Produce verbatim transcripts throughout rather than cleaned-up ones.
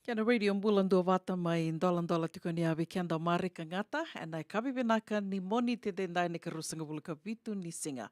Kena Radio Bula Duavata mai doladola tiko ni a vei keda Marika Gata, ena yakavi vinaka ni Moniti edaidai na ikaruasagavulu ka vitu ni siga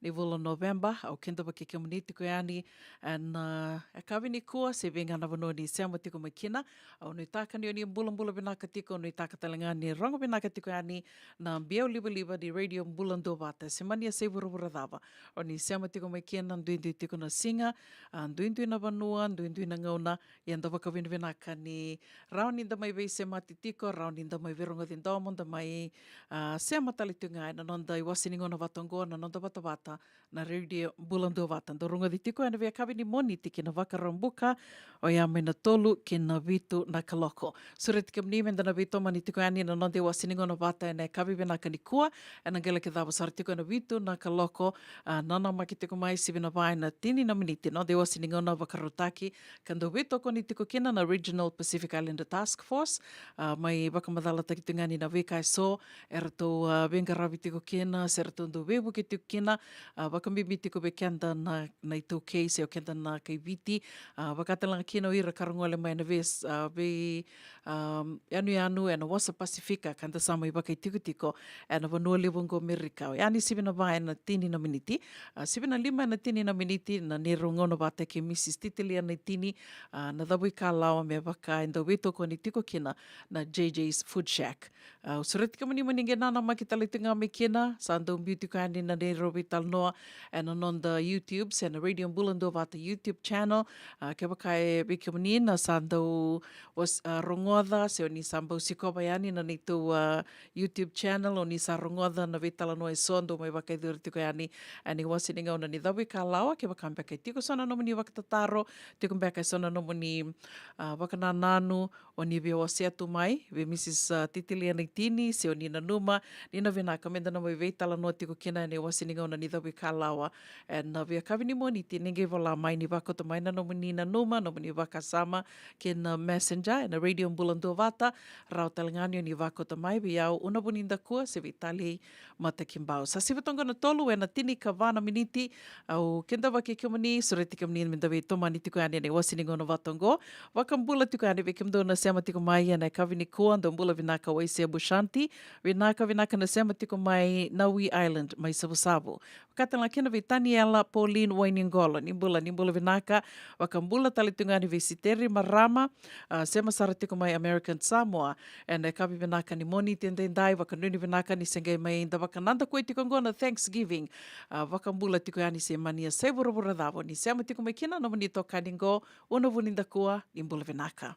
ni vula o Noveba. Au kidavaki kemuni tiko yani ena, e, yakavi nikua, se vei ga na vanua ni sema tiko mai kina. Au nuitaka ni o ni bulabula vinaka tiko, au nuitaka tale ga ni rogo vinaka tiko yani na biau livaliva ni Radio Bula Duavata. Se mani a se vuravura cava o ni sema tiko mai kina, duidui tiko na siga, a, duidui na vanua, duidui na gauna, ia da vakavinavinaka ni rawa ni da mai veisemati tiko, rawa ni da mai veirogoci domo, da mai, a, sema tale tiko ga ena noda iwase ni gauna vata oqo, na noda vatavata na Radio Bula Duavata. Dou rogoci tiko ena veiyakavi ni Moniti ki na Vakaraubuka, oya mai na tolu ki na vitu na kaloko. Sureti kemuni meda na veitomani tiko yani na noda iwase ni gauna vata ena yakavi vinaka nikua, ena qai laki cava sara tiko ena vitu na kaloko, a, nanamaki tiko mai, sivi na va ena tini na miniti, noda iwase ni gauna vakarautaki, ka dau veitokoni tiko kina na Regional Pacific Islander Task Force, a, mai vakamacalataki tiko ga ni na veika eso eratou, a, veiqaravi tiko kina, se ratou dau veivuke tiko kina, a, vakabibi tiko vei keda na, na iTaukei, se o keda na kai Viti, a, vaka tale ga kina o ira ka ra gole mai na vei, a, vei, a, yanuyanu ena wasa Pasifika, ka da sa mai vakaitikotiko ena vanua levu oqo Amerika. Oya ni sivi na va ena tini na miniti, a, sivi na lima ena tini na miniti, na neirau gauna vata kei Mrs Titilia Naitini, a, na Cavuikalawa, me vaka e dau veitokoni tiko kina na J J's Food Shack. A, au sureti kemuni mo ni qai nanamaki tale tiko ga mai kina, sa dau biu tiko yani na neirau veitalanoa ena noda YouTube, se na Radio Bula Duavata YouTube channel. A, kevaka e vei kemuni na sa dau was-, a, rogoca, se o ni sa bau sikova yani na neitou, a, YouTube channel, o ni sa rogoca na veitalanoa eso dau mai vakayacori tiko yani ena iwase ni gauna ni Cavuikalawa. Kevaka beka e tiko so na nomuni vakatataro, tiko beka e so na nomuni, a, vakanananu, o ni via wasea tu mai vei Mrs, a, Titilia Naitini, se o ni nanuma ni na vinaka meda na mai veitalanoa tiko kina ena iwase ni gauna ni Cavuikalawa. Lawa. Ena veiyakavi ni Moniti ni qai vola mai ni vakauta mai na nomuni nanuma, nomuni vakasama kei na Messenger ena Radio Bula Duavata. Rawa tale ga ni o ni vakauta mai vei au, Una Vunidakua, se vei Talei Matakibau. Sa sivi toka na tolu ena tinikava na miniti. Au kidavaki kemuni, sureti kemuni meda veitomani tiko yani ena iwase ni gauna vata oqo. Vakabula tiko yani vei kemudou na sema tiko mai ena yakavi nikua, dou bula vinaka Waisea Bushanti. Vinaka, vinaka na sema tiko mai Nawi Island mai Savusavu. Vakatale ga kina vei Taniela Pauline Wainiqolo, ni bula, ni bula vinaka. Vakabula tale tiko ga yani vei Siteri Marama, a, sema sara tiko mai American Samoa. Ena yakavi vinaka ni Moniti edaidai, vakanuinui vinaka ni se qai mai da vakanadakui tiko oqo na Thanksgiving. A, vakabula tiko yani se mani yasai vuravura cava o ni sema tiko mai kina, nomuni itokani oqo, Una Vunidakua, ni bula vinaka.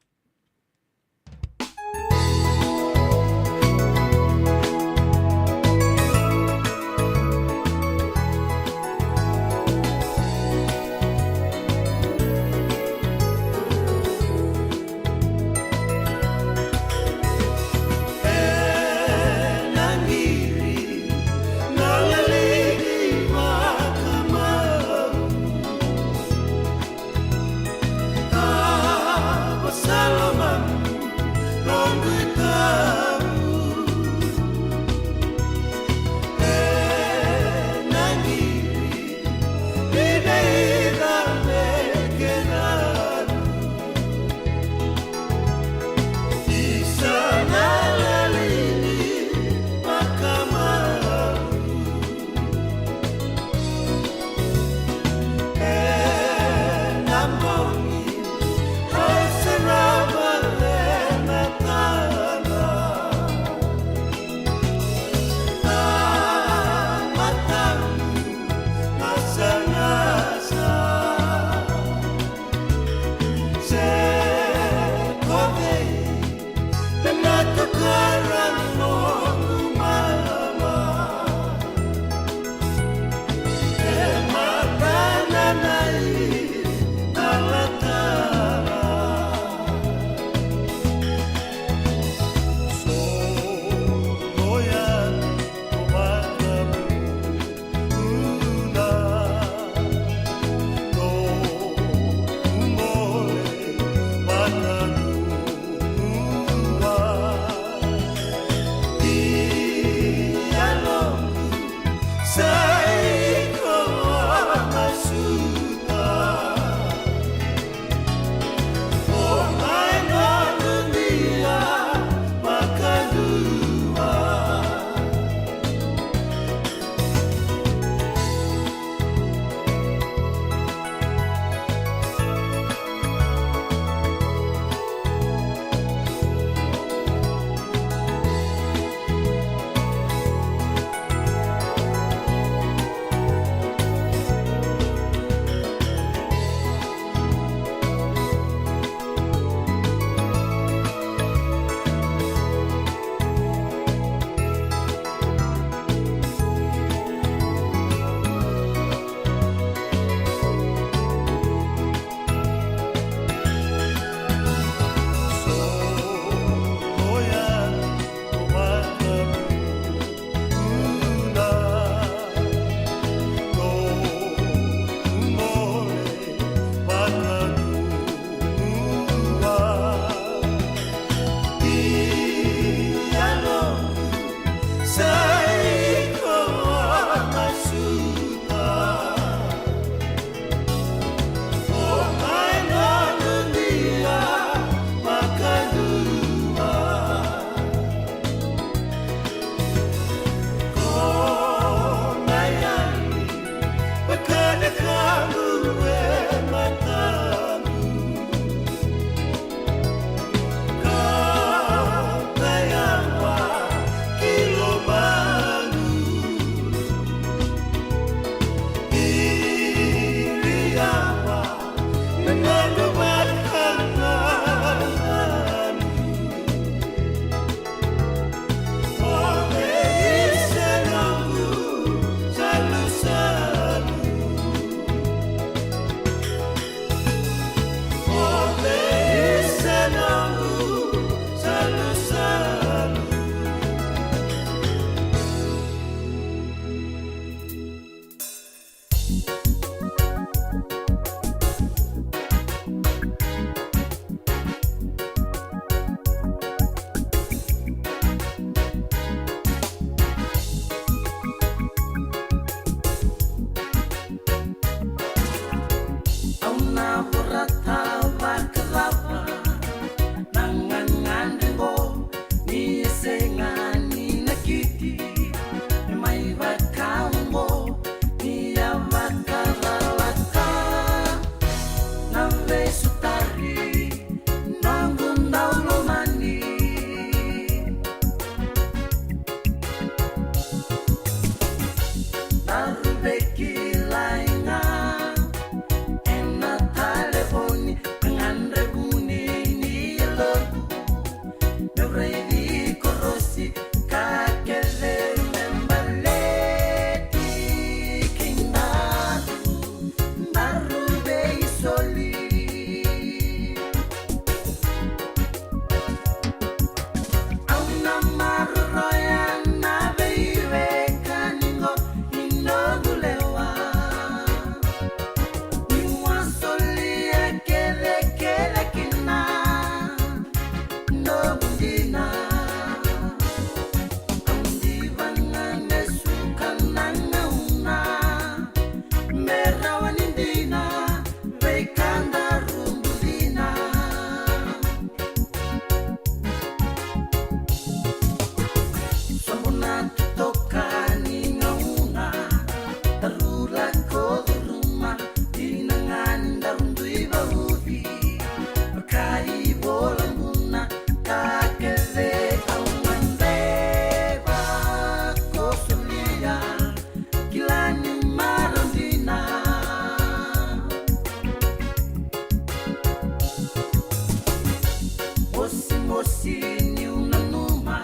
Mosi niu nanuma,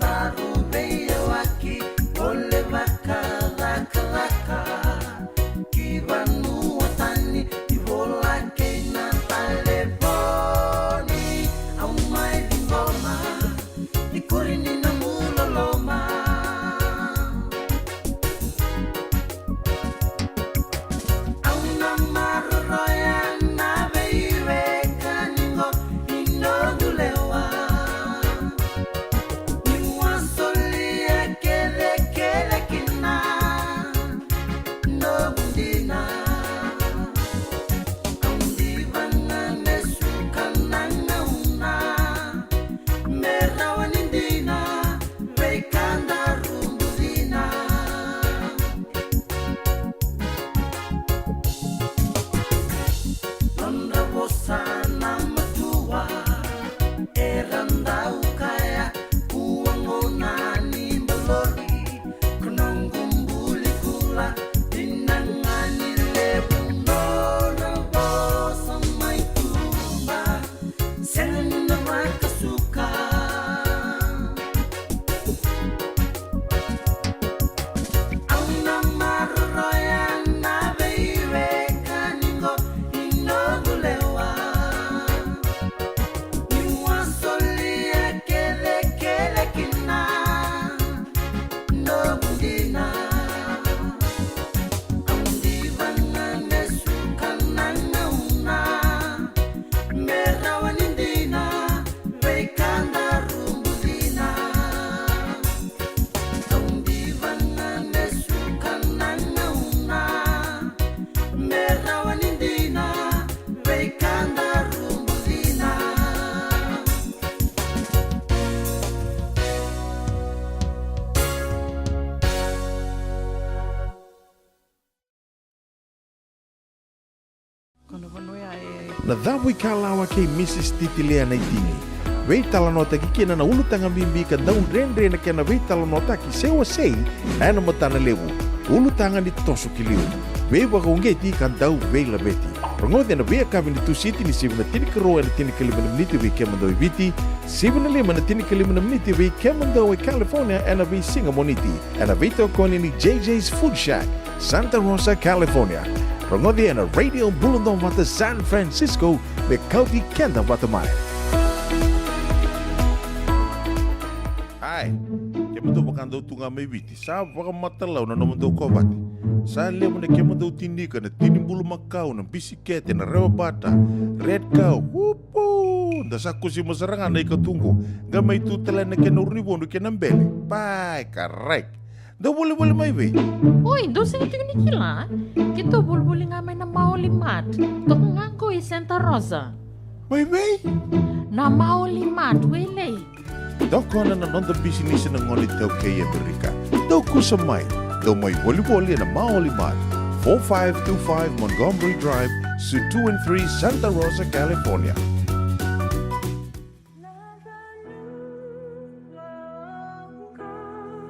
daru veiyawaki, o le vakacakacaka ki vanua tani, ni vola kei na talevoni. Au mai ciqoma, ni kuri ni na muloloma. Au na maroroya na veiwekani qo i noqu lewa. Niu a solia kecekece kina noqu dina. Au diva ga me suka na gauna, me rawa ni dina, veika daru bucina. Nodra vosa na matua, era dau kaya, kua gauna ni balori, ko noqu buli kula, dina ga ni levu nodra vosa mai tuba. Sega ni na vakasuka. Au na maroroya na veiwekani qo i noqu lewa. Niu a solia kecekece kina noqu dina. Au diva ga me suka na gauna, me rawa ni dina, veika daru bucina. Au diva ga me suka na gauna, me rawa ni dina, veika daru bucina. Na cavu i Kalawa kei Mrs Titilia Naitini. Veitalanoataki kina na ulutaga bibi ka dau dredre na kena veitalanoataki se wasei ena matana levu. Ulutaga ni toso ki liu. Veivakauqeti ka dau veilaveti. Rogoci ena veiyakavi ni Tusiti ni sivi na tinikarua ena tinikalima na miniti vei kemudou e Viti, sivi na lima na tinikalima na miniti vei kemudou e California ena veisiga Moniti. Ena veitokoni ni J J's Food Shack, Santa Rosa, California. Rogoci ena Radio Bula Duavata San Francisco, me kauti keda vata mai. Ai, kemudou vaka dou tu ga mai Viti, sa vakamatalau na nomudou kovate. Sa levu na kemudou tinika, na tini bulumakau, na bisikete, na rewa bata, red cow, upu! Da sa kusima sara ga na ikatuqu, qai mai tu tale na kena urunivodu kei na bele. Pai, karai. Dou volivoli mai vei? Oi, dou sega tiko ni kila? Keitou volivoli ga mai na Maoli Mart. Toka ga qo i Santa Rosa. Mai vei? Na Maoli Mart, Wailei. Tokona na noda bisinisi na gone iTaukei e Amerika. Dou kusa mai. Dou mai volivoli ena Maoli Mart, four five two five Montgomery Drive, Suite two and three, Santa Rosa, California.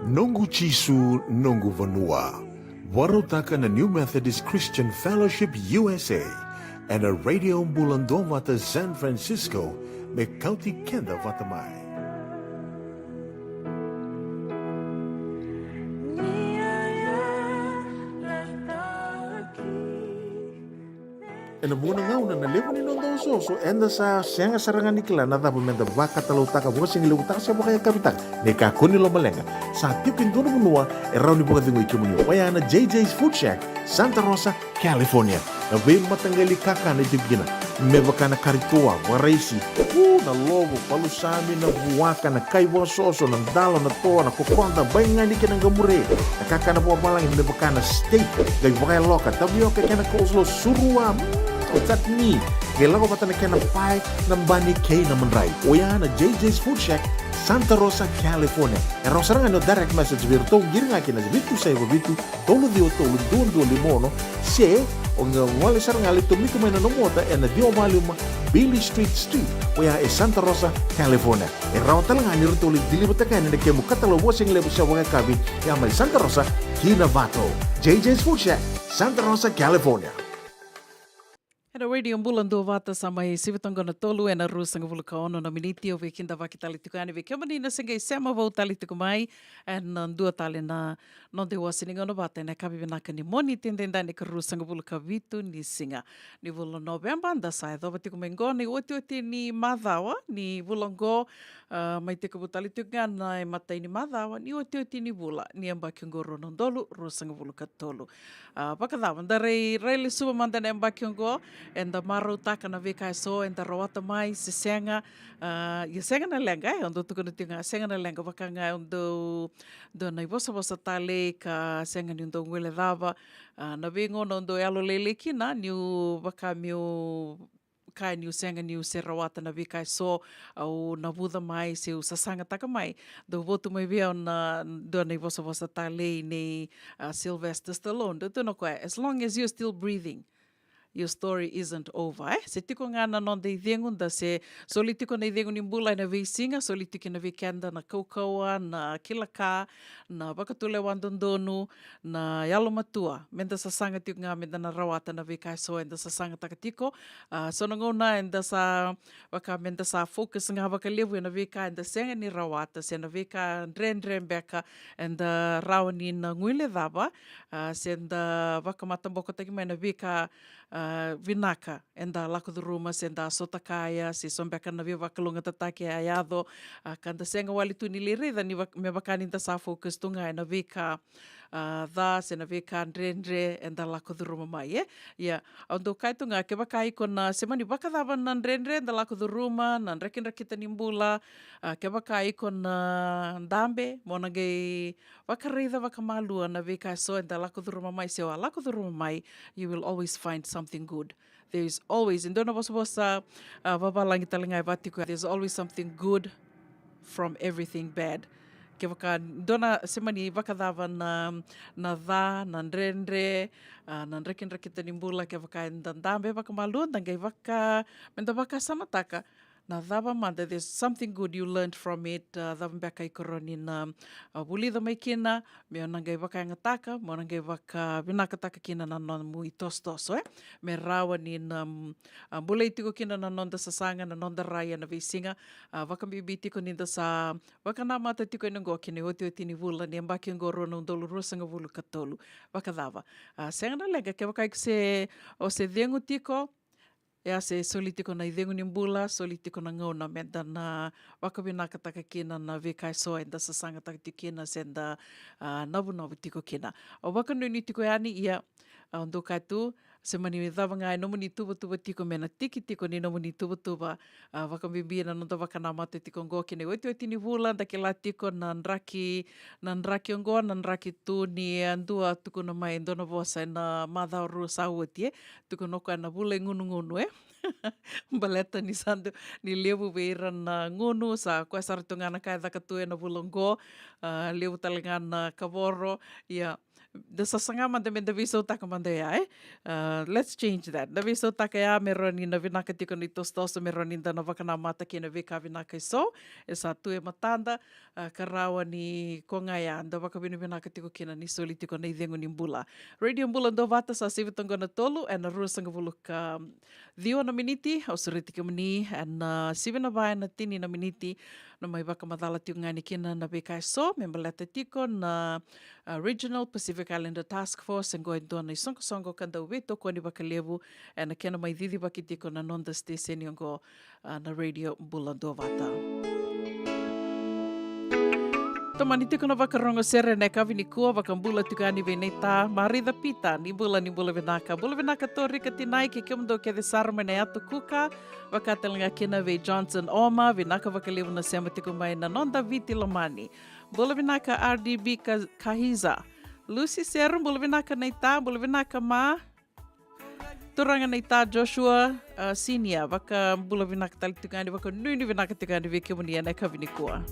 Noqu Jisu, noqu vanua. Vakarautaka na New Methodist Christian Fellowship U S A, ena Radio Bula Duavata San Francisco, me kauti keda vata mai. Ena vuqa na gauna na levu ni noda osooso, eda sa sega sara ga ni kila na cava meda vakatalautaka, vakasigalevu taka se vakayakavi taka. Ni kakua ni lomaleqa, sa tiko e dua na vanua e rawa ni vakacegui kemuni. Oya na J J's Food Shack, Santa Rosa, California. Na veimataqali kakana e tiko kina, me vaka na kari toa, vakaraisi, u, na lovo, palusami, na vuaka, na kai vakasoso, na dalo, na toa, na kokoda, baigani kei na qamure, na kakana vakavalagi me vaka na steak, qai vakayaloka, tavioka kei na coleslaw, surua, mm, o chutney, qai lako vata na kena pae, na bani kei na madrai. Oya na J J's Food Shack, Santa Rosa, California. E rawa sara ga ni o direct message vei iratou, qiri ga kina vitu saiva vitu, tolu ciwa tolu, dua dua lima ono, se o qai gole sara ga, lai tomika mai na nomu ota ena ciwa va lima Beale Street Suite, oya e Santa Rosa, California. E rawa tale ga ni ratou lai deliver-taka yani na kemu katalau vakasigalevu se vakayakavi, ya mai Santa Rosa ki Novato. J J's Food Shack, Santa Rosa, California. Ena Radio Bula Duavata sa mai sivi toka na tolu ena ruasagavulu ka ono na miniti. Au via kidavaki tale tiko yani vei kemuni na se qai sema vou tale tiko mai ena dua tale na noda iwase ni gauna vata ena yakavi vinaka ni Moniti, edaidai na ikaruasagavulu ka vitu ni siga ni vula o Noveba. Da sa yacova tiko mai qo na iotioti ni macawa ni vula qo, a, mai tekivu tale tiko ga na imatai ni macawa ni iotioti ni vula ni yabaki qo rua na udolu ruasagavulu ka tolu. A, vakacava, da rai, rai lesuva mada na yabaki oqo, eda marautaka na veika eso eda rawata mai se sega. A, ia sega na leqa, e, au dau tukuna tiko ga, sega na leqa, vaka ga au dau dua na ivosavosa talei ka sega niu dau guilecava. A, na veigauna au dau yalolailai kina niu vaka meu kaya niu sega niu se rawata na veika eso, au navuca mai se au sasagataka mai. Dau votu mai vei au na dua na ivosavosa talei nei, a, Sylvester Stallone. Dau tukuna o koya, as long as you're still breathing, your story isn't over, e? Se tiko ga na noda icegu, da se soli tiko na icegu ni bula ena veisiga, soli tiko kina vei keda na kaukauwa, na kila ka, na vakatulewa dodonu, na yalomatua, meda sasaga tiko ga meda na rawata na veika eso eda sasagataka tiko. A, so na gauna eda sa, vaka meda sa focus ga vakalevu ena veika eda sega ni rawata, se na veika dredre beka eda rawa ni na guilecava, a, se da vakamatabokotaki mai na veika, a, vinaka eda lako curuma, se da sotakaya, se so beka na veivakalougatataki e a yaco, a, ka da sega wale tu ni lai raica ni vak-, me vaka ni da sa focus tu ga ena veika, a, ca se na veika dredre eda lako curuma mai, e? Ia, au dau kaya tu ga, kevaka iko na sema ni vakacava na dredre eda lako curuma, na drakidrakita ni bula, a, kevaka iko na dabe, mo na qai vakaraica vakamalua na veika eso eda lako curuma mai, se o a lako curuma mai, you will always find something good. There is always, e dua na vosavosa, a, vavalagi tale ga e vaka tiko, there's always something good from everything bad. Kevaka dua na sema ni vakacava na, na ca, na dredre, a, na drakidrakita ni bula, kevaka eda dabe vakamalua, da qai vaka, meda vakasamataka na cava mada, there's something good you learned from it, a, cava beka iko rawa ni na, a, vulica mai kina, me o na qai vakayagataka, me o na qai vakavinakataka kina na nomu itosotoso, e? Me rawa ni na, mm, a, bulai tiko kina na noda sasaga, na noda rai ena veisiga, a, vakabibi tiko ni da sa vakanamata tiko ena oqo ki na iotioti ni vula ni yabaki oqo rua na udolu ruasagavulu ka tolu. Vakacava? A, sega na leqa, kevaka iko se, o se cegu tiko, ia se soli tiko na icegu ni bula, soli tiko na gauna meda na vakavinakataka kina na veika eso eda sasagataka tiko kina se da, a, navunavu tiko kina. Au vakanuinui tiko yani, ia, a, au dau kaya tu, se mani cava ga e nomuni tuvatuva tiko me na tiki tiko ni nomuni tuvatuva, a, vakabibi na noda vakanamata tiko oqo ki na iotioti ni vula, da kila tiko na draki, na draki oqo, na draki tu ni, a, dua tukuna mai e dua na vosa ena macawa rua sa oti, e? Tukuna o koya na vula e gunugunu, e? Baleta ni sa dau, ni levu vei ira na gunu, sa koya sara tu ga na ka e caka tu ena vula oqo, a, levu tale ga na kavoro, ia, da sasaga mada meda veisautaka mada ya, e? A, let's change that. Da veisautaka ya me rawa ni na vinaka tiko na itosotoso, me rawa ni da na vakanamata kei na veika vinaka eso e sa tu e matada, a, ka rawa ni ko ga ya da vakavinavinaka tiko kina ni soli tiko na icegu ni bula. Radio Bula Duavata sa sivi toka na tolu ena ruasagavulu ka ciwa na miniti, au sureti kemuni ena sivi na va ena tini na miniti, na mai vakamacala tiko ga yani kina na veika eso me baleta tiko na, a, Regional Pacific Islander Task Force, e qo e dua na isoqosoqo ka dau veitokoni vakalevu ena kena mai cicivaki tiko na noda siteseni oqo, a, na Radio Bula Duavata. Tomani tiko na vakarogo sere ena yakavi nikua, vakabula tiko yani vei Neita Marica Pita, ni bula, ni bula vinaka. Bula vinaka Torika Tinai kei kemudou kece sara mai na Yatu Kuka, vaka tale ga kina vei Johnson Oma, vinaka vakalevu na sema tiko mai na noda Viti lomani. Bula vinaka R D B Ka-, Kahiza. Lucy Seru, bula vinaka Neita, bula vinaka ma. Turaga Neita Joshua, a, Senior, vakabula vinaka tale tiko yani, vakanuinui vinaka tiko yani vei kemuni ena yakavi nikua.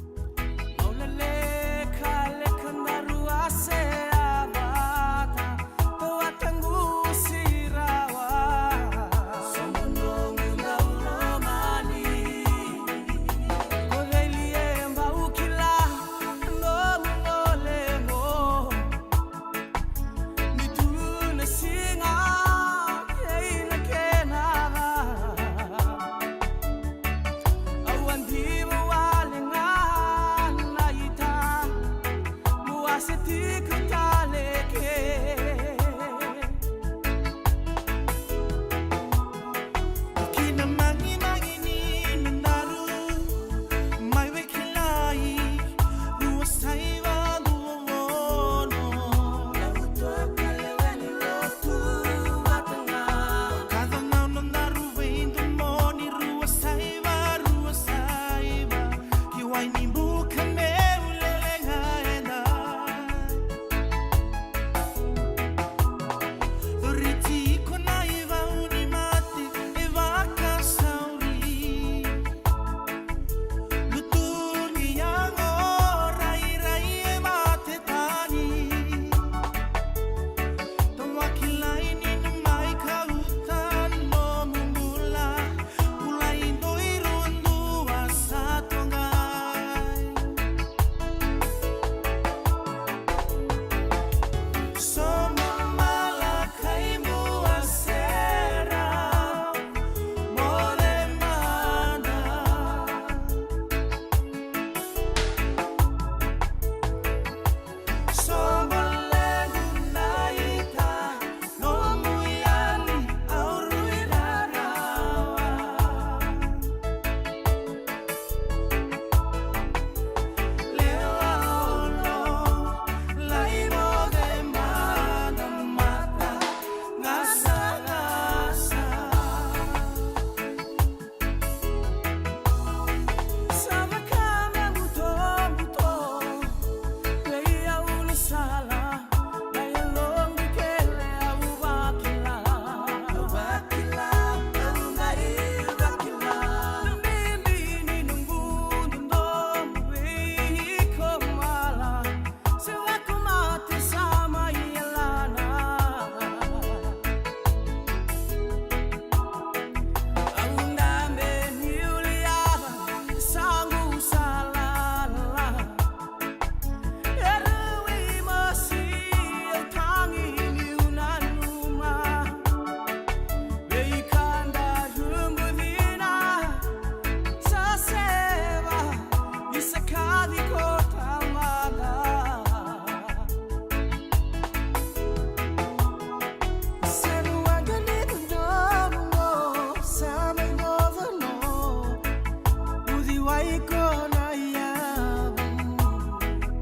Ai ko na yavu,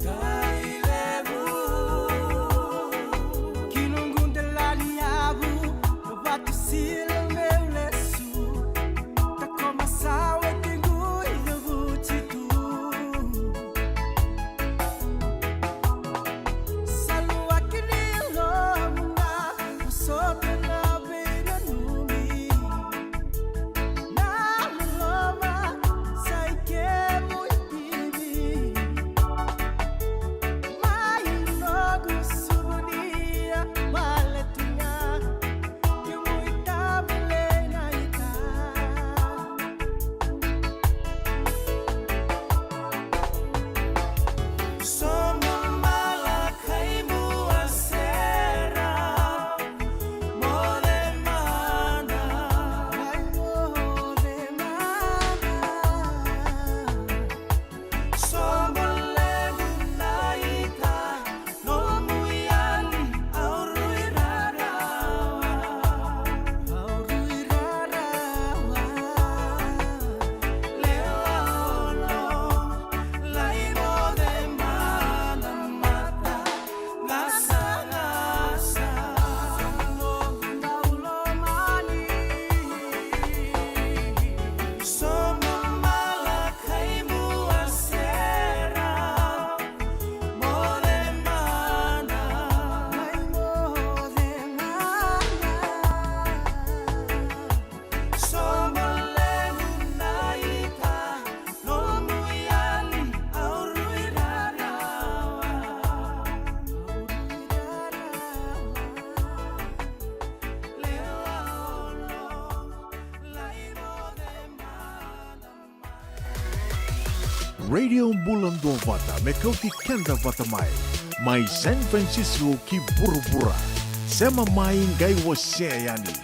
kai levu. Ki noqu dela ni yavu, na vatu sila meu lesu. Takoma sa wai kequ i yavuti tu. Sa luaki ni lomana, sote na veinanumi. Na loloma sa i kemu i bibi. Mai noqu suvunia, baleta ga kemu i tabu lei na ita. Sobu mala kai mua sera, moce mana, moce mana. Sobu levu na ita, nomu yali au rui rarawa, au rui rarawa. Lewa olo, lai moce mana mata, gasa gasa. Sobu mala kai mua sera, moce mana, mai moce mana. Sobu levu na ita, nomu yali au rui rarawa, au rui rarawa. Lewa olo, lai moce mana. Radio Bula Duavata, me kauti keda vata mai. Mai San Francisco ki vuravura. Sema mai qai wasea yani.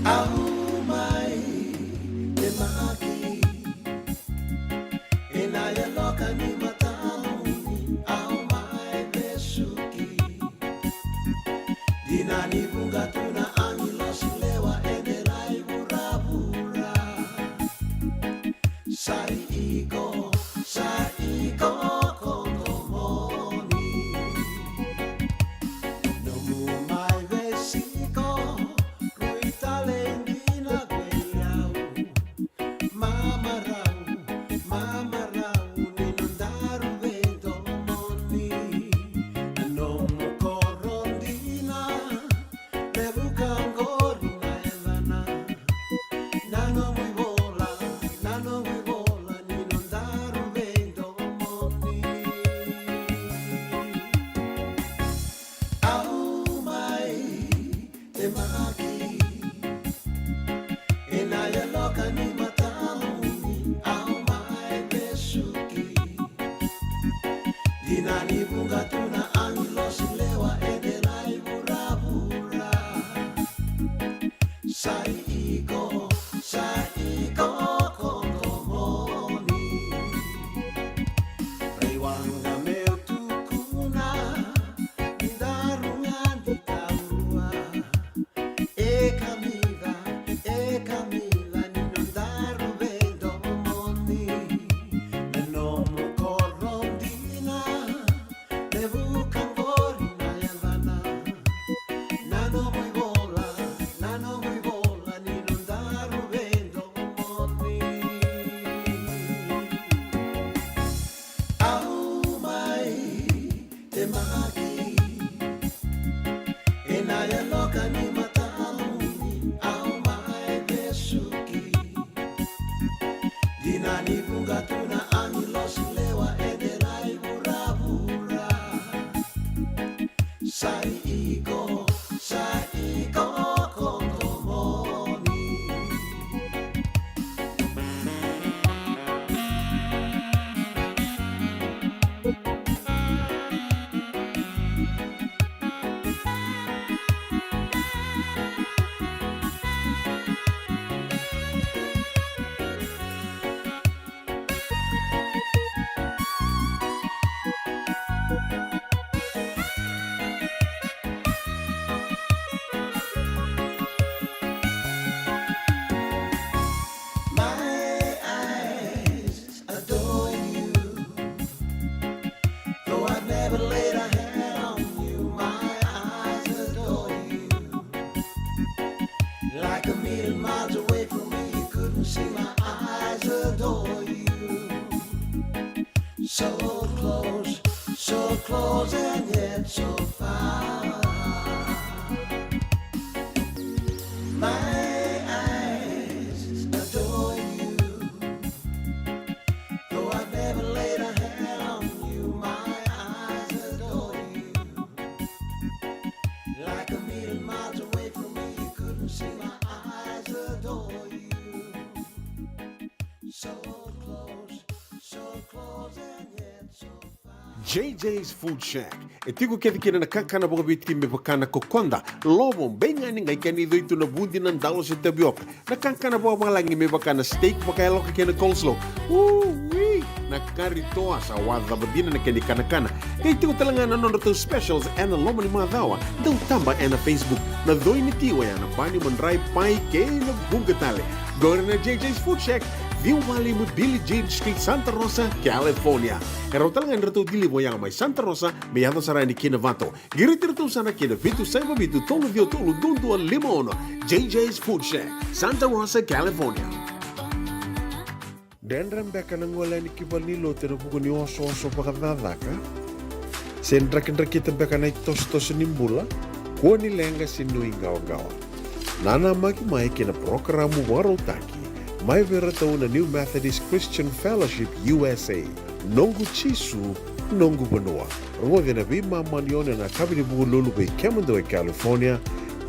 Au mai temaki ena yaloka ni matamuni, au mai vesuki. Dina ni vuqa tu na agilosi lewa ena lai vuravura. Sa i iko, sa i iko ko domoni. Nomu mai vesuki, rui tale dina vei au. Mamarau, mamarau ni nodaru veidomoni. Na nomu koro dina, levu ka qori na yacana. Na nomu ivola, na nomu ivola ni nodaru veidomoni. Au mai temaki ena yaloka ni matamuni, au mai vesuki. Dina ni vuqa tu na agilosi lewa ena lai vuravura. Sa i iko, sa i iko ko domoni. Raiwaqa meu tukuna, ni daru ga ni taurua. E kamica, e kamica ni nodaru veidomoni. Na nomu koro dina, levu ka qori na yacana. Na nomu ivola, na nomu ivola ni J J's Food Shack. E tiko kece kina na kakana vakaviti me vaka na kokoda, lovo, beigani, qai kena icoi tu na vudi, na dalo se tavioka. Na kakana vakavalagi me vaka na steak vakayaloka kei na coleslaw. Ui! Na kari toa sa wacava dina na kena ikanakana. Qai tiko tale ga na nodratou specials ena loma ni macawa. Dau taba ena Facebook. Na coi ni ti oya na bani, madrai, pai kei na vuqa tale. Qori na J J's Food Shack, ciwa walu lima Billie Jean Street, Santa Rosa, California. E rawa tale ga ni ratou deliver oya mai Santa Rosa me yaco sara yani ki Novato. Qiriti iratou sara ki na vitu saiva vitu tolu ciwa tolu dua dua lima ono. J J's Food Shack, Santa Rosa, California. Dredre beka na gole yani ki valenilotu ena vuku ni osooso vakacakacaka? Se drakidrakita beka na itosotoso ni bula? Kua ni leqa se nuiqawaqawa. Nanamaki mai ki na parokaramu vakarautaki mai vei iratou na New Methodist Christian Fellowship U S A, Noqu Jisu, Noqu Vanua. Rogoci ena veimama ni ono ena yakavi ni Vukelulu vei kemudou e California,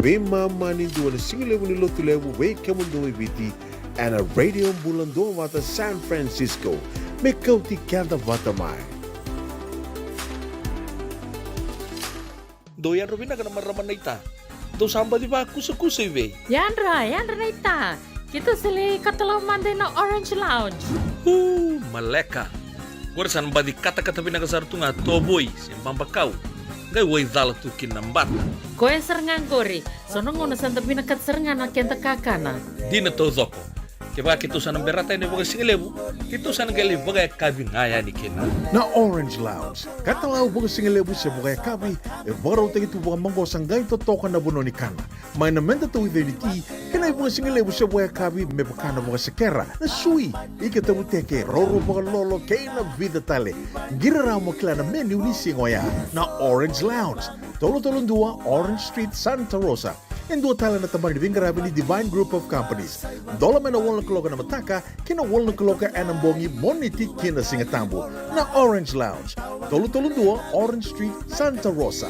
veimama ni dua ena sigalevu ni Lotulevu vei kemudou e Viti, ena Radio Bula Duavata San Francisco, me kauti keda vata mai. Dou yadra vinaka na marama naita. Dou sa baci vakusakusa i vei? Yadra, yadra naita. Keitou sa lai katalau mada ina Orange Lounge. Uu, maleka. Qori sa na baci katakata vinaka sara tu ga tovoi se babakau. Qai waicala tu kina na bata. Koya sara ga qori. So na gauna sa da vinakata sara ga na keda kakana. Dina taucoko. Kevaka keitou sa na berata yani vakasigalevu, keitou sa na qai lai vakayakavi ga yani kina. Na Orange Lounge, katalau vakasigalevu se vakayakavi, e vakarautaki tu vakamaqosa, qai totoka na vanua ni kana. Mai na meda tauica ni ti, kei na ivakasigalevu se vakayakavi me vaka na vakasekera, na sui, ika tavuteke, roro vakalolo, kei na vica tale. Qiri rawa mo kila na menu ni siga oya. Na Orange Lounge, tolu tolu dua Orange Street, Santa Rosa. E dua tale na tabana ni veiqaravi ni Divine Group of Companies. Dola mai na walu na kaloko ena mataka ki na walu na kaloko ena bogi, Moniti ki na Sigatabu. Na Orange Lounge, tolu tolu dua Orange Street, Santa Rosa.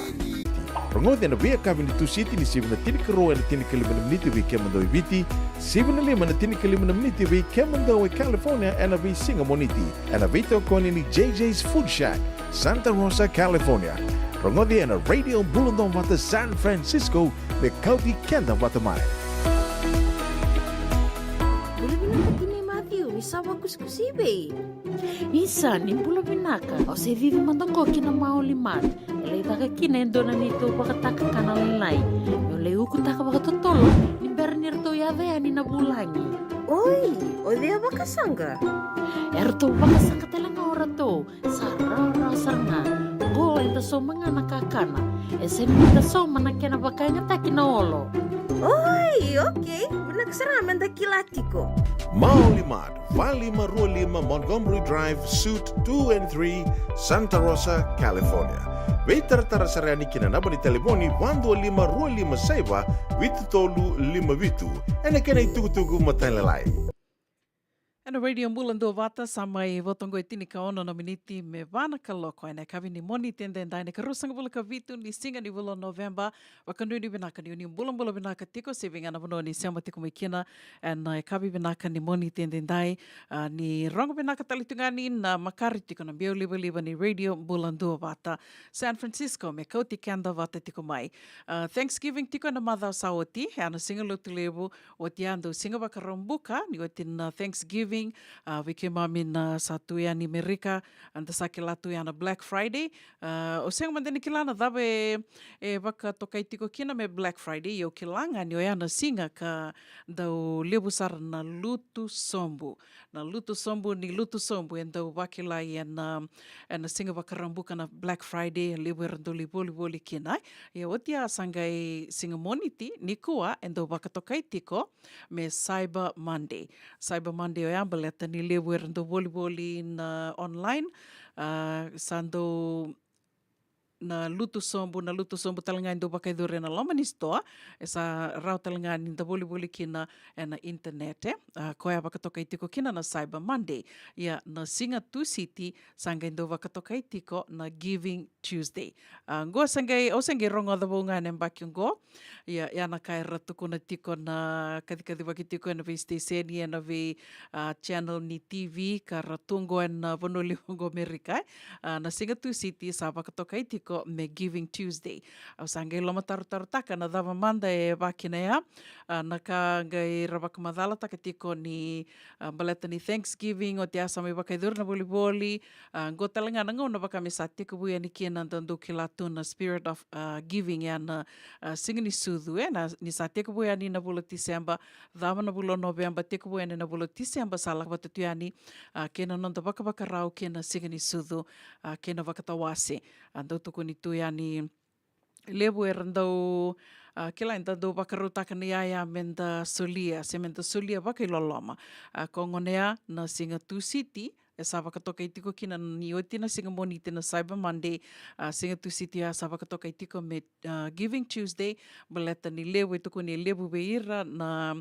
Rogoci ena veiyakavi ni Tusiti ni sivi na tinikarua ena tinikalima na miniti vei kemudou e Viti, sivi na lima ena tinikalima na miniti vei kemudou e California ena veisiga Moniti. Ena veitokoni ni J J's Food Shack, Santa Rosa, California. Rogoci ena Radio Bula Duavata San Francisco, me kauti keda vata mai. Bula vinaka tinai Matthew, ni sa vakusikusi i vei? Isa, ni bula vinaka. Au se cici mada qo ki na Maoli Mart. E lai caka kina e dua na neitou vakatakakana lailai. Meu lai ukutaka vakatotolo ni bera ni ratou yaco yani na vulagi. Oi, o cei a vakasaqa? Eratou vakasaqa tale ga o ratou. Sa rawarawa sara ga. Qo eda sauma ga na kakana. E sega ni da sauma na kena vakayagataki na olo. Oi, okei. Vinaka sara ga meda kila tiko. Maoli Mart, va lima rua lima Montgomery Drive, Suite two and three, Santa Rosa, California. Veitaratara sara yani ki na naba ni talevoni va dua lima rua lima saiva vitu tolu lima vitu. Ena kena itukutuku matailalai. Ena Radio Bula Duavata, sa mai vo toka e tinikaono na miniti me va na kaloko ena yakavi ni Moniti edaidai, na ikaruasagavulu ka vitu ni siga ni vula o Noveba. Vakanuinui vinaka ni o ni bulabula vinaka tiko, se vei ga na vanua ni sema tiko mai kina ena yakavi vinaka ni Moniti edaidai. A, ni rogo vinaka tale tu ga ni na makare tiko na biau livaliva ni Radio Bula Duavata San Francisco me kauti keda vata tiko mai. A, Thanksgiving tiko ena macawa sa oti, ena Siga Lotulevu, oti ya dau Siga Vakaraubuka, ni oti na Thanksgiving. A, vei keimami na sa tu yani Merika, eda sa kila tu ya na Black Friday. A, au sega mada ni kila na cava e, e vakatokai tiko kina me Black Friday, ia au kila ga ni oya na siga ka dau levu sara na lutu sobu. Na lutu sobu ni lutu sobu e dau vakilai ena, ena Siga Vakaraubuka na Black Friday, e levu era dau lai volivoli kina. Ia oti ya sa qai Siga Moniti nikua e dau vakatokai tiko me Cyber Monday. Cyber Monday oya baleta ni levu era dau volivoli na online, a, sa dau na lutu sobu, na lutu sobu tale ga e dau vakayacori ena loma ni sitoa, e sa rawa tale ga ni da volivoli kina ena internet, e. A, koya vakatokai tiko kina na Cyber Monday. Ia na Siga Tusiti sa qai dau vakatokai tiko na Giving Tuesday. A, qo sa qai, au sa qai rogoca vou ga ena yabaki qo. Ia, ia na ka era tukuna tiko na kacikacivaki tiko ena veisiteseni, ena vei, a, channel ni T V ka ra tu qo ena vanua levu qo Amerika, e. A, na Siga Tusiti sa vakatokai tiko me Giving Tuesday. Au sa qai lomatarotarotaka na cava mada e vakina ya. A, na ka qai ra vakamacalataka tiko ni, a, baleta ni Thanksgiving, oti ya sa mai vakayacori na volivoli. A, qo tale ga na gauna vaka me sa tekivu yani kina da dau kila tu na spirit of, a, giving, ya na, a, Siga ni Sucu, e, na, ni sa tekivu yani na vula o Tiseba, cava na vula o Noveba, tekivu yani na vula o Tiseba, sa lako vata tu yani, a, kei na noda vakavakarau kei na Siga ni Sucu, a, kei na vakatawase. A, dau tukuni tu yani levu era dau, a, kila, eda dau vakarautaka na iyaya me da solia, se me da solia vakailoloma. A, ko gona ya na Siga Tusiti, e sa vakatokai tiko kina ni oti na siga Moniti na Cyber Monday, a, Siga Tusiti ya sa vakatokai tiko me, a, Giving Tuesday, baleta ni levu e tukuni e levu vei ira na,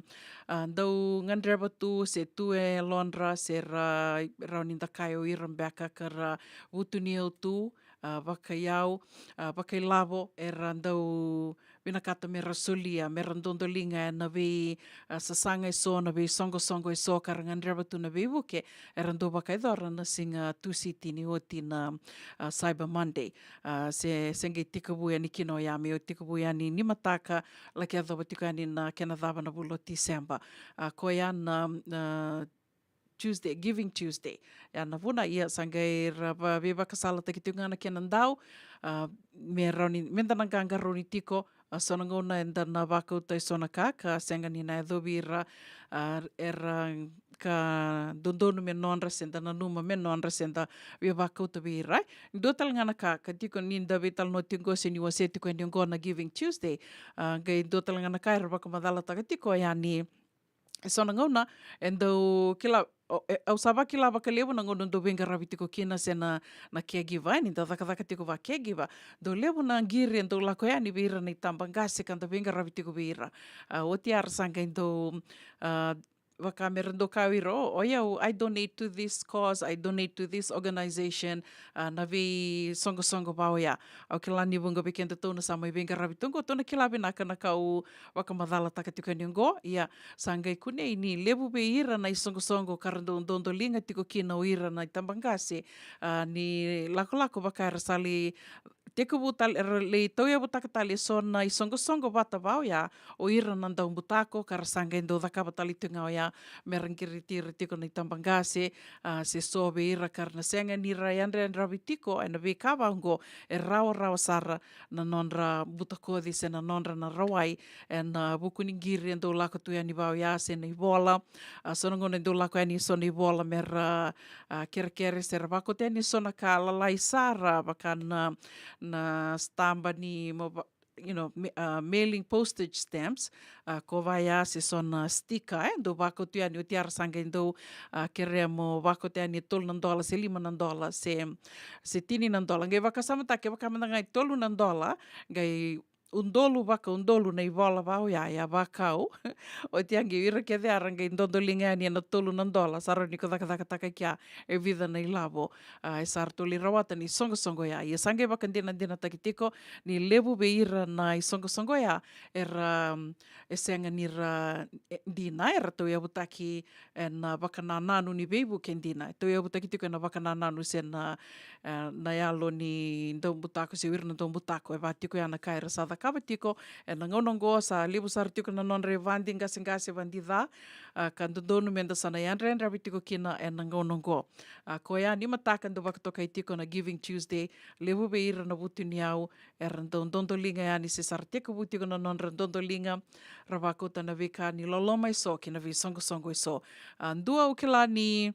a, dau gadreva tu, se tu e yalodra, se ra, rawa ni da kaya o ira beka ka ra vutuniyau tu, a, vakaiyau, a, vakailavo, era dau vinakata me ra solia, me ra dodoliga ena vei, a, sasaga eso, na veisoqosoqo eso ka ra gadreva tu na veivuke, era dau vakayacora na Siga Tusiti ni oti na, a, Cyber Monday. A, se, se qai tekivu yani kina oya, me tekivu yani ni mataka, laki yacova tiko yani na kena cava na vula o Tiseba. A, koya na, a, Tuesday, Giving Tuesday. Ya na vuna, ia sa qai ra va-, veivakasalataki tiko ga na kena dau, a, me rawa ni, me da na qaqarauni tiko, a, so na gauna eda na vakauta eso na ka, ka sega ni na yacovi ira, a, era ka dodonu me nodra, se da nanuma me nodra, se da veivakauta vei ira. Dua tale ga na ka, ka tiko ni da veitalanoa tiko qo se ni wasea tiko yani qo na Giving Tuesday. A, qai dua tale ga na ka era vakamacalataka tiko yani, e so na gauna, e dau kila, o, e, au sa vakila vakalevu na gauna dau veiqaravi tiko kina se na, na caregiver, e, ni da cakacaka tiko va caregiver. Dau levu na qiri e dau lako yani vei ira na itabaqase ka da veiqaravi tiko vei ira. A, oti ya ra sa qai dau, a, vaka me ra dau kaya o ira, o, o yau, I donate to this cause, I donate to this organization, a, na veisoqosoqo va oya. Au kila ni vuqa vei kedatou na sa mai veiqaravi tu qo, tou na kila vinaka na ka au vakamacalataka tiko yani qo. Ia, sa qai kunei ni levu vei ira na isoqosoqo ka ra dau dodoliga tiko kina o ira na itabaqase, a, ni lakolako vaka era sa lai tekivu tale, era lai tauyavutaka tale e so na isoqosoqo vata va oya, o ira na daubutako, ka ra sa qai dau cakava tale tu ga oya, me ra qiriti ira tiko na itabaqase, a, se so vei ira ka ra na sega ni ra yadrayadravi tiko ena veika va qo, e rawarawa sara na nodra butakoci se na nodra na rawai ena vuku ni qiri e dau lako tu yani va oya, se na ivola. A, so na gauna e dau lako yani so na ivola me ra, a, kerekere se ra vakauta yani so na ka lalai sara, vaka na, na staba ni mo va-, you know, ma-, a, mailing postage stamps, a, ko va ya se so na sticker, e, dau vakauta yani, oti ya ra sa qai dau, a, kerea mo vakauta yani e tolu na dola, se lima na dola, se, se tini na dola. Qai vakasamataka, kevaka mada ga e tolu na dola, qai udolu vakaudolu na ivola va oya, ia vakau. Oti ya qai o ira kece ya ra qai dodoliga yani ena tolu na dola, sa rawa ni ko cakacakataka kea e vica na ilavo, a, e sa ratou lai rawata na isoqosoqo ya. Ia sa qai vakadinadinataki tiko ni levu vei ira na isoqosoqo ya, era, e sega ni ra, e, dina, era tauyavutaki ena vakanananu ni veivuke dina. E tauyavutaki tiko ena vakanananu se na, e, na yalo ni daubutako se o ira na daubutako. E va tiko ya na ka era sa cakava tiko ena gauna oqo, sa levu sara tiko na nodra ivadi qaseqase, vadi ca, a, ka dodonu me da sa na yadrayadravi tiko kina ena gauna oqo. A, koya ni mataka dau vakatokai tiko na Giving Tuesday, levu vei ira na vutuniyau, era dau dodoliga yani se sa ra tekivu tiko na nodra dodoliga, ra vakauta na veika ni loloma eso kei na veisoqosoqo eso. A, dua au kila ni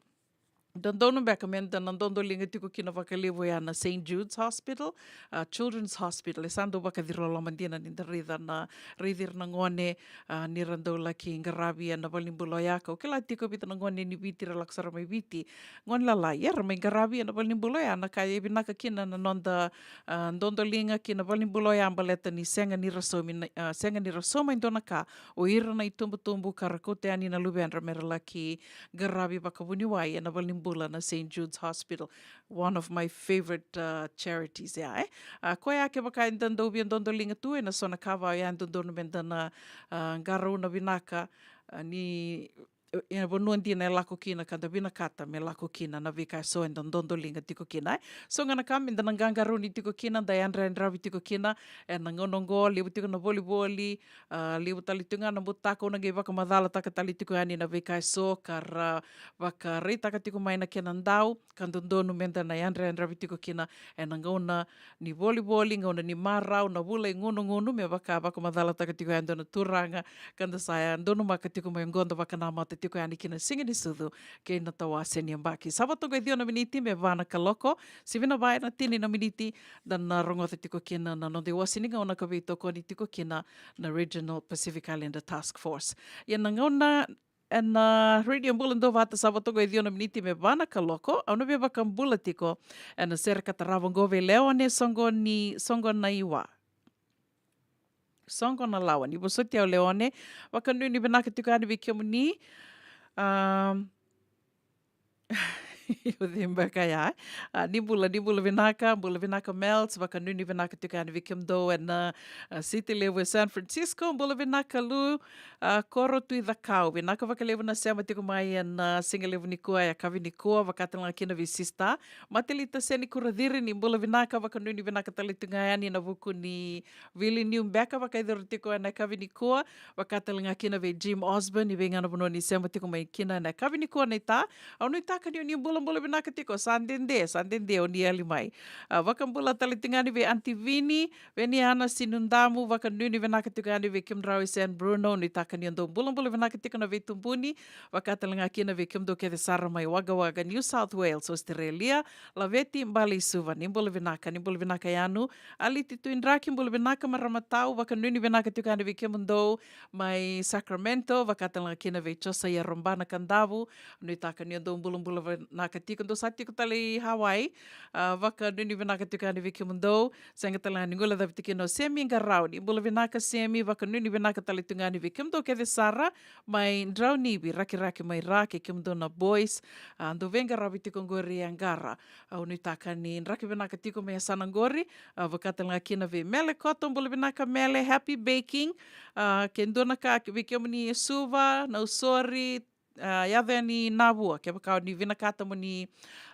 dodonu beka me da na dodoliga tiko kina vakalevu ya na Saint Jude's Hospital, a, Children's Hospital. E sa dau vakaciroloma dina ni da raica na, raici ira na gone, a, ni ra dau laki qaravi ena valenibula oya. Kau kila tiko e vica na gone ni Viti ra lako sara mai Viti, gone lalai, era mai qaravi ena valenibula oya. Na ka e vinaka kina na noda, a, dodoliga ki na valenibula oya baleta ni sega ni ra saumi na, a, sega ni ra sauma e dua na ka o ira na itubutubu ka ra kauta yani na luvedra me ra laki qaravi vakavuniwai ena valenibula na Saint Jude's Hospital. One of my favorite, uh, charities ya, e. A, koya kevaka eda dau via dodoliga tu ena so na ka vaka oya, e dodonu me da na, a, qarauna vinaka, a, ni, e, e vanua dina e lako kina ka da vinakata me lako kina na veika eso eda dodoliga tiko kina, e. So ga na ka me da na qaqarauni tiko kina, da yadrayadravi tiko kina ena gauna oqo, levu tiko na volivoli, a, levu tale tu ga na butako. Au na qai vakamacalataka tale tiko yani na veika eso ka ra vakaraitaka tiko mai na kena dau, ka dodonu me da na yadrayadravi tiko kina ena gauna ni volivoli, gauna ni marau, na vula e gunugunu, me vaka vakamacalataka tiko yani e dua na turaga, ka da sa donumaka tiko mai oqo, da vakanamata tiko yani ki na Siga ni Sucu kei na tawase ni yabaki. Sa vo toka e ciwa na miniti me va na kaloko, sivia na va ena tini na miniti, da na rogoca tiko kina na noda iwase ni gauna ka veitokoni tiko kina na Regional Pacific Islander Task Force. Ia na gauna ena Radio Bula Duavata, sa vo toka e ciwa na miniti me va na kaloko. Au na via vakabula tiko ena sere ka tarava oqo vei Leone Soqoni, Soqonaiwa, Soqonalawa. Ni vosoti au, Leone, vakanuinui vinaka tiko yani vei kemuni. Am, o cei beka ya? A, ni bula, ni bula vinaka, bula vinaka Mels, vakanuinui vinaka tiko yani vei kemudou ena, a, city levu e San Francisco. Bula vinaka Lu, a, Koro Tui Cakau, vinaka vakalevu na sema tiko mai ena, a, siga levu nikua, e yakavi nikua, vaka tale ga kina vei Sister Matelita Seni Kuraciri, ni bula vinaka, vakanuinui vinaka tale tu ga yani ena vuku ni vili niu beka vakaicuru tiko ena yakavi nikua, vaka tale ga kina vei Jim Osborne, ni vei ga na vanua ni sema tiko mai kina ena yakavi nikua naita. Au nuitaka ni o ni bulabula vinaka tiko, sa dede, sa dede o ni yali mai. A, vakabula tale tu ga yani vei Aunty Vini, vei Niana Sinudamu, vakanuinui vinaka tiko yani vei kemudrau i San Bruno, nuitaka ni o dou bulabula vinaka tiko na veitubuni, vaka tale ga kina vei kemudou kece sara mai Wagga Wagga, New South Wales, Australia, Laveti Baleisuva, ni bula vinaka, ni bula vinaka Yanu, Aliti Tuidraki, bula vinaka marama tau, vakanuinui vinaka tiko yani vei kemudou mai Sacramento, vaka tale ga kina vei Josaia Robana Kadavu, nuitaka ni o dou bulabula vinaka tiko, dou sa tiko tale i Hawaii, a, vakanuinui vinaka tiko yani vei kemudou, sega tale ga ni guilecavi tiko kina o Semi Qarau, ni bula vinaka Semi, vakanuinui vinaka tale tu ga yani vei kemudou kece sara mai Draunivi, Rakiraki mai Ra, kei kemudou na boys, a, dou veiqaravi tiko qori e Qara. Au nuitaka ni draki vinaka tiko mai yasana qori, a, vaka tale ga kina vei Mele Koto, bula vinaka Mele, happy baking. A, ke dua na ka vei kemuni e Suva, Nausori, a, yaco yani Navua, kevaka o ni vinakata mo ni,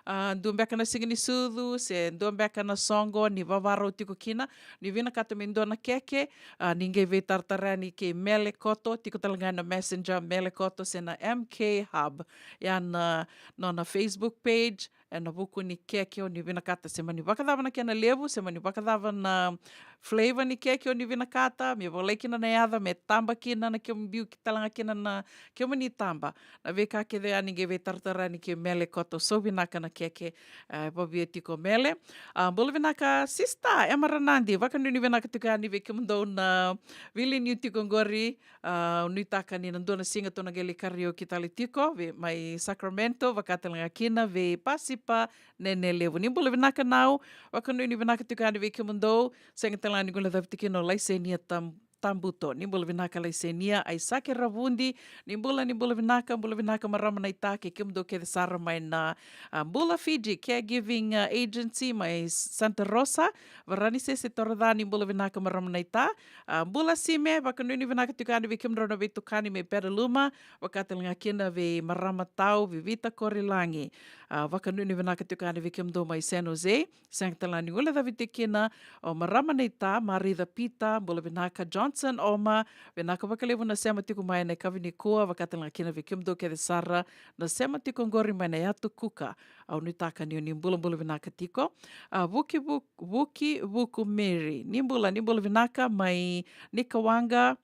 a, dua beka na Siga ni Sucu se dua beka na soqo ni vavarau tiko kina, ni vinakata me dua na keke, a, ni qai veitaratara yani kei Mele Koto, tiko tale ga na Messenger Mele Koto se na M K Hub, ya na nona Facebook page, ena vuku ni keke o ni vinakata, se mani vakacava na kena levu, se mani vakacava na flavor ni keke o ni vinakata, me volai kina na yaca, me taba kina na kemu biu ki tale ga kina na kemuni taba. Na veika kece yani qai veitaratara yani kei Mele Koto, so vinaka na keke, e, vavia tiko Mele. A, bula vinaka Sister Emma Ranadi, vakanuinui vinaka tiko yani vei kemudou na vili niu tiko qori, a, nuitaka ni na dua na siga tou na qai lai karaoke tale tiko, vei, mai Sacramento, vaka tale ga kina vei Pasipa Nene Levu. Ni bula vinaka Nau, vakanuinui vinaka tiko yani vei kemudou, sega tale ga ni guilecavi tiko kina o Laisenia Tam-, Tabuto. Ni bula vinaka Laisenia, Aisake Ravudi, ni bula, ni bula vinaka, bula vinaka marama naita kei kemudou kece sara mai na, a, Bula Fiji Caregiving, a, Agency mai Santa Rosa, Varanise se Toroca, ni bula vinaka marama naita. A, bula Sime, vakanuinui vinaka tiko yani vei kemudrau na veitokani mai Petaluma, vaka tale ga kina vei marama tau Vivita Korilagi. A, vakanuinui vinaka tiko yani vei kemudou mai San Jose, sega tale ga ni guilecavi tiko kina o marama naita Marica Pita, bula vinaka Johnson Oma, vinaka vakalevu na sema tiko mai na yakavi nikua, vaka tale ga kina vei kemudou kece sara na sema tiko qori mai na Yatu Kuka. Au nuitaka ni o ni bulabula vinaka tiko. A, Vuki Vu-, Vuki Vuku Mary, ni bula, ni bula vinaka mai Nikawaqa,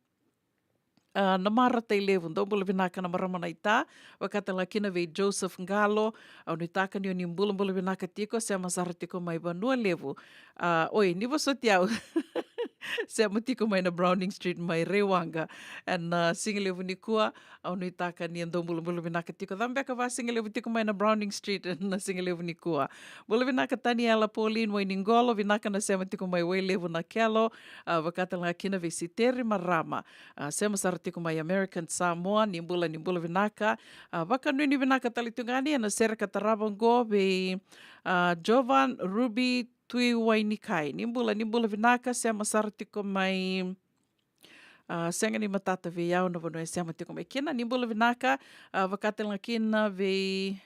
a, Namara Tailevu, dou bula vinaka na marama naita. Vaka tale ga kina vei Joseph Qalo, au nuitaka ni o ni bulabula vinaka tiko, sema sara tiko mai Vanua Levu. A, oi, ni vosoti au. Sema tiko mai na Browning Street mai Raiwaqa. Ena, a, siga levu nikua, au nuitaka ni dou bulabula vinaka tiko. Cava beka va siga levu tiko mai na Browning Street na siga levu nikua. Bula vinaka Taniela Pauline Wainiqolo, vinaka na sema tiko mai Wailevu na Kelo, a, vaka tale ga kina vei Siteri Marama. A, sema sara tiko mai American Samoa, ni bula, ni bula vinaka. A, vakanuinui vinaka tale tu ga yani ena sere ka tarava qo vei, a, Jovan Ruby Tui Wainikai. Ni bula, ni bula vinaka, sema sara tiko mai, a, sega ni matata vei au na vanua e sema tiko mai kina. Ni bula vinaka, a, vaka tale ga kina vei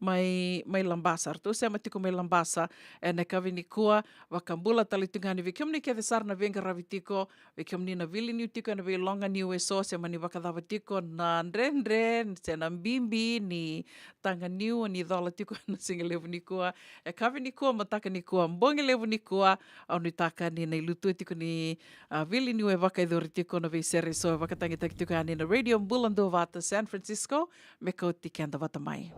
mai, mai Labasa. Ratou sema tiko mai Labasa ena yakavi nikua. Vakabula tale tu ga yani vei kemuni kece sara na veiqaravi tiko, vei kemuni na viliniu tiko ena veiloga niu eso, se mani vakacava tiko na dredre se na bibi ni taga niu ni cola tiko ena siga levu nikua, yakavi nikua, mataka nikua, bogi levu nikua. Au nuitaka ni na ilutua tiko ni, a, viliniu e vakayacori tiko na veisere eso e vakatagitaki tiko yani na Radio Bula Duavata San Francisco, me kauti keda vata mai.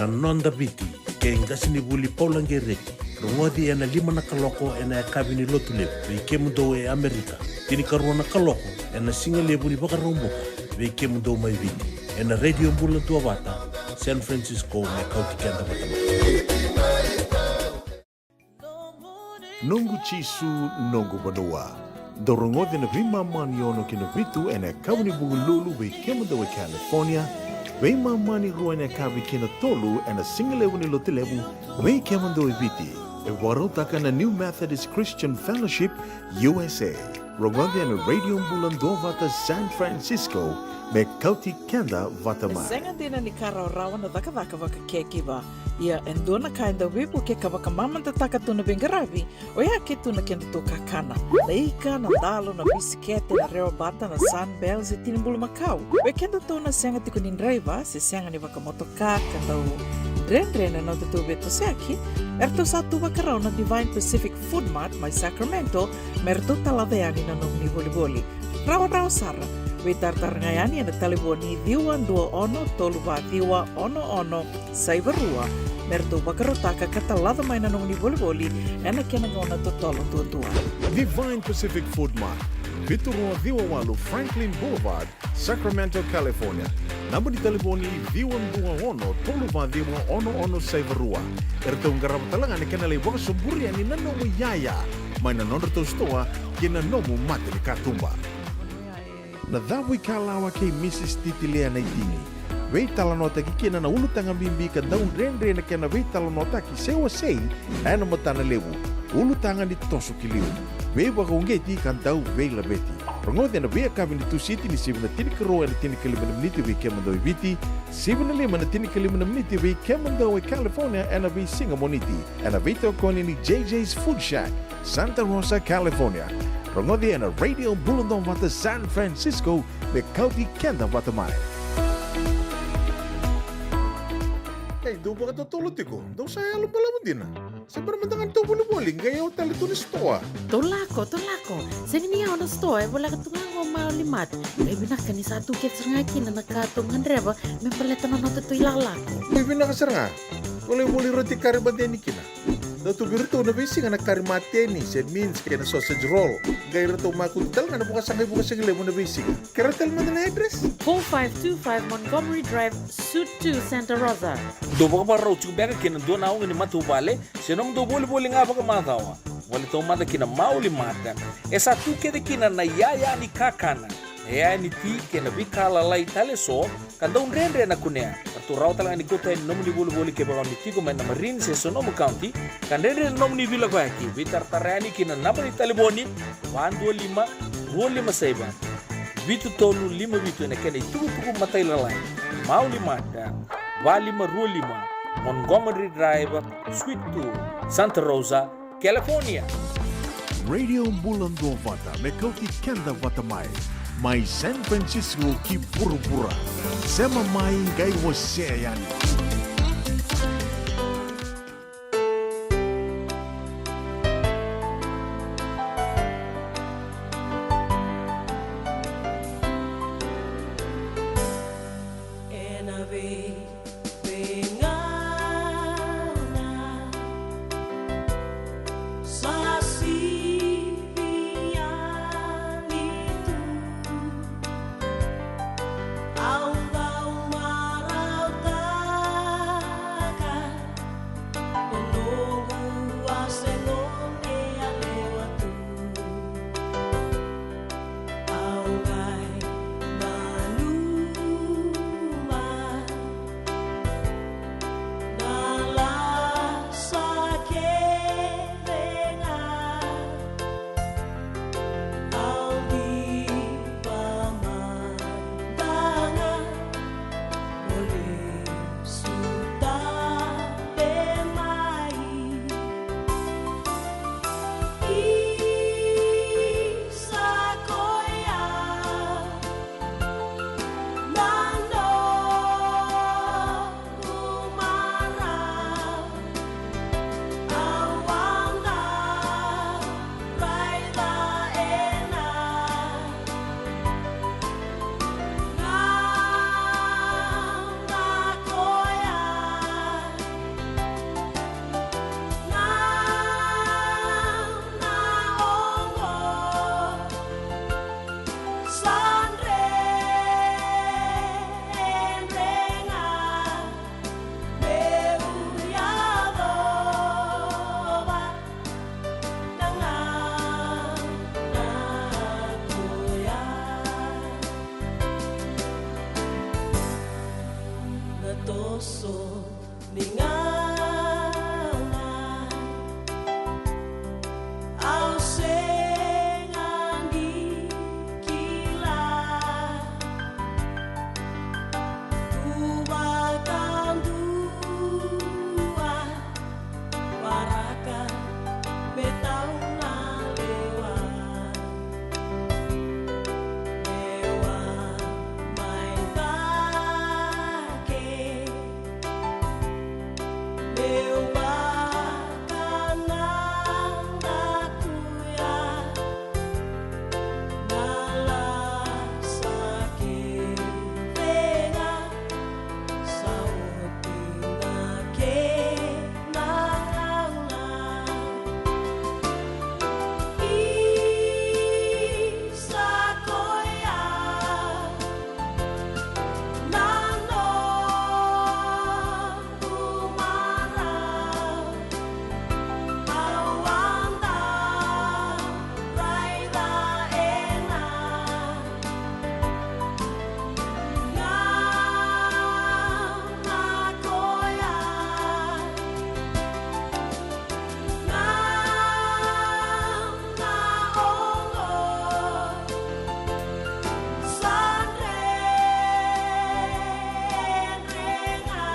Noda Viti kei qasenivuli Paula Gereti. Rogoci ena lima na kaloko ena yakavi ni Lotulevu vei kemudou e Amerika. Tinikarua na kaloko ena sigalevu ni Vakaraubuka vei kemudou mai Viti, ena Radio Bula Duavata, San Francisco, me kauti keda vata mai. Noqu Jisu, noqu vanua. Dou rogoci ena veimama ni ono ki na vitu ena yakavi ni Vukelulu vei kemudou e California, veimama ni rua ena yakavi ki na tolu ena sigalevu ni Lotulevu vei kemudou e Viti. E vakarautaka na New Methodist Christian Fellowship U S A. Rogoci ena Radio Bula Duavata, San Francisco, me kauti keda vata mai. E sega dina ni ka rawarawa na cakacaka vakacaregiver. Ia e dua na ka e dau veivuke ka vakamamadataka tu na veiqaravi, oya ke tu na kedatou kakana. Na ika, na dalo, na bisikete, na rewa bata, na Sunbell, se tini bulumakau. Vei kedatou na sega tiko ni draiva se sega ni vakamotoka ka dau dredre na nodatou veitosoyaki, eratou sa tu vakarau na Divine Pacific Food Mart mai Sacramento me ratou talaca yani na nomuni volivoli. Rawarawa sara, veitaratara ga yani ena talevoni ciwa dua ono tolu va ciwa ono ono saiva rua me ratou vakarautaka ka talaca mai na nomuni volivoli ena kena gauna totolo duadua. Divine Pacific Food Mart, vitu rua ciwa walu Franklin Boulevard, Sacramento, California. Naba ni talevoni ciwa dua ono tolu va ciwa ono ono saiva rua. Eratou qarava tale ga na kena lai vakasoburi yani na nomu iyaya mai na nodratou sitoa ki na nomu mata ni katuba. Na cavu ikalawa kei Mrs Titilea Naitini. Veitalanoataki kina na ulutaga bibi ka dau dredre na kena veitalanoataki se wasei ena matana levu. Ulutaga ni toso ki liu, veivakauqeti ka dau veilaveti. Rogoci ena veiyakavi ni Tusiti ni sivi na tinikarua ena tinikalima na miniti vei kemudou e Viti, sivi na lima ena tinikalima na miniti vei kemudou e California ena veisiga Moniti, ena veitokoni ni J J's Food Shack, Santa Rosa, California. Rogoci ena Radio Bula Duavata, San Francisco, me kauti keda vata mai. Ei, dou vakatotolo tiko, dou sa yalo balavu dina. Se bera mada ga ni tou volivoli, qai yawa tale tu na sitoa. Tou lako, tou lako. Sega ni yawa na sitoa, e voleka tu ga qo Mauli Mart. Qai vinaka ni sa tu kece sara ga kina na ka tou gadreva me baleta na nodatou ilakolako. Qai vinaka sara ga. Tou lai voli roti kari mateni kina. Dau tu vei iratou na veisiga na kari mateni se mince kei na sausage roll. Qai ratou makutu tale ga na vakasaqa i vuka sega levu na veisiga. Kerea tale mada na address? Four five two five Montgomery Drive, Suite two, Santa Rosa. Dou vakavakarau tiko beka ki na dua na oga ni matavuvale se nomudou volivoli ga vakamacawa. Voli taumada ki na Mauli Mart. E sa tu kece kina na iyaya ni kakana, na iyaya ni ti kei na veika lalai tale eso ka dau dredre na kunea. Ratou rawa tale ga ni kauta yani na nomuni volivoli kevaka o ni tiko mai na Marin se Sonoma County ka dredre na nomuni veilakoyaki. Veitaratara yani ki na naba ni talevoni va dua lima, rua lima saiva, vitu tolu lima vitu ena kena itukutuku matailalai. Mauli Mart, va lima rua lima Montgomery Drive, Suite two, Santa Rosa, California. Radio Bula Duavata me kauti keda vata mai, mai San Francisco ki vuravura. Sema mai qai wasea yani. Ena vei Veigauna sa sivi yani tu, au dau marautaka na noqu a se gone yalewa tu. Au qai nanuma Toso ni gauna au sega ni kila. Tu vakadua waraka me tau na lewa. Lewa mai cake. Meu vaka na dakuya na lasa ke vega. Sa oti na kena gauna. Isa koya na noqu marau. Au a dau raica ena gauna koya. Gauna oqo sa dredre ga.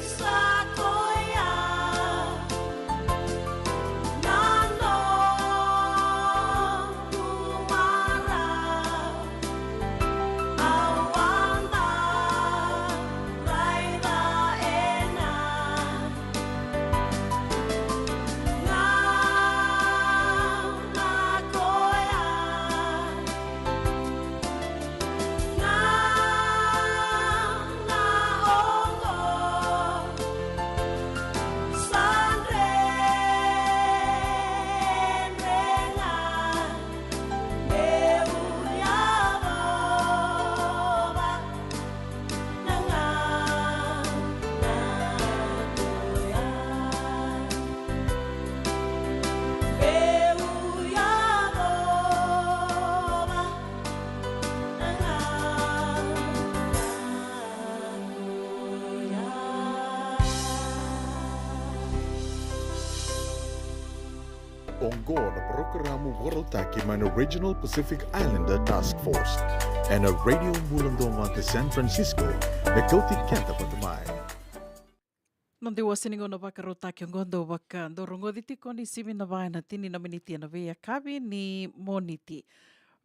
Isa koya na noqu marau. Au a dau raica ena gauna koya. Gauna oqo sa dredre ga. Meu yacova na gauna koya. Meu yacova na gauna koya. Oqo na parokaramu vakarautaki mai na Regional Pacific Islander Task Force ena Radio Bula Duavata San Francisco, me kauti keda vata mai. Noda iwase ni gauna vakarautaki oqo dau vaka, dau rogoci tiko ni sivi na va ena tini na miniti ena veiyakavi ni Moniti.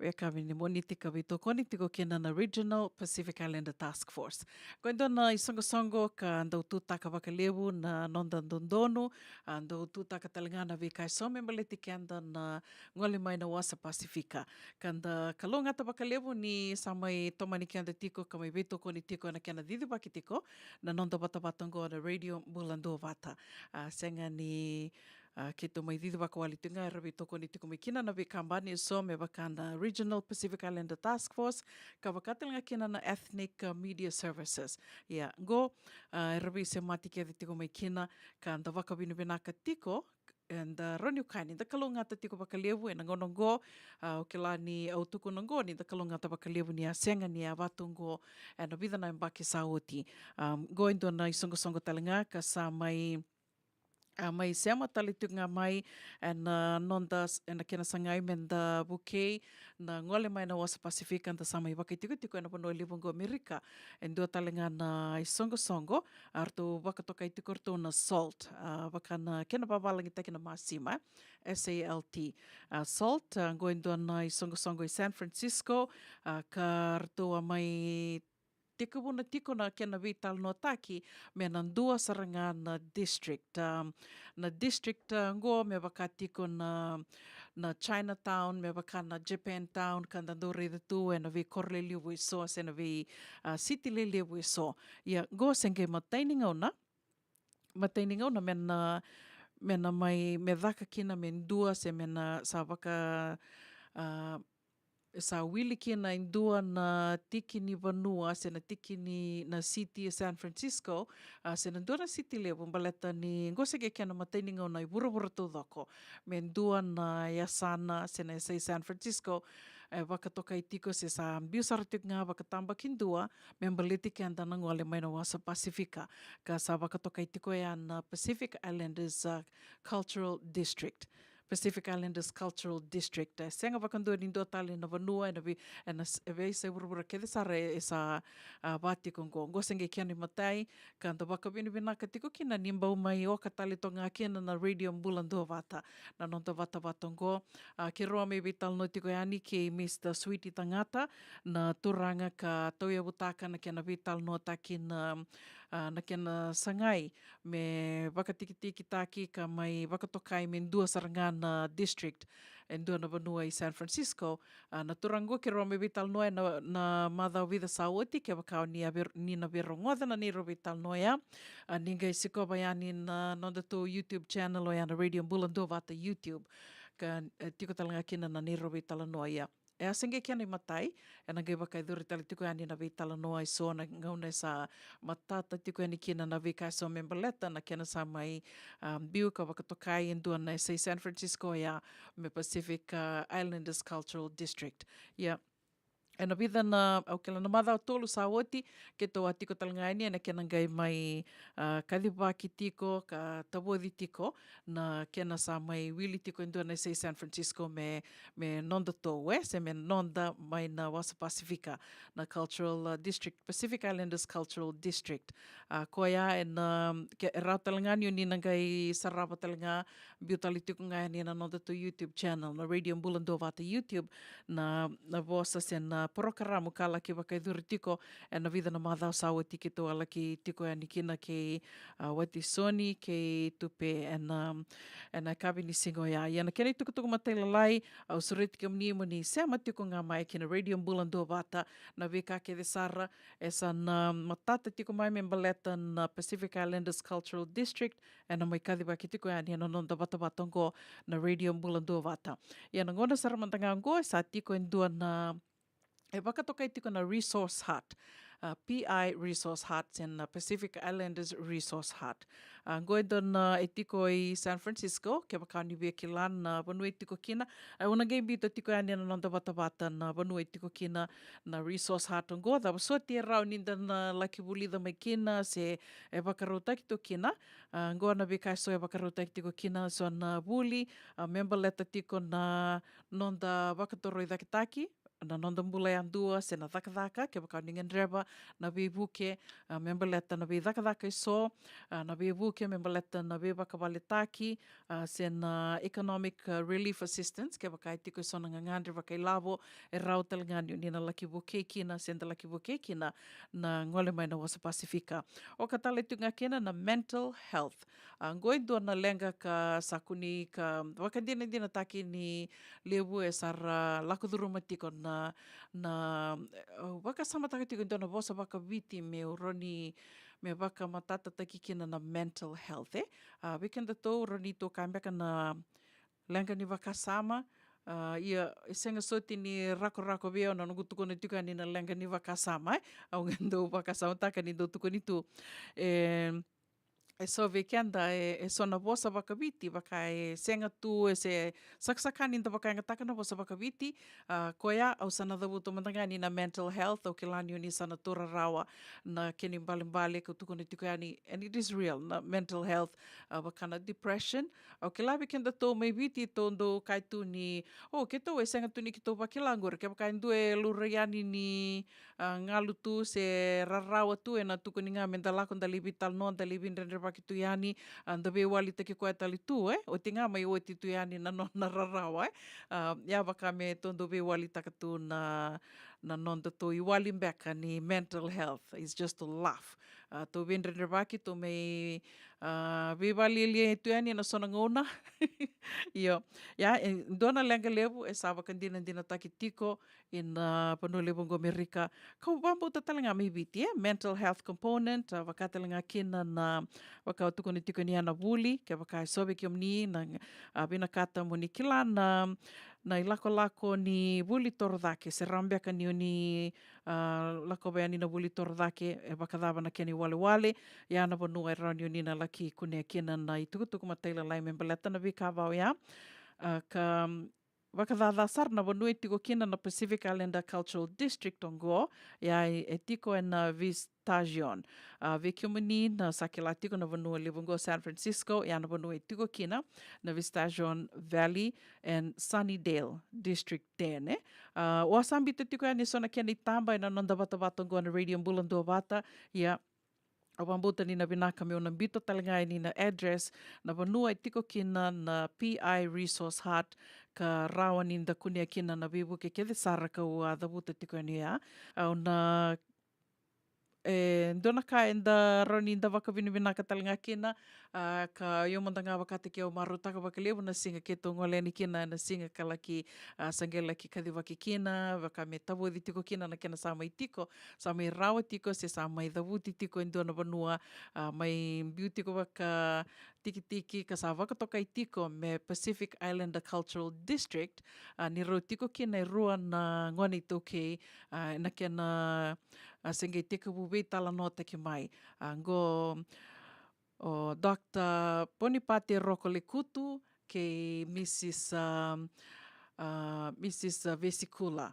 Veiyakavi ni Moniti ka veitokoni tiko kina na Regional Pacific Islander Task Force. Ko e dua na isoqosoqo ka dau tutaka vakalevu na noda dodonu, a, dau tutaka tale ga na veika eso me baleti keda na gole mai na wasa Pasifika. Ka da kalougata vakalevu ni sa mai tomani keda tiko ka mai veitokoni tiko ena kena cicivaki tiko na noda vatavata oqo na Radio Bula Duavata. A, sega ni, a, keitou mai cicivaka wale tiko ga, era veitokoni tiko mai kina na veikabani eso me vaka na Regional Pacific Islander Task Force, ka vaka tale ga kina na Ethnic, a, Media Services. Ia, qo, a, era veisemati kece tiko mai kina, ka da vakavinavinaka tiko, eda rawa ni kaya ni da kalougata tiko vakalevu ena gauna oqo. A, au kila ni au tukuna oqo ni da kalougata vakalevu ni a sega ni a vatu oqo ena vica na yabaki sa oti. A, qo e dua na isoqosoqo tale ga ka sa mai A mai sema tale tiko ga mai ena noda s-, ena kena sagai me da vukei na gole mai na wasa Pasifika, da sa mai vakaitikotiko ena vanua levu oqo Amerika. E dua tale ga na isoqosoqo, a ratou vakatokai tiko ratou na SALT, a vaka na kena vavalagitaki na masima, S A L T. A SALT, a qo e dua na isoqosoqo i San Francisco, a ka ratou a mai tekivuna tiko na kena veitalanoataki me na dua sara ga na district. Um, na district, uh, qo me vaka tiko na, na Chinatown, me vaka na Japantown, ka da dau raica tu ena veikoro lelevu eso, se na vei, uh, city lelevu eso. Ia, qo se qai matai ni gauna, matai ni gauna me na, me na mai, me caka kina me dua, se me na sa vaka, uh, e sa wili kina e dua na tiki ni vanua, se na tiki ni na city e San Francisco, a, se na dua na city levu, baleta ni qo se qai kena matai ni gauna i vuravura taucoko me dua na yasana, se na yasa i San Francisco, e vakatokai tiko, se sa biu sara tiko ga vakatabakidua me baleti keda na gole mai na wasa Pasifika, ka sa vakatokai tiko ya na Pacific Islanders, a, Cultural District. Pacific Islanders Cultural District. E sega vakadua ni dua tale na vanua ena vei, ena s-, e veiyasai vuravura kece sara e, e sa, a, va tiko qo. Qo se qai kena imatai, ka da vakavinavinaka tiko kina ni bau mai oka tale toka ga kina na Radio Bula Duavata na noda vatavata qo. A, keirau a mai veitalanoa tiko yani kei Mister Sweety Tagata, na turaga ka tauyavutaka na kena veitalanoataki na, a, na kena sagai me vakatikitikitaki ka mai vakatokai me dua sara ga na district, e dua na vanua i San Francisco. A, na turaga qo keirau a mai veitalanoa ena, na macawa vica sa oti, kevaka o ni a vei-, ni na veirogoca na neirau veitalanoa ya. A, ni qai sikova yani na nodatou YouTube channel, oya na Radio Bula Duavata YouTube. Ka, e, tiko tale ga kina na neirau veitalanoa ya. E a se qai kena imatai, ena qai vakayacori tale tiko yani na veitalanoa eso na gauna e sa matata tiko yani kina na veika eso me baleta na kena sa mai, a, biu ka vakatokai e dua na yasa i San Francisco ya me Pacific, a, Islanders Cultural District. Ia, ena vica na, au kila na macawa tolu sa oti, keitou a tiko tale ga yani ena kena qai mai, a, kacivaki tiko ka tavoci tiko na kena sa mai wili tiko e dua na yasa i San Francisco me, me nodatou, e, se me noda mai na wasa Pasifika, na Cultural, a, District, Pacific Islanders Cultural District. A, koya ena, ke, e rawa tale ga ni o ni na qai sarava tale ga, biu tale tiko ga yani na nodatou YouTube channel, na Radio Bula Duavata YouTube, na, na vosa se na porokaramu ka laki vakayacori tiko ena vica na macawa sa oti, keitou a laki tiko yani kina kei, a, Wati Soni kei Tupe ena, ena yakavi ni siga oya. Ia na kena itukutuku matailalai, au sureti kemuni mo ni sema tiko ga mai ki na Radio Bula Duavata, na veika kece sara e sa na matata tiko mai me baleta na Pacific Islanders Cultural District, ena mai kacivaki tiko yani ena noda vatavata oqo na Radio Bula Duavata. Ia na gauna sara mada ga oqo e sa tiko e dua na, e vakatokai tiko na Resource Hut, a, P I Resource Hut, se na Pacific Islanders Resource Hut. A, oqo e dua na, e tiko i San Francisco, kevaka ni via kila na vanua e tiko kina. Au na qai biuta tiko yani ena noda vatavata na vanua e tiko kina na Resource Hut oqo. Cava soti e rawa ni da na laki vulica mai kina se e vakarautaki tu kina. A, oqo na veika eso e vakarautaki tiko kina, so na vuli, a, me baleta tiko na noda vakatorocaketaki, na noda bula yadua se na cakacaka, kevaka ni gadreva na veivuke, a, me baleta na veicakacaka eso, a, na veivuke me baleta na veivakavaletaki, a, se na economic, a, relief assistance, kevaka e tiko eso na gagadre vakailavo e rawa tale ga ni o ni na laki vukei kina, se da laki vukei kina na gole mai na wasa Pasifika. Oka tale tiko ga kina na mental health. A, oqo e dua na leqa ka sa kune ka vakadinadinataki ni levu e sa ra lako curuma tiko na, na, e, vakasamataka tiko e dua na vosa vakaviti me rawa ni, me vakamatatataki kina na mental health, e. A, vei kedatou rawa ni tou kaya beka na leqa ni vakasama, a, ia, e sega soti ni rakorako vei au na noqu tukuna tiko yani na leqa ni vakasama, e. Au ga dau vakasamataka ni dau tukuni tu. E, e so vei keda, e, e so na vosa vakaviti, vaka e sega tu, e se sakasaka ni da vakayagataka na vosa vakaviti. A, koya, au sa na cavuta mada ga ni na mental health, au kila ni o ni sa na tu rarawa na kena ibalebale, kau tukuna tiko yani, and it is real, na mental health, a, vaka na depression. Au kila vei kedatou mai Viti, tou dau kaya tu ni, o, keitou e sega tu ni keitou vakila qori, kevaka e dua e laurai yani ni, a, galu tu se rarawa tu, ena tukuni ga me da lako da lai veitalanoa, da lai veidredrevaki tu yani, a, da veiwalitaki koya tale tu, e? Oti ga mai oti tu yani na nona rarawa, e? A, ia vaka me tou dau veiwalitaka tu na, na nodatou iwali beka ni mental health. It's just to laugh. A, tou veidredrevaki, tou mai, a, veivalialia tu yani ena so na gauna. Io, ia, e dua na leqa levu e sa vakadinadinataki tiko ina vanua levu oqo Amerika. Kau vakabauta tale ga mai Viti, e, mental health component, a, vaka tale ga kina na, vaka au tukuna tiko ni a na vuli, kevaka e so vei kemuni na, a, vinakata mo ni kila na, na ilakolako ni vuli torocake, se rawa beka ni o ni, a, lakova yani na vuli torocake, e vakacava na kena iwalewale, ia na vanua e rawa ni o ni na laki kunea kina na itukutuku matailalai me baleta na veika vau ya. A, ka vakacaca sara na vanua e tiko kina na Pacific Islander Cultural District oqo, ia e, e tiko ena Vista John. A, vei kemuni na sa kila tiko na vanua levu oqo San Francisco, ia na vanua e tiko kina na Vista John Valley and Sunnydale District ten, e. A, au a sa biuta tiko yani e so na kena itaba ena noda vatavata oqo na Radio Bula Duavata, ia au vakabauta ni na vinaka meu na biuta tale ga yani na address, na vanua e tiko kina na P I Resource Hut, ka rawa ni da kunea kina na veivuke kece sara kau a cavuta tiko yani ya. Au na, e dua na ka eda rawa ni da vakavinavinaka tale ga kina, a, ka io mada ga vakataki au marautaka vakalevu na siga keitou gole yani kina, na siga ka laki, a, sa qai laki kacivaki kina, vaka me tavoci tiko kina na kena sa mai tiko, sa mai rawa tiko, se sa mai cavuti tiko e dua na vanua, a, mai biu tiko vaka tikitiki ka sa vakatokai tiko me Pacific Islander Cultural District, a, ni rau tiko kina e rua na gone iTaukei, a, na kena, a, se qai tekivu veitalanoataki mai. A, qo o Doctor Ponipate Rokolekutu kei Missus, a, a, Missus Vesikula.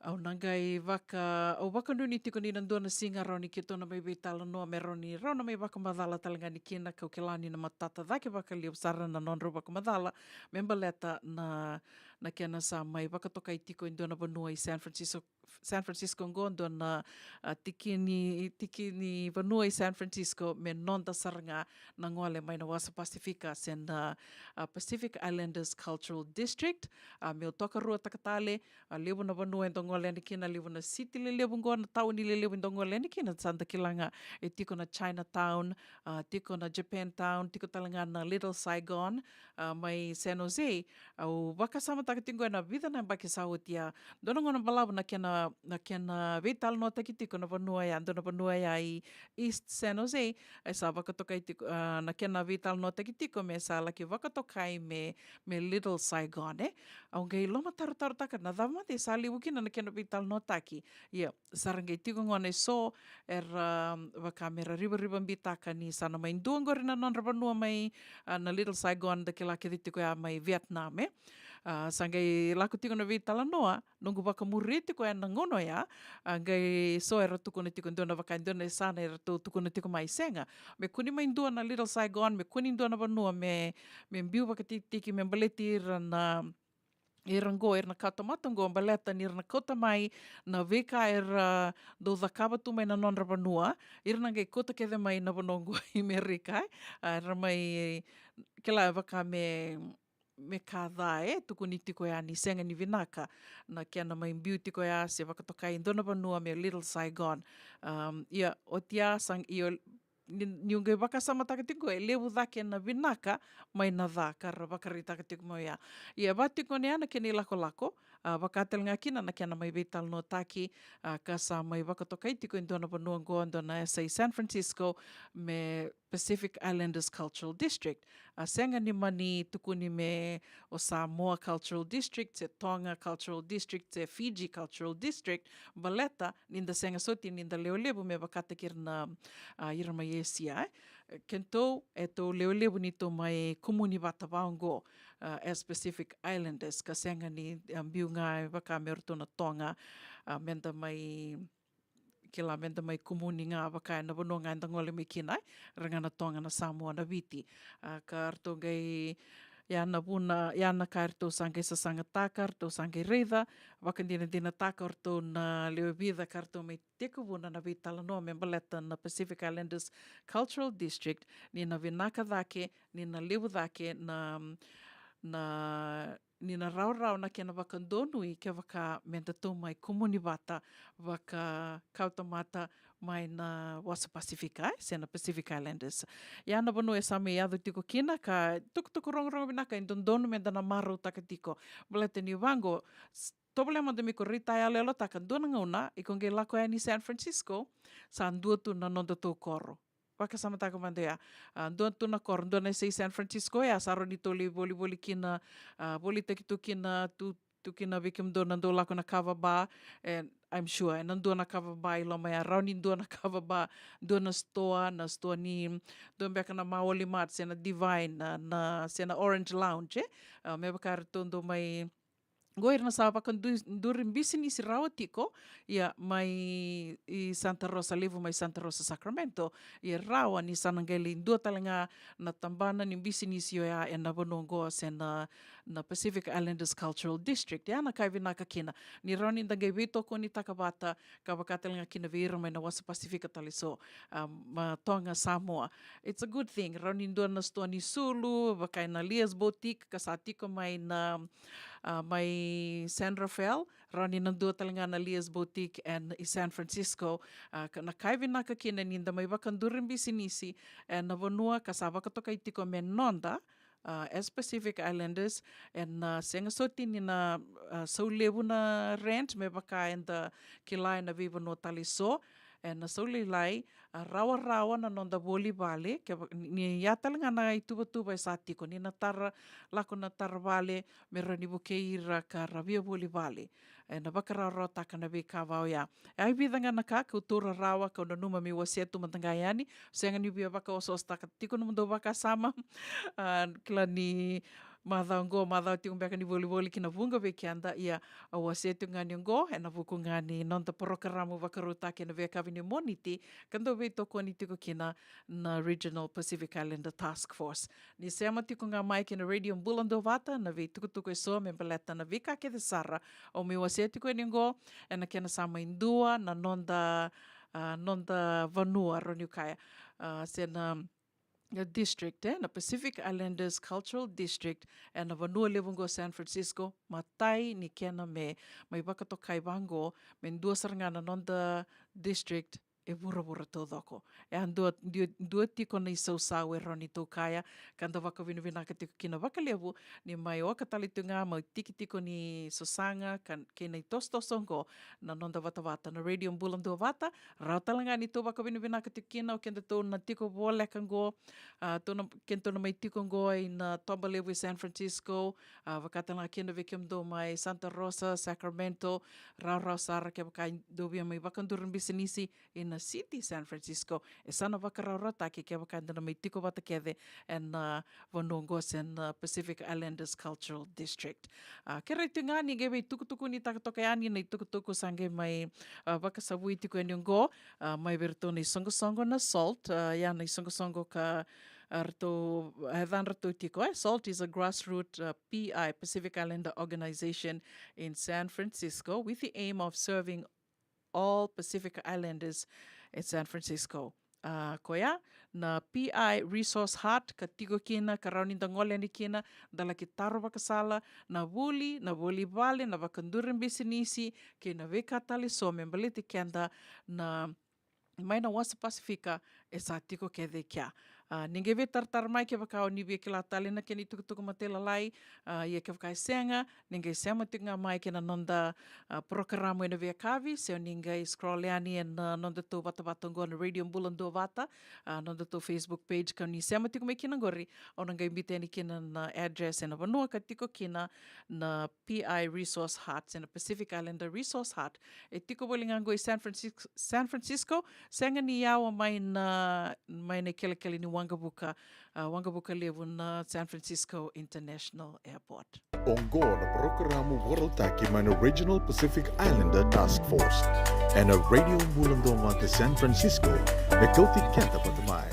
Au na qai vaka, au vakanuinui tiko ni na dua na siga rawa ni keitou na mai veitalanoa me rawa ni rau na mai vakamacala tale ga ni kina, kau kila ni na matata cake vakalevu sara na nodrau vakamacala me baleta na, na kena sa mai vakatokai tiko e dua na vanua i San Francisco, San Francisco oqo, dua na, a, tiki ni, tiki ni vanua i San Francisco me noda sara ga na gole mai na wasa Pasifika se na, a, Pacific Islanders Cultural District. A, meu tokaruataka tale, a, levu na vanua e dau gole yani kina, levu na siti lelevu oqo, na tauni lelevu e dau gole yani kina, sa da kila ga e tiko na Chinatown, a, tiko na Japantown, tiko tale ga na Little Saigon, a, mai San Jose. Au vakasamataka tiko ena vica na yabaki sa oti ya, dua na gauna balavu na kena, na kena veitalanoataki tiko na vanua ya, dua na vanua ya i East San Jose, e sa vakatokai tiko, a, na kena veitalanoataki tiko me sa laki vakatokai me, me Little Saigon, e. Au qai lomatarotarotaka na cava mada e sa levu kina na kena veitalanoataki. Ia, sa ra qai tiko gona e so era, um, vaka me ra rivarivabitaka ni sa na mai dua qori na nodra vanua mai, a, na Little Saigon, da kila kece tiko ya mai Vietnam, e. A, sa qai lako tiko na veitalanoa, noqu vakamuria tiko ena gauna oya, a, qai so era tukuna tiko dua na vaka, dua na yasana eratou tukuna tiko mai, sega, me kune mai dua na Little Saigon, me kune dua na vanua me, me biu vakatikitiki, me baleti ira na, ira qo, ira na kawatamata qo, baleta ni ra na kauta mai na veika era dau cakava tu mai na nodra vanua, ira na qai kauta kece mai na vanua qo i Merika, e. A, era mai kila vaka me, me ka ca, e tukuni tiko yani, sega ni vinaka na kena mai biu tiko ya se vakatokai dua na vanua me Little Saigon. Um, ia, oti ya sa, io, ni, niu qai vakasamataka tiko, e levu cake na vinaka mai na ca ka ra vakaraitaka tiko mai oya. Ia, va tiko gona ya na kena ilakolako, a, vaka tale ga kina na kena mai veitalanoataki, a, ka sa mai vakatokai tiko e dua na vanua qo, dua na yasa i San Francisco, me Pacific Islanders Cultural District. A, sega ni mani tukuni me o Samoa Cultural District, se Tonga Cultural District, se Fiji Cultural District, baleta ni da sega soti ni da lewe levu me vakataki ira na, a, ira mai Esia, e. Kedatou, e tou lewe levu ni tou mai kumuni vata vaqo, ah, as Pacific Islanders, ka sega ni, ah, biu ga e vaka me ratou na Toga, ah, meda mai, kila, meda mai kumuni ga vaka ena vanua ga eda gole mai kina, e, ra ga na Toga, na Samoa, na Viti. Ah, ka ratou qai, ia na vuna, ia na ka ratou sa qai sasagataka, ratou sa qai raica, vakadinadinataka ratou na lewe vica ka ratou mai tekivuna na veitalanoa me baleta na Pacific Islanders Cultural District, ni na vinaka cake, ni na levu cake na, na, ni na rawarawa na kena vakadonui kevaka me datou mai kumuni vata vakakawatamata mai na Wasa Pasifika, e, se na Pacific Islanders. Ia na vanua e sa mai yaco tiko kina, ka tukutuku rogorogo vinaka, e dodonu me da na marautaka tiko. Baleta ni vaqo, s-, tovolea mada me ko raitayaloyalotaka, dua na gauna iko qai lako yani San Francisco, sa dua tu na nodatou koro. Vakasamataka mada ya. Ah, dua tu na koro, dua na yasai San Francisco ya, sa rawa ni tou lai volivoli kina, ah, volitaki tu kina, tu, tu kina vei kemudou na dau lako na kava bar, and I'm sure ena dua na kava bar i loma ya, rawa ni dua na kava bar, dua na sitoa, na sitoa ni, dua beka na Maoli Mart, se na Divine, na, na, se na Orange Lounge, e? Ah, me vaka ratou dau mai qo ira na sa vakaduri bisinisi rawa tiko, ia mai i Santa Rosa Levu, mai Santa Rosa Sacramento, ia rawa ni sa na qai lai dua tale ga na tabana ni bisinisi oya ena vanua oqo se na, na Pacific Islanders Cultural District. Ia na ka e vinaka kina, ni rawa ni da qai veitokonitaka vata, ka vaka tale ga kina vei ira mai na Wasa Pasifika tale so, ah, ma Toga, Samoa. It's a good thing. Rawa ni dua na sitoa ni sulu, vaka ena Leah's Boutique, ka sa tiko mai na, ah, mai San Rafael, rawa ni na dua tale ga na Leah's Boutique ena i San Francisco. Ah, ka, na ka e vinaka kina ni da mai vakaduri bisinisi ena vanua ka sa vakatokai tiko me noda, ah, as Pacific Islanders, ena, ah, sega soti ni na, ah, sau levu na rent me vaka eda kila ena veivanua tale so, ena, ah, sau lailai, ah, rawarawa na noda voli vale, ke va-, ni, ni ya tale ga na ituvatuva e sa tiko, ni na tara, lako na tara vale, me rawa ni vukei ira ka ra via voli vale. Ena vakarawarawataka na veika va oya. E a vica ga na ka kau taura rawa, kau nanuma meu wasea tu mada ga yani. Sega niu via vakaosoosotaka tiko nomudou vakasama. Ah, kila ni macawa oqo, macawa tiko beka ni volivoli ki na vuqa vei keda, ia au wasea tiko ga ni oqo ena vuku ga ni noda porokaramu vakarautaki ena veiyakavi ni Moniti, ka dau veitokoni tiko kina na Regional Pacific Islander Task Force. Ni sema tiko ga mai ki na Radio Bula Duavata, na veitukutuku eso me baleta na veika kece sara au mai wasea tiko yani oqo, ena kena sa mai dua na noda, ah, noda vanua, rawa niu kaya, ah, se na, na district, e, na Pacific Islanders Cultural District, ena vanua levu oqo San Francisco, matai ni kena me mai vakatokai vaqo, me dua sara ga na noda district e vuravura taucoko. E a dua, dua, dua tiko na isausau e rawa ni tou kaya, ka da vakavinavinaka tiko kina vakalevu, ni mai oka tale tiko ga, mai tiki tiko ni sasaga, ka, kei na itosotoso oqo, na noda vatavata, na Radio Bula Duavata, rawa tale ga ni tou vakavinavinaka tiko kina, o kedatou na tiko voleka oqo, ah, tou na, kedatou na mai tiko oqo ina toba levu i San Francisco, ah, vaka tale ga kina vei kemudou mai Santa Rosa, Sacramento, rawarawa sara kevaka dou via mai vakaduri bisinisi, ina city San Francisco. E sa na vakarawarawataki kevaka eda na mai tiko vata kece ena, ah, vanua oqo se na, ah, Pacific Islanders Cultural District. Ah, kerei tiko ga ni qai veitukutukunitaka toka yani na itukutuku sa qai mai, ah, vakasavui tiko yani oqo, ah, mai vei iratou na isoqosoqo na SALT, ah, ia na isoqosoqo ka, ah, ratou, ah, yacadratou tiko, e, SALT is a grassroot, ah, P I, Pacific Islander Organization in San Francisco, with the aim of serving all Pacific Islanders in San Francisco. Ah, koya na P I Resource Hut ka tiko kina, ka rawa ni da gole yani kina, da laki taro vakasala, na vuli, na voli vale, na vakaduri bisinisi, kei na veika tale so me baleti keda na, mai na Wasa Pasifika, e sa tiko kece kea. Ah, ni qai veitaratara mai kevaka o ni via kila tale na kena itukutuku matailalai, ah, ia kevaka e sega, ni qai sema tiko ga mai kei na noda, ah, porokaramu ena veiyakavi, se o ni qai scroll yani ena, ah, nodatou vatavata oqo na Radio Bula Duavata, ah, nodatou Facebook page, ka ni sema tiko mai kina oqori, au na qai biuta yani kina na address ena vanua ka tiko kina na P I Resource Hut, se na Pacific Islander Resource Hut. E tiko voli ga oqo i San Francisco, San Francisco, sega ni yawa mai na, mai na ikelekele ni waqavuka, a, waqavuka levu na San Francisco International Airport. Oqo na parokaramu vakarautaki mai na Regional Pacific Islander Task Force ena Radio Bula Duavata San Francisco, me kauti keda vata mai.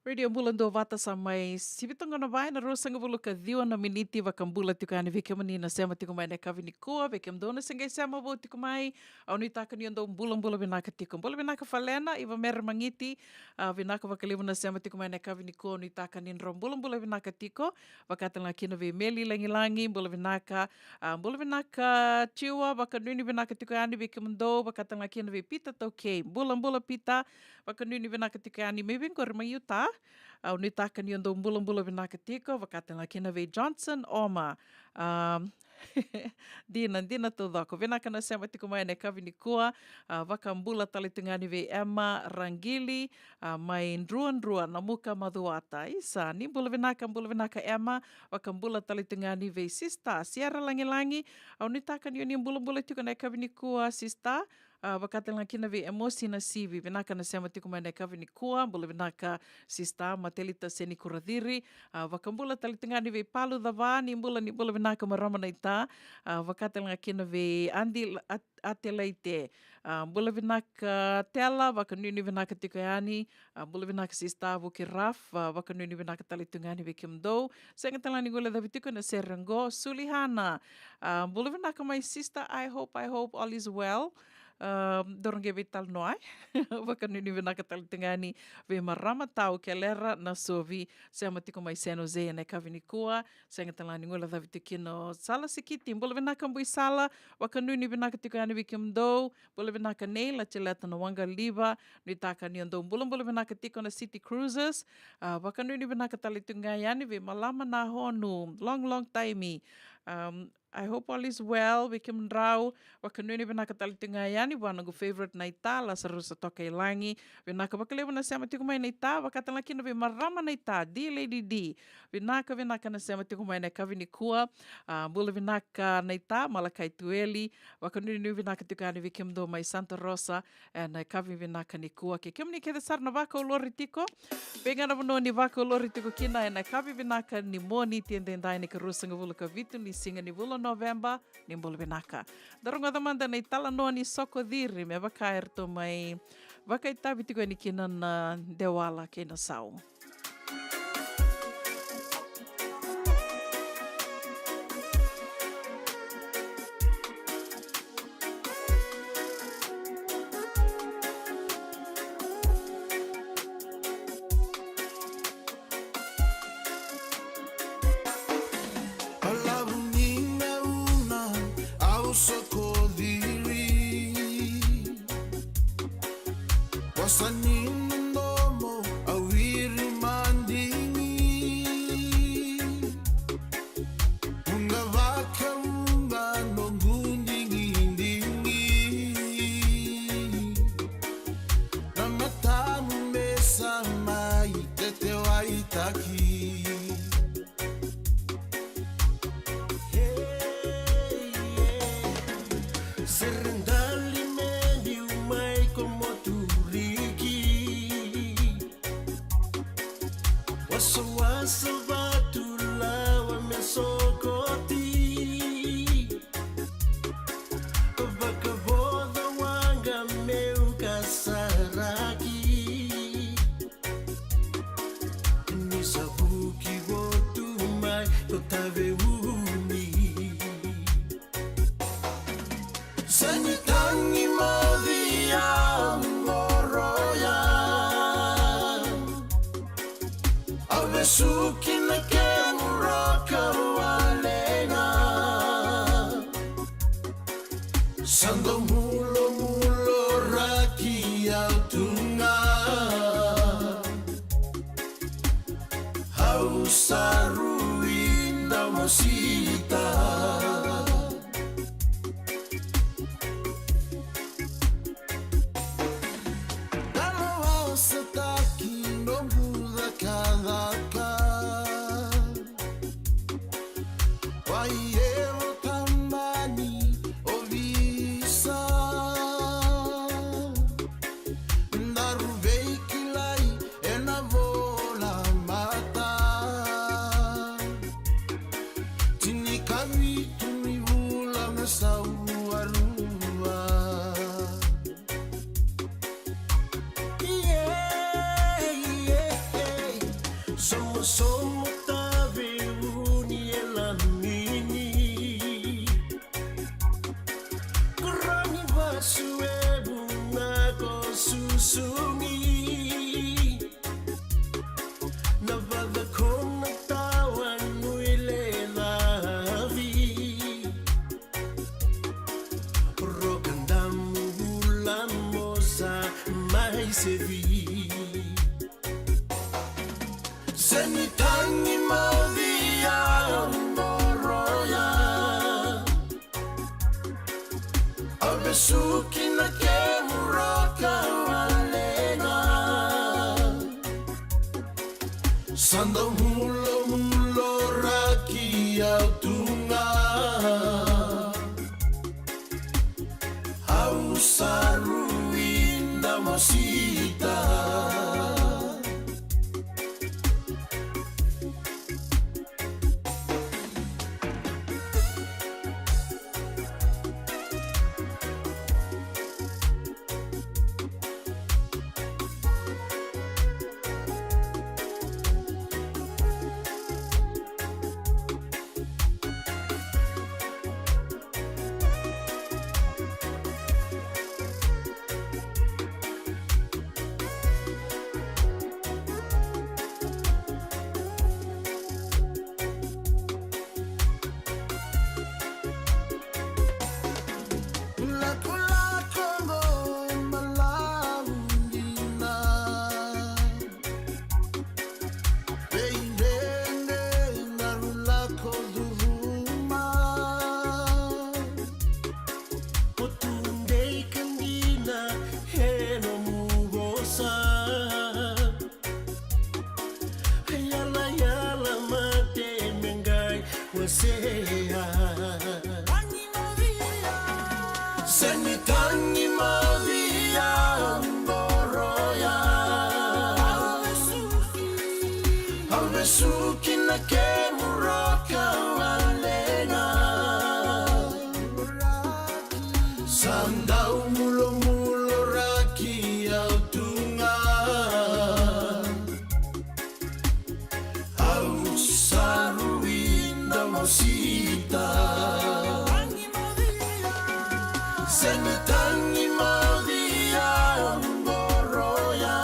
Radio Bula Duavata sa mai sivi toka na va ena ruasagavulu ka ciwa na miniti. Vakabula tiko yani vei kemuni na sema tiko mai na yakavi nikua, vei kemudou na se qai sema vou tiko mai. Au nuitaka ni o dou bulabula vinaka tiko. Bula vinaka Falena, Iva Mere Magiti, a, vinaka vakalevu na sema tiko mai na yakavi nikua, au nuitaka ni drau bulabula vinaka tiko. Vakatalega kina vei Meli Lagilagi, bula vinaka, a, bula vinaka Tiwa, vakanuinui vinaka tiko yani vei kemudou, vakatalega kina vei Pita Taukei, bulabula Pita, vakanuinui vinaka tiko yani mai vei qori mai Utah. Au nuitaka ni o dou bulabula vinaka tiko, vakatalega kina vei Johnson Oma. A, dina, dina taucoko. Vinaka na sema tiko mai na yakavi nikua, a, vakabula tale tu ga yani vei Emma Raqili, a, mai Druadrua, Namuka, Macuata. Isa, ni bula vinaka, bula vinaka Emma, vakabula tale tu ga yani vei Sister Sierra Lagilagi. Au nuitaka ni o ni bulabula tiko na yakavi nikua, Sister. A, vakatalega kina vei Emosi Nasivi, vinaka na sema tiko mai na yakavi nikua, bula vinaka Sister Matelita Seni Kuraciri, a, vakabula tale tu ga yani vei Palu Cava, ni bula, ni bula vinaka marama naita, a, vakatalega kina vei Adi L-, At-, Atelaite, a, bula vinaka Tela, vakanuinui vinaka tiko yani, a, bula vinaka Sister Vuki Raf, a, vakanuinui vinaka tale tu ga yani vei kemudou, sega tale ni guilecavi tiko na sere qo, Sulihana, a, bula vinaka mai Sister, I hope, I hope all is well. A, dou qai veitalanoa, e? Vakanuinui vinaka tale tu ga yani vei marama Tau Kelera Nasovi, sema tiko mai San Jose ena yakavi nikua, sega tale ni guilecavi tiko kina o Sala Sikiti, bula vinaka Bui Sala, vakanuinui vinaka tiko yani vei kemudou, bula vinaka Nei Latileta na Waqaliva, nuitaka ni o dou bulabula vinaka tiko na City Cruisers, a, vakanuinui vinaka tale tu ga yani vei Malama Nahonu, long, long time. Um, I hope all is well vei kemudrau. Vakanuinui vinaka tale tu ga yani vua noqu favorite naita, Lasarusa Tokailagi. Vinaka vakalevu na sema tiko mai naita, vakatalega kina vei marama naita, D Lady D. Vinaka, vinaka na sema tiko mai na yakavi nikua. A, bula vinaka naita, Malakai Tueli. Vakanuinui vinaka tiko yani vei kemudou mai Santa Rosa ena yakavi vinaka nikua. Kei kemuni kece sara na vakaulori tiko, vei ga na vanua ni vakaulori tiko kina ena yakavi vinaka ni Moniti edaidai, na ikaruasagavulu ka vitu ni siga ni vula o Noveba, ni bula vinaka. Da rogoca mada na italanoa ni Soko Ciri me vaka eratou mai vakaitavi tiko yani kina na Dewala kei na Sau. Balavu ni gauna au Soko Ciri. Vosa ni nomu domo au Iri Madigi. Vuqa vakavuqa noqu digidigi. Na matamu me sa mai tetewaitaki. Sere dali me liu mai ko Moturiki. Wasawasa vatu lawa me sokoti. Vakavoca waqa meu kasaraki. Ni sa vuki votu mai ko Taveuni. Sa ni tagi moci au qoroya. Au vesuki na kemu roka walena. Sa dau mulomulo raki au tu ga. Au sa rui dau mosita. Dau wasataki noqu cakacaka. Wai evo tamani ovisa. Daru veikila sevi. Se ni tagi mauci au qoroya, au vesuki na kemu raka wale ga. Sa dau mulomuloraki au tu ga. Au sa rui damosita. Lakolako qo e balavu dina. Veidredre daru lako curuma. Mo tu dei ka dina e nomu vosa. Yalayala mate me qai wasea. Se ni tagi mauci au qoroya, au vesuki na kemu raka wale ga. Sa dau mulomuloraki au tu ga. Au sa rui damosita. Se ni tagi mauci au qoroya,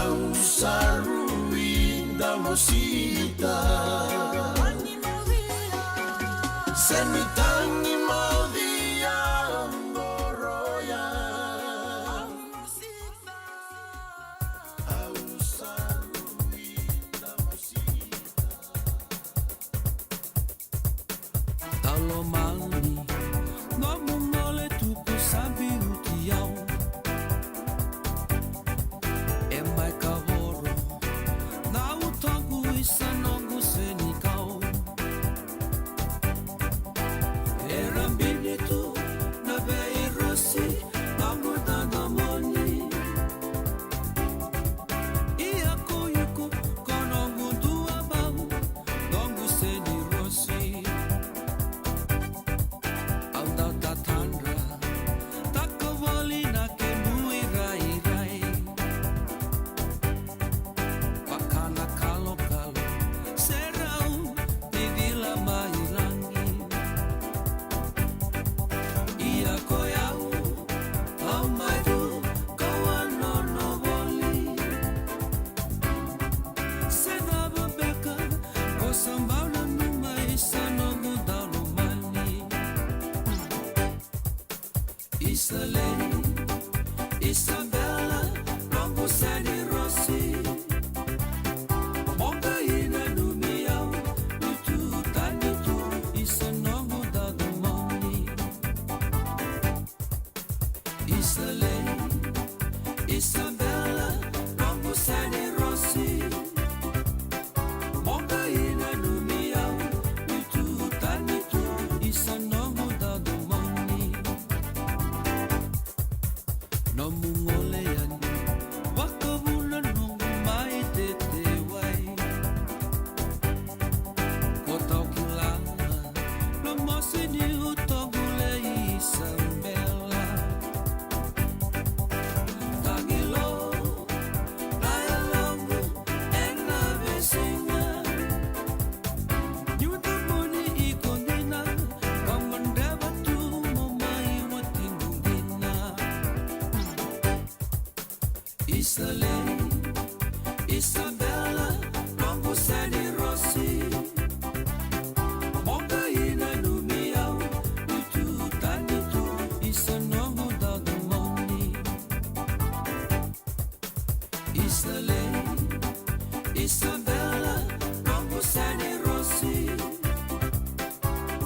au sa rui damosita. Se ni tagi mauci au qoroya, au sa rui damosita. Au lomani nomu gole tuku sa biuti au. E mai kavoro na utoqu, isa noqu senikau. Era bini tu na veirosi noqu dadomoni. Ia ko iko ko noqu duavau, noqu senirosi. Au dau tatadra taka voli na kemu irairai. Vaka na kalokalo se rau ni cila mai lagi. Ia ko yau, au mai tu ka wanono voli. Se cava beka ko sa bau nanuma, isa noqu daulomani. Isa lei, Isabela, noqu senirosi. Mo qai nanumi au ni tu tani tu, isa noqu dadomoni. Isa lei, Isabela, noqu senirosi. Mo qai nanumi au ni tu tani tu, isa noqu dadomoni. Nomu gole yani vakavuna noqu mai tete wai. Ko tau kila na mosi ni utoqu lei Isabela. Tagi lo na yaloqu ena veisiga. Niu domoni iko dina, ka gadreva tu mo mai watiqu dina. Isa lei, Isabela, noqu senirosi. Mo qai nanumi au ni tu tani tu, isa noqu Isabela, noqu seni Rosi.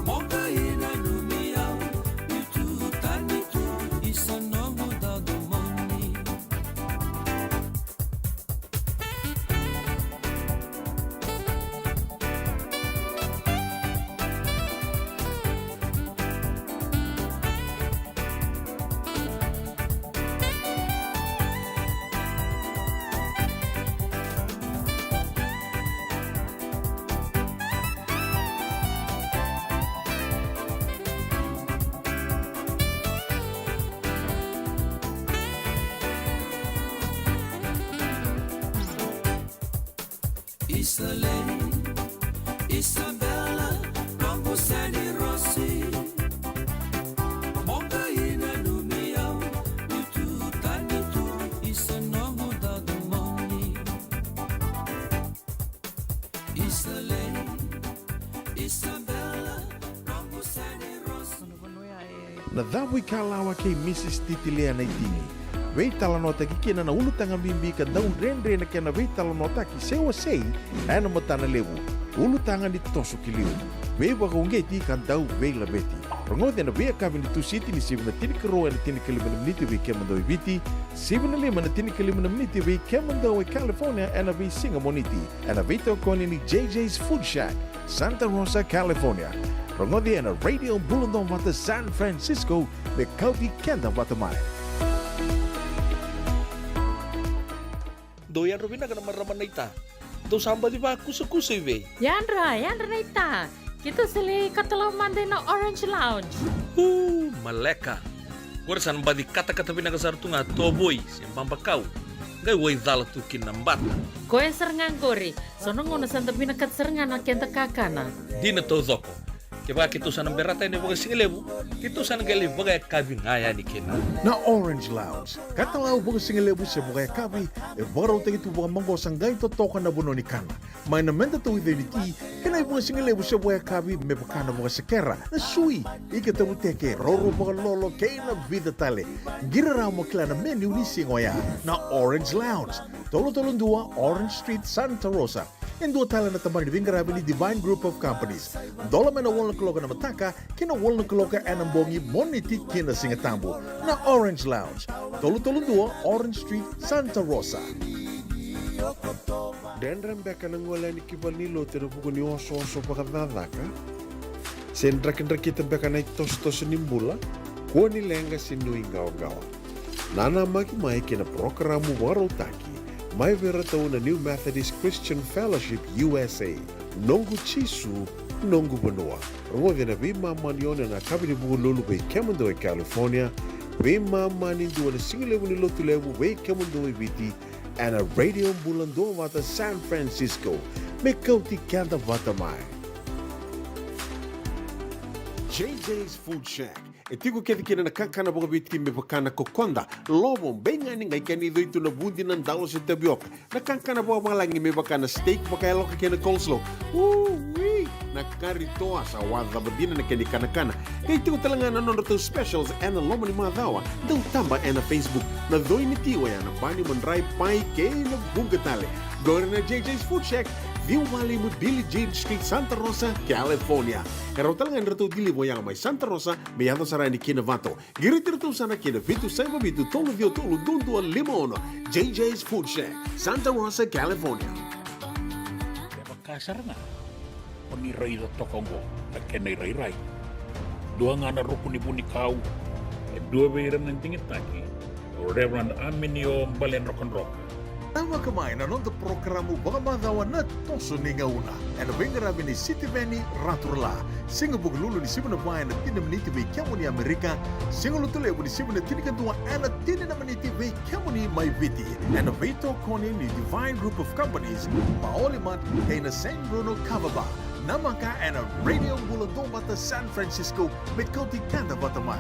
Mo qai nanumi au, niu tu tani tu, isa noqu dau domoni. Isalei, Isabela, noqu seni Rosi. Mo qai nanumi au, niu tu tani tu, isa noqu dau domoni. Isalei, Isabela, noqu seni Rosi. Na cavu ikalawa kei Mrs Titilia Naitini. Veitalanoataki kina na ulutaga bibi ka dau dredre na kena veitalanoataki se wasei ena matana levu. Ulutaga ni toso ki liu. Veivakauqeti ka dau veilaveti. Rogoci ena veiyakavi ni Tusiti ni sivi na tinikarua ena tinikalima na miniti vei kemudou e Viti, sivi na lima na tinikalima na miniti vei kemudou e California ena veisiga Moniti. Ena veitokoni ni J J's Food Shack, Santa Rosa, California. Rogoci ena Radio Bula Duavata San Francisco, me kauti keda vata mai. Dou yadra vinaka na marama naita. Dou sa baci vakusakusa i vei? Yadra, yadra naita. Keitou sa lai katalau mada ina Orange Lounge. U, maleka. Qori sa na baci katakata vinaka sara tu ga tovoi se babakau. Qai waicala tu kina na bata. Koya sara ga qori. So na gauna sa da vinakata sara ga na keda kakana. Dina taucoko. Kevaka keitou sa na berata yani vakasigalevu, keitou sa na qai lai vakayakavi ga yani kina. Na Orange Lounge, katalau vakasigalevu se vakayakavi, e vakarautaki tu vakamaqosa qai totoka na vanua ni kana. Mai na meda tauica ni ti, kei na ivakasigalevu se vakayakavi me vaka na vakasekera, na sui, ika tavuteke, roro vakalolo, kei na vica tale. Qiri rawa mo kila na menu ni siga oya. Na Orange Lounge, tolu tolu dua Orange Street, Santa Rosa. E dua tale na tabana ni veiqaravi ni Divine Group of Companies. Dola mai na walu na kaloko ena mataka ki na walu na kaloko ena bogi, Moniti ki na Sigatabu. Na Orange Lounge, tolu tolu dua Orange Street, Santa Rosa. Dredre beka na gole yani ki valenilotu ena vuku ni osooso vakacakacaka? Se drakidrakita beka na itosotoso ni bula? Kua ni leqa se nuiqawaqawa. Nanamaki mai ki na parokaramu vakarautaki mai vei iratou na New Methodist Christian Fellowship U S A, Noqu Jisu, Noqu Vanua. Rogoci ena veimama ni ono ena yakavi ni Vukelulu vei kemudou e California, veimama ni dua na sigalevu ni Lotulevu vei kemudou e Viti, ena Radio Bula Duavata San Francisco, me kauti keda vata mai. J J's Food Shack. E tiko kece kina na kakana vakaviti me vaka na kokoda, lovo, beigani, qai kena icoi tu na vudi, na dalo se tavioka. Na kakana vakavalagi me vaka na steak vakayaloka kei na coleslaw. Ui! Na kari toa, sa wawa dina na kena ikanakana. Qai tiko tale ga na nodratou specials ena loma ni macawa. Dau taba ena Facebook. Na coi ni ti oya na bani, madrai, pai kei na vuqa tale. Qori na J J's Food Shack, ciwa walu lima Billie Jean Street, Santa Rosa, California. E rawa tale ga ni ratou deliver oya mai Santa Rosa me yaco sara yani ki Novato. Qiriti iratou sara ki na vitu saiva vitu tolu ciwa tolu dua dua lima ono. J J's Food Shack, Santa Rosa, California. Me vaka sara ga o ni raica toka oqo na kena irairai. Dua ga na ruku ni vunikau, e dua vei ira na digitaki, o Reverend Aminio Baledrokadroka. Namaka mai na noda parokaramu vakamacawa Na Toso ni Gauna, ena veiqaravi ni Sitiveni Raturala. Siga Vukelulu ni sivi na va ena tini na miniti vei kemuni Amerika. Siga Lotulevu ni sivi na tinikadua ena tini na miniti vei kemuni mai Viti. Ena veitokoni ni Divine Group of Companies, Maoli Mart, kei na San Bruno Kava Bar. Namaka ena Radio Bula Duavata San Francisco, me kauti keda vata mai.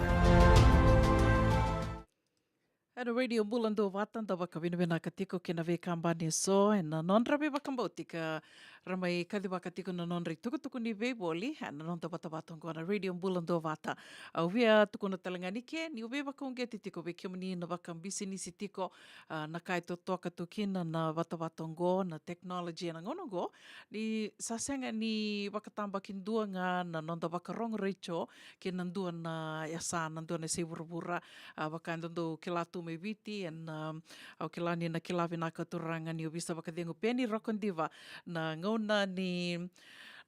Na Radio Bula Duavata, da vakavinavinaka tiko kei na veikabani eso ena nodra veivakabauti ka ra mai kacivaka tiko na nodra itukutuku ni veivoli ena noda vatavata oqo na Radio Bula Duavata. Au via tukuna tale ga ni ke niu veivakauqeti tiko vei kemuni na vakabisinisi tiko, a, na ka e totoka tu kina na vatavata oqo, na technology ena gauna oqo, ni sa sega ni vakatabakidua ga na noda vakarogo retio kei na dua na yasa, na dua na yasai vuravura. A, vaka e dodou kila tu mai Viti, ena, a, au kila ni na kila vinaka turaga ni ovisa vakacegu Peni Rokodiva na gauna ni,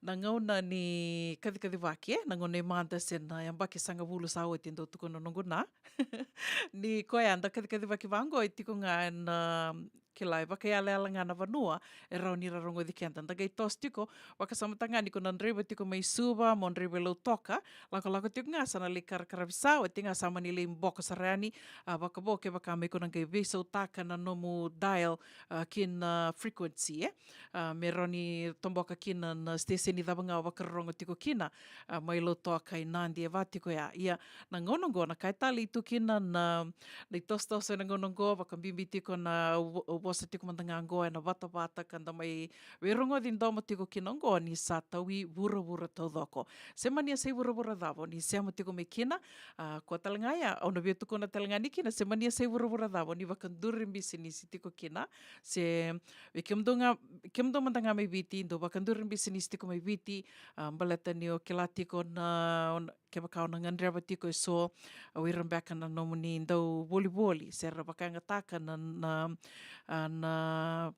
na gauna ni kacikacivaki, e, na gauna i mada se na yabaki sagavulu sa oti, dou tukuna noqu na. Ni koya da kacikacivaki vaqo e tiko ga ena, kila, e vakayalayala ga na vanua e rawa ni ra rogoci keda. Da qai toso tiko, vakasamataka ga ni ko na draiva tiko mai Suva mo draiva i Lautoka, lakolako tiko ga sa na lai karakaravi sa oti ga sa mani lai boko sara yani, a, vakavo kevaka me ko na qai veisautaka na nomu dial, a, kina frequency, e, a, me rawa ni toboka kina na station cava ga o vakarorogo tiko kina, a, mai Lautoka i Nadi e va tiko ya. Ia, na gauna oqo na ka e talei tu kina na, na itosotoso ena gauna oqo, vakabibi tiko na vo-, vosa tiko mada ga oqo ena vatavata ka da mai veirogoci domo tiko kina oqo ni sa taui vuravura taucoko. Se mani yasai vuravura cava o ni sema tiko mai kina, a, ko tale ga ya, au na via tukuna tale ga ni kina, se mani yasai vuravura cava o ni vakaduri bisinisi tiko kina, se vei kemudou ga, kemudou mada ga mai Viti, dou vakaduri bisinisi tiko mai Viti, a, baleta ni o kila tiko na, kevaka o na gadreva tiko eso, a, o ira beka na nomuni dau volivoli, se ra vakayagataka na, na, a, na,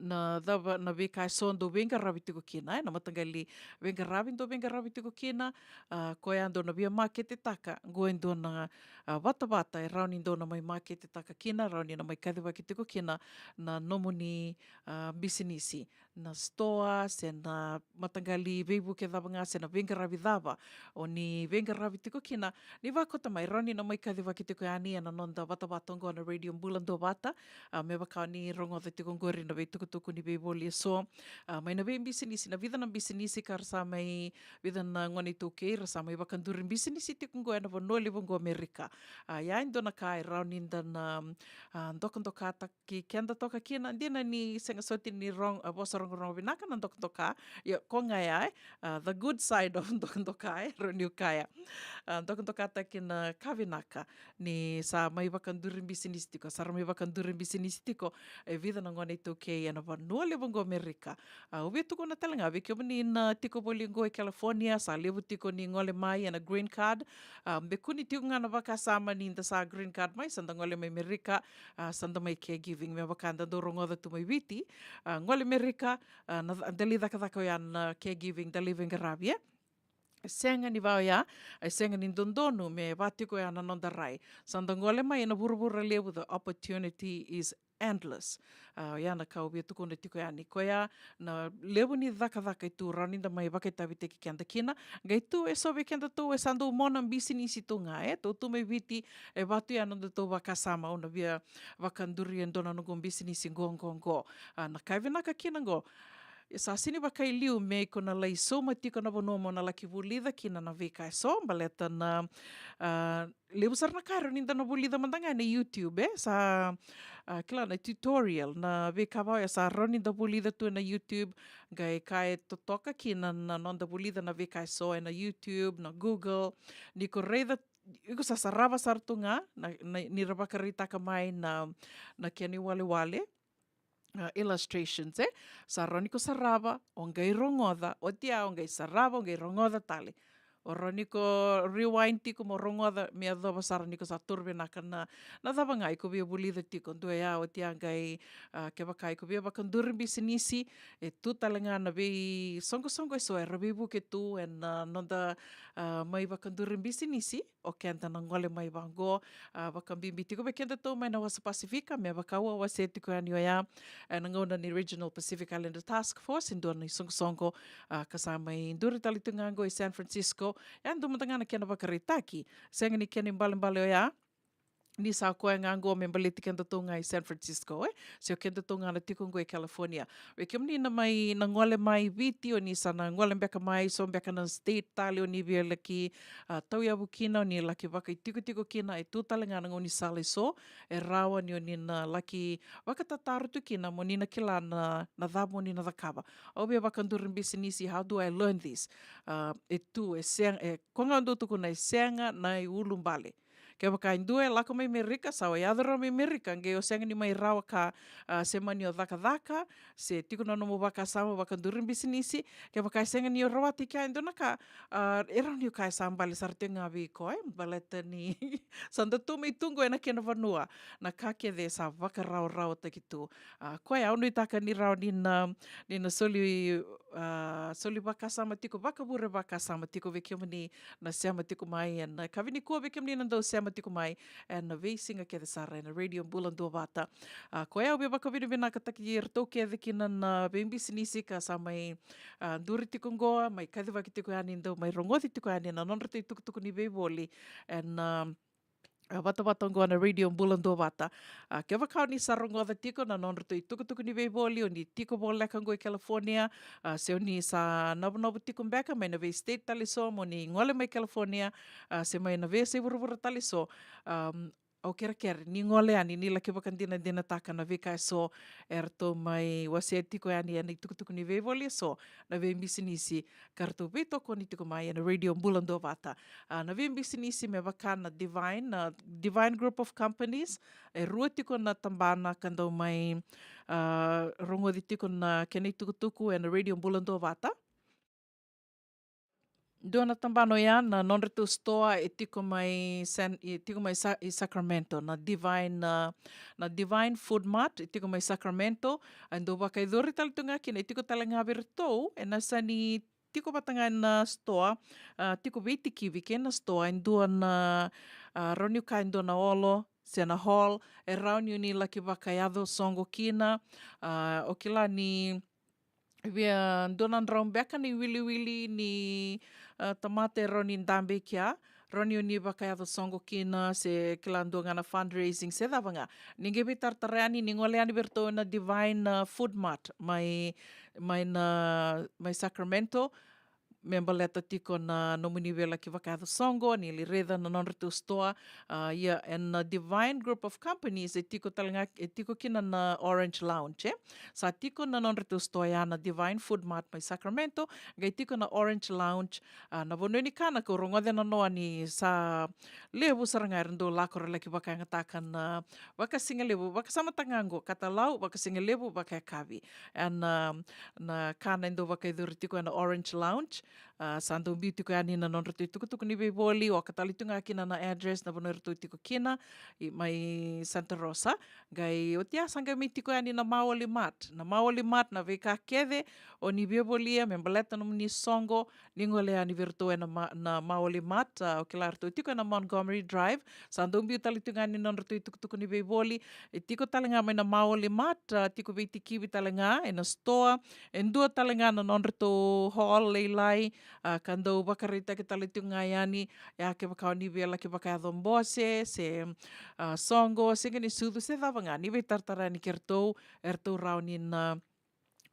na cava, na veika eso dou veiqaravi tiko kina, e, na mataqali veiqaravi dou veiqaravi tiko kina, a, koya dou na via maketetaka, qo e dua na, a, vatavata e rawa ni dou na mai maketetaka kina, rawa ni na mai kacivaki tiko kina na nomuni, a, bisinisi, na sitoa, se na mataqali veivuke cava ga, se na veiqaravi cava o ni veiqaravi tiko kina, ni vakota mai, rawa ni na mai kacivaki tiko yani ena noda vatavata oqo na Radio Bula Duavata, a, me vaka o ni rogoca tiko oqori na veitukutuku ni veivoli eso, a, mai na veibisinisi, na vica na bisinisi ka ra sa mai, vica na gone iTaukei ra sa mai vakaduri bisinisi tiko oqo ena vanua levu oqo Amerika. A, ia e dua na ka e rawa ni da na, a, dokadokata ki keda toka kina, dina ni sega soti ni rog-, a, vosa rogorogo vinaka na dokadoka, ia ko ga ya, e, a, the good side of dokadoka, e, rawa niu kaya. A, dokadokataki na ka vinaka ni sa mai vakaduri bisinisi tiko, sa ra mai vakaduri bisinisi tiko e vica na gone iTaukei ena vanua levu oqo Amerika. A, au via tukuna tale ga vei kemuni na tiko voli oqo e California, sa levu tiko ni gole mai ena green card. A, me kua ni tiko ga na vakasama ni da sa green card mai, sa da gole mai Amerika, a, sa da mai caregiving, me vaka da dau rogoca tu mai Viti, a, gole Amerika, a, na, da lai cakacaka oya na caregiving, da lai veiqaravi, e. E sega ni va oya, e sega ni dodonu me va tiko oya na noda rai. Sa da gole mai ena vuravura levu, the opportunity is endless. A, oya na ka au via tukuna tiko yani, koya na levu ni cakacaka e tu rawa ni da mai vakaitavitaki keda kina. Qai tu eso vei kedatou e sa dau mona bisinisi tu ga, e, tou tu mai Viti, e va tu ya na nodatou vakasama, au na via vakaduri e dua na noqu bisinisi qo, qo, qo. A, na ka e vinaka kina qo, e sa sega ni vakailiu me iko na lai sauma tiko na vanua mo na laki vulica kina na veika eso, baleta na, a, levu sara na ka e rawa ni da na vulica mada ga ena YouTube, e, sa, a, kila, na tutorial, na veika va oya sa rawa ni da vulica tu ena YouTube, qai ka e totoka kina na noda vulica na veika eso ena YouTube, na Google, ni ko raica, iko sa sarava sara tu ga, na, na, ni ra vakaraitaka mai na, na kena iwalewale, a, illustrations, e? Sa rawa ni ko sarava, o qai rogoca, oti ya o qai sarava, o qai rogoca tale. O rawa ni ko rewind tiko mo rogoca, me yacova sara ni ko sa toro vinaka na, na cava ga iko via vulica tiko, dua ya, oti ya qai, a, kevaka iko via vakaduri bisinisi, e tu tale ga na veisoqosoqo eso era veivuke tu ena, a, noda, a, mai vakaduri bisinisi, o keda na gole mai vaqo, a, vakabibi tiko vei kedatou mai na wasa Pasifika, me vaka au a wasea tiko yani oya, ena gauna ni Regional Pacific Islander Task Force, e dua na isoqosoqo, a, ka sa mai duri tale tu ga qo i San Francisco, e dua mada ga na kena vakaraitaki, sega ni kena ibalebale oya, ni sa koya ga oqo me baleti kedatou ga i San Francisco, e? Se o kedatou ga na tiko oqo i California. Vei kemuni na mai, na gole mai Viti, o ni sa na gole beka mai, so beka na state tale o ni via laki, a, tauyavu kina, o ni laki vakaitikotiko kina, e tu tale ga na gaunisala e so, e rawa ni o ni na laki vakatataro tu kina, mo ni na kila na, na cava mo ni na cakava. Au via vakaduri bisinisi, how do I learn this? A, e tu, e sega, e, ko ga dou tukuna e sega na iulubale. Kevaka e dua e lako mai Merika, sa o yaco rawa mai Merika, qai o sega ni mai rawa ka, a, se mani o cakacaka, se tiko na nomu vakasama vakaduri bisinisi, kevaka e sega ni o rawati kea e dua na ka, a, e rawa ni o kaya sa bale sara tiko ga vei iko, e, baleta ni sa da tu mai tu qo ena kena vanua, na ka kece sa vakarawarawataki tu. A, koya au nuitaka ni rawa ni na, ni na soli, a, soli vakasama tiko, vakavure vakasama tiko vei kemuni na sema tiko mai ena, a, yakavi nikua, vei kemuni na dau sema tiko mai ena veisiga kece sara ena Radio Bula Duavata. A, koya au via vakavinavinakataki iratou kece kina na veibisinisi ka sa mai, a, duri tiko qo, mai kacivaki tiko yani, dau mai rogoci tiko yani na nodratou itukutuku ni veivoli ena, a, a, vatavata oqo na Radio Bula Duavata. A, kevaka o ni sa rogoca tiko na nodratou itukutuku ni veivoli, o ni tiko voleka oqo i California, a, se o ni sa navunavu tiko beka mai na vei state tale so mo ni gole mai California, a, se mai na veiyasai vuravura tale so, am, au kerekere ni gole yani, ni laki vakadinadinataka na veika e so eratou mai wasea tiko yani ena itukutuku ni veivoli e so na veibisinisi ka ratou veitokoni tiko mai ena Radio Bula Duavata. A, na veibisinisi me vaka na Divine, na Divine Group of Companies, e rua tiko na tabana ka dau mai, a, rogoci tiko na kena itukutuku ena Radio Bula Duavata. Dua na tabana oya na nodratou stoa e tiko mai San, e tiko mai Sa-, i Sacramento, na Divine, a, na Divine Food Mart e tiko mai Sacramento. A, dau vakayacori tale tu ga kina, e tiko tale ga vei iratou, ena sani tiko vata ga ena stoa, a, tiko veitikivi kei na stoa, e dua na, a, rawa niu kaya e dua na olo se na hall e rawa ni o ni laki vakayaco soqo kina. A, o kila ni via dua na drau beka ni wiliwili ni, a, tamata e rawa ni dabe i kea, rawa ni o ni vakayaco soqo kina, se kila dua ga na fundraising se cava ga. Ni qai veitaratara yani, ni gole yani vei iratou na Divine, a, Food Mart mai, mai na, mai Sacramento, me baleta tiko na nomuni via laki vakayaco soqo, ni lai raica na nodratou stoa. A, ia, ena Divine Group of Companies e tiko tale ga, e tiko kina na Orange Lounge, e. Sa tiko na nodratou stoa ya na Divine Food Mart mai Sacramento, qai tiko na Orange Lounge. A, na vanua ni kana kau rogoca na noa ni sa levu sara ga era dau lako ra laki vakayagataka na vakasigalevu, vakasamataka ga qo, katalau, vakasigalevu, vakayakavi. Ena, na kana e dau vakayacori tiko ena Orange Lounge, a, sa dau biu tiko yani na nodratou itukutuku ni veivoli, oka tale tu ga kina na address, na vanua eratou tiko kina, i, mai Santa Rosa. Qai oti ya sa qai mai tiko yani na Maoli Mart. Na Maoli Mart, na veika kece o ni via volia me baleta nomuni soqo, ni gole yani vei iratou ena Ma-, na Maoli Mart, a, o kila ratou tiko ena Montgomery Drive. Sa dau biu tale tu ga ni nodratou itukutuku ni veivoli, e tiko tale ga mai na Maoli Mart, a, tiko veitikivi tale ga ena stoa, e dua tale ga na nodratou hall lailai, a, ka dau vakaraitaki tale tu ga yani, ia kevaka o ni via laki vakayaco bose, se, a, soqo, siga ni sucu, se cava ga, ni veitaratara yani kei iratou, eratou rawa ni na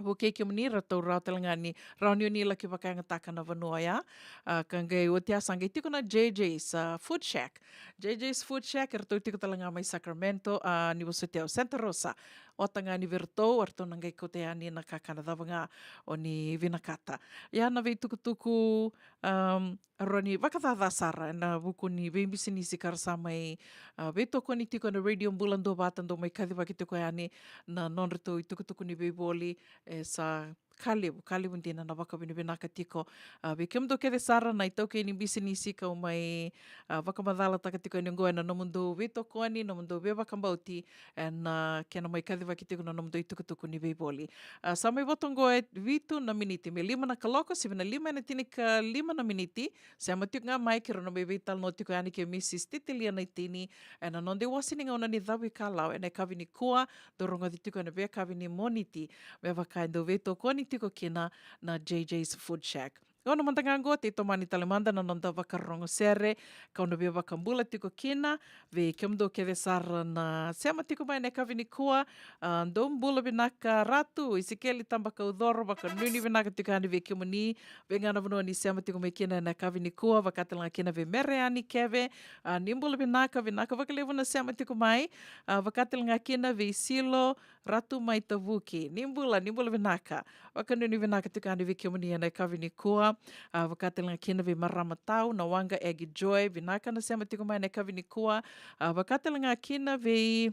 vukei kemuni, ratou rawa tale ga ni, rawa ni o ni laki vakayagataka na vanua ya. A, ka qai oti ya sa qai tiko na J J's, a, Food Shack. J J's Food Shack, eratou tiko tale ga mai Sacramento, a, ni vosoti au, Santa Rosa. Ota ga ni vei iratou, eratou na qai kauta yani na kakana cava ga o ni vinakata. Ia na veitukutuku, am, rawa ni vakacaca sara ena vuku ni veibisinisi ka ra sa mai, a, veitokoni tiko ena Radio Bula Duavata, dau mai kacivaki tiko yani na nodratou itukutuku ni veivoli, e sa ka levu, ka levu dina na vakavinavinaka tiko. A, vei kemudou kece sara na itaukei ni bisinisi kau mai, a, vakamacalataka tiko yani oqo ena nomudou veitokoni, nomudou veivakabauti, ena, a, kena mai kacivaki tiko na nomudou itukutuku ni veivoli. A, sa mai voto oqo e vitu na miniti me lima na kaloko, sivi na lima ena tinikalima na miniti. Sema tiko ga mai keirau na mai veitalanoa tiko yani kei Mrs Titilia Naitini ena noda iwase ni gauna ni Cavuikalawa ena yakavi nikua, dou rogoci tiko ena veiyakavi ni Moniti, me vaka e dau veitokoni tiko kina na J J's Food Shack. Gauna mada ga oqo, tei tomani tale mada na noda vakarorogo sere, kau na via vakabula tiko kina vei kemudou kece sara na sema tiko mai na yakavi nikua. A, dou bula vinaka Ratu Isikeli Tabakaucoro, vakanuinui vinaka tiko yani vei kemuni, vei ga na vanua ni sema tiko mai kina ena yakavi nikua, vaka tale ga kina vei Mere Yani Keve. A, ni bula vinaka, vinaka vakalevu na sema tiko mai. A, vaka tale ga kina vei Silo Ratu mai Tavuki, ni bula, ni bula vinaka. Vakanuinui vinaka tiko yani vei kemuni ena yakavi nikua. A, vaka tale ga kina vei Marama Tau, na waqa Egi Joy, vinaka na sema tiko mai ena yakavi nikua. A, vaka tale ga kina vei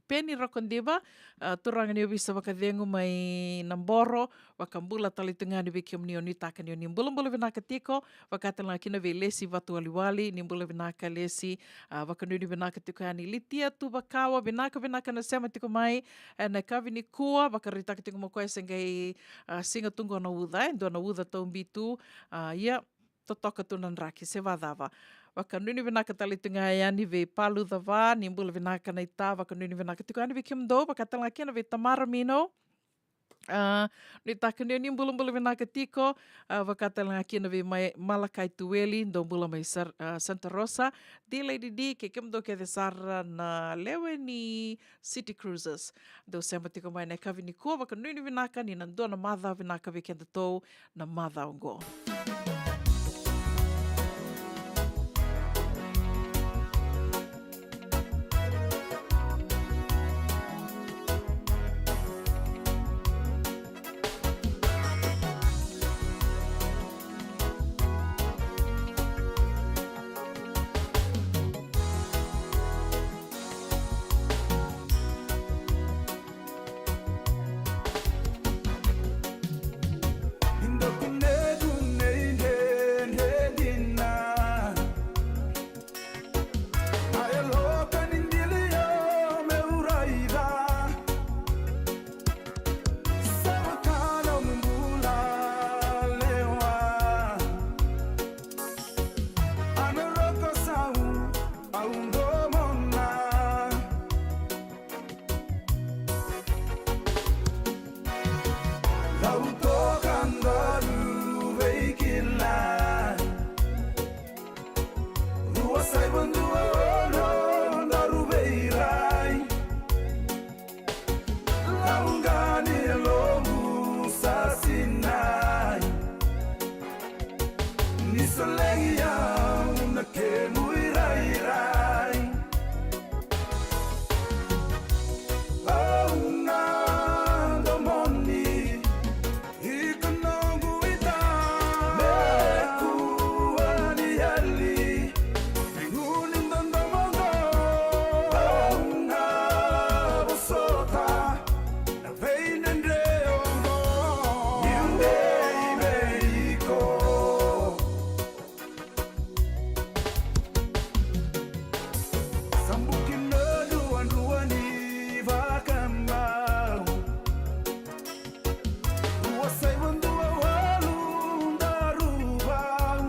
Peni Rokodiva, a, turaga ni ovisa vakacegu mai Naboro, vakabula tale tu ga yani vei kemuni, au nuitaka ni o ni bulabula vinaka tiko. Vaka tale ga kina vei Lesi Vatuwaliwali, ni bula vinaka Lesi. A, vakanuinui vinaka tiko yani Litia Tuvakawa, vinaka, vinaka na sema tiko mai ena yakavi nikua, vakaraitaka tiko mo koya se qai, a, siga tu qo na uca, e dua na uca taubi tu. A, ia, totoka tu na draki se vacava. Vakanuinui vinaka tale tu ga yani vei Palu Cava, ni bula vinaka naita, vakanuinui vinaka tiko yani vei kemudou, vaka tale ga kina vei Tamara Mino. A, nuitaka ni o ni bulabula vinaka tiko. A, vaka tale ga kina vei mai Malakai Tuweli, dou bula mai Sar-, a, Santa Rosa. Di Lady D, kei kemudou kece sara na lewe ni City Cruisers. Dou sema tiko mai na yakavi nikua, vakanuinui vinaka ni na dua na macawa vinaka vei kedatou, na macawa oqo. Au toka daru veikilai. Rua saiva dua ono daru veirai. Laugani logu sa sinai. Ni solegi au na kemu irairai. Au na domoni. Iko noqu ita. Meku aliyali. Guni dodomoqo. Au na vosota. Na veidredre oqo. Niu dei vei iko. Sabuki na duadua ni vakamau. Rua saiva dua walu daru vau.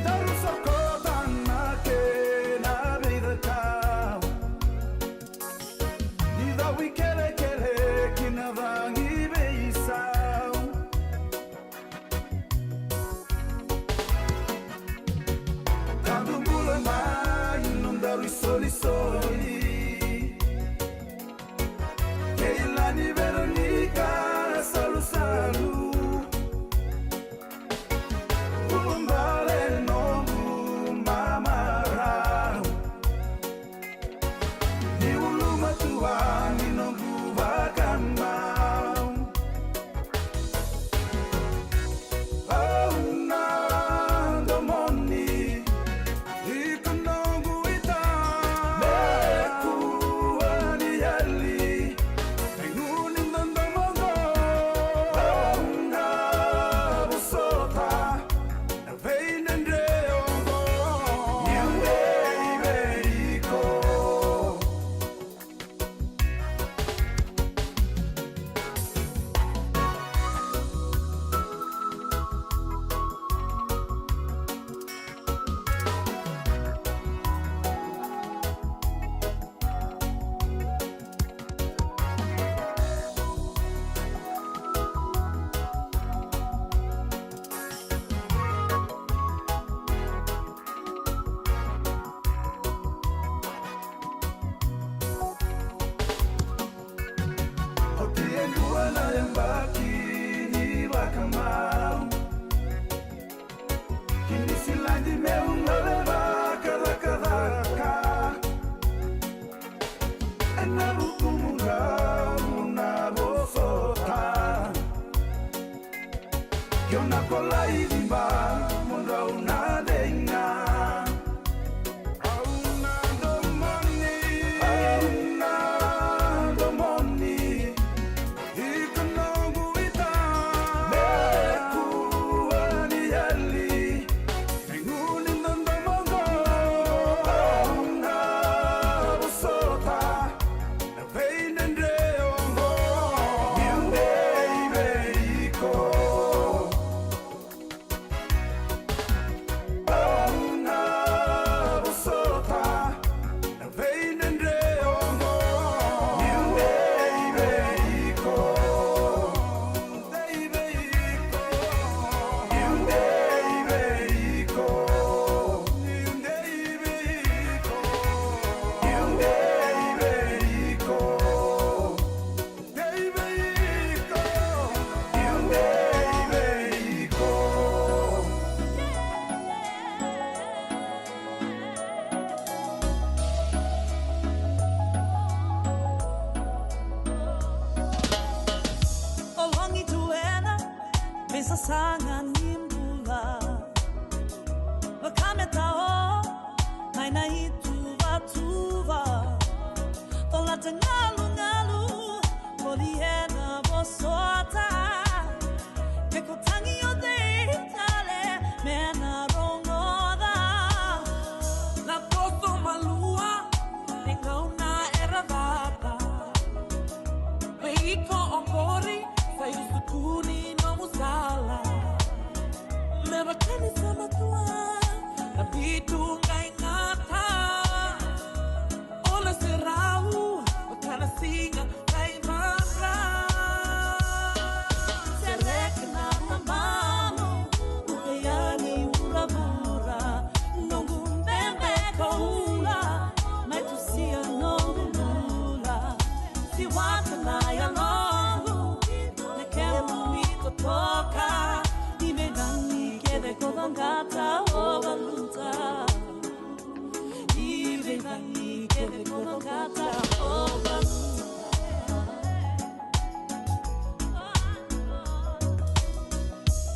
Daru sokota na kena veicakau. Ni cavu ikelekele ki na cagi veisau. Tadu bula mai nodaru isolisoli. Keilani Veronika Salusalu. Ulubale noqu mamarau. Ni ulumatua ni noqu vakamau. Au na domoni. Iko noqu ita. Meku aliyali. Guni Ka mau kini siladi meu gole vakacakacaka. Ena vuku mudrau na vosota. Kio na kolai diba mudrau na dei ga. Au na domoni, au na domoni. Iko noqu ita. Me kua ni yali. Segu ni dodomo qo. Au na vosota. Na veidredre oqo. Niu dei vei iko. Au na vosota. Na veidredre oqo. Niu dei vei iko. Dei vei iko. Niu dei vei iko. Niu dei vei iko. Niu dei vei iko. Dei vei iko. Niu dei vei iko. O logi tu ena veisasaga ni bula. Vakameta o mai na ituvatuva. Tolata galugalu, voli ena vosota. Ke ko tagi o cei tale me na rogoca. Na toso malua, e gauna era cata. Me iko oqori, sa iusutu ni nomu sala. Me vaka ni sa matua, na vitu qai gata. O na serau, vaka na siga qai mavra. Sereka na lomanu, uke yani vuravura. Noqu bebe ka ula, mai tusia noqu bula. Siwata na yaloqu, na kemu itotoka. Ni veicagi kece ko vaqata o valuta. Ni veicagi kece ko vaqata o valuta.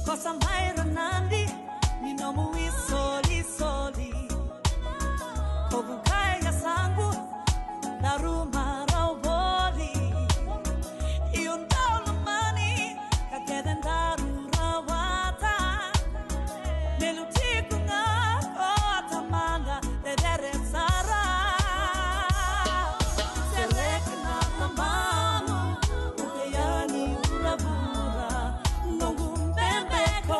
Ko sa mai ra nadi ni nomu isolisoli. Ko vukai yasaqu, daru marau voli. Io dau lomani, ka kece daru rawata. Me lutiko ga ko tamada, cecere sara. Sereka na lomanu, uke yani vuravura. Noqu bebe ko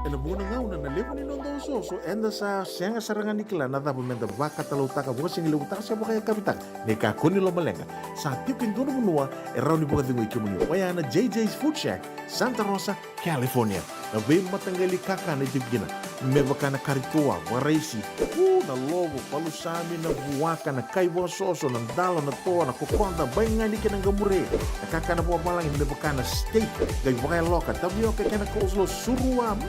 Ena vuqa na gauna na levu ni noda osooso, eda sa sega sara ga ni kila na cava meda vakatalautaka, vakasigilevutaka se vakayakavitaka. Ni kakua ni lomaleqa, sa tiko e dua na vanua e rawa ni vakacegui kemuni. Oya na J J's Food Shack, Santa Rosa, California. Na veimataqali kakana e tiko kina, me vaka na kari toa, vakaraisi, u, na lovo, palusami, na vuaka, na kai vakasoso, na dalo, na toa, na kokoda, baigani kei na qamure. Na kakana vakavalagi me vaka na steak, qai vakayaloka, tavioka kei na coleslaw, surua, mm,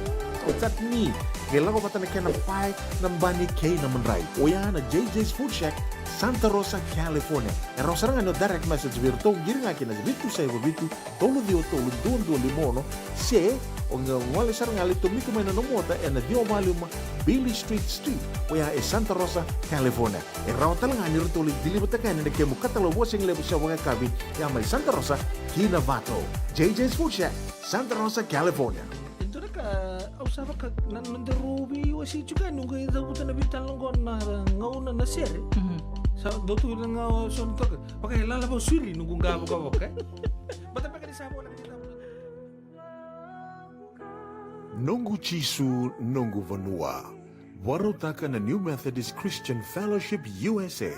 chutney. Qai lako vata na kena pae, na bani kei na madrai. Oya na J J's Food Shack, Santa Rosa, California. E rawa sara ga ni o direct message vei iratou, qiri ga kina vitu saiva vitu, tolu ciwa tolu, dua dua lima ono, se o qai gole sara ga, lai tomika mai na nomu ota ena ciwa walu lima Beale Street Suite, oya e Santa Rosa, California. E rawa tale ga ni ratou lai deliver-taka yani na kemu katalau vakasigalevu se vakayakavi, ya mai Santa Rosa ki Novato. J J's Food Shack, Santa Rosa, California. E dua na ka au sa vaka na noda rau veiwasei tiko yani, noqu cavuta na veitalanoa qo na gauna na sere. Mhm. Sa dau tu na gauna so na toka. Vaka e lala vakasururi noqu qavokavoka, e? Bata beka ni sa voleka ni tabu. Noqu Jisu, noqu vanua. Vakarautaka na New Methodist Christian Fellowship U S A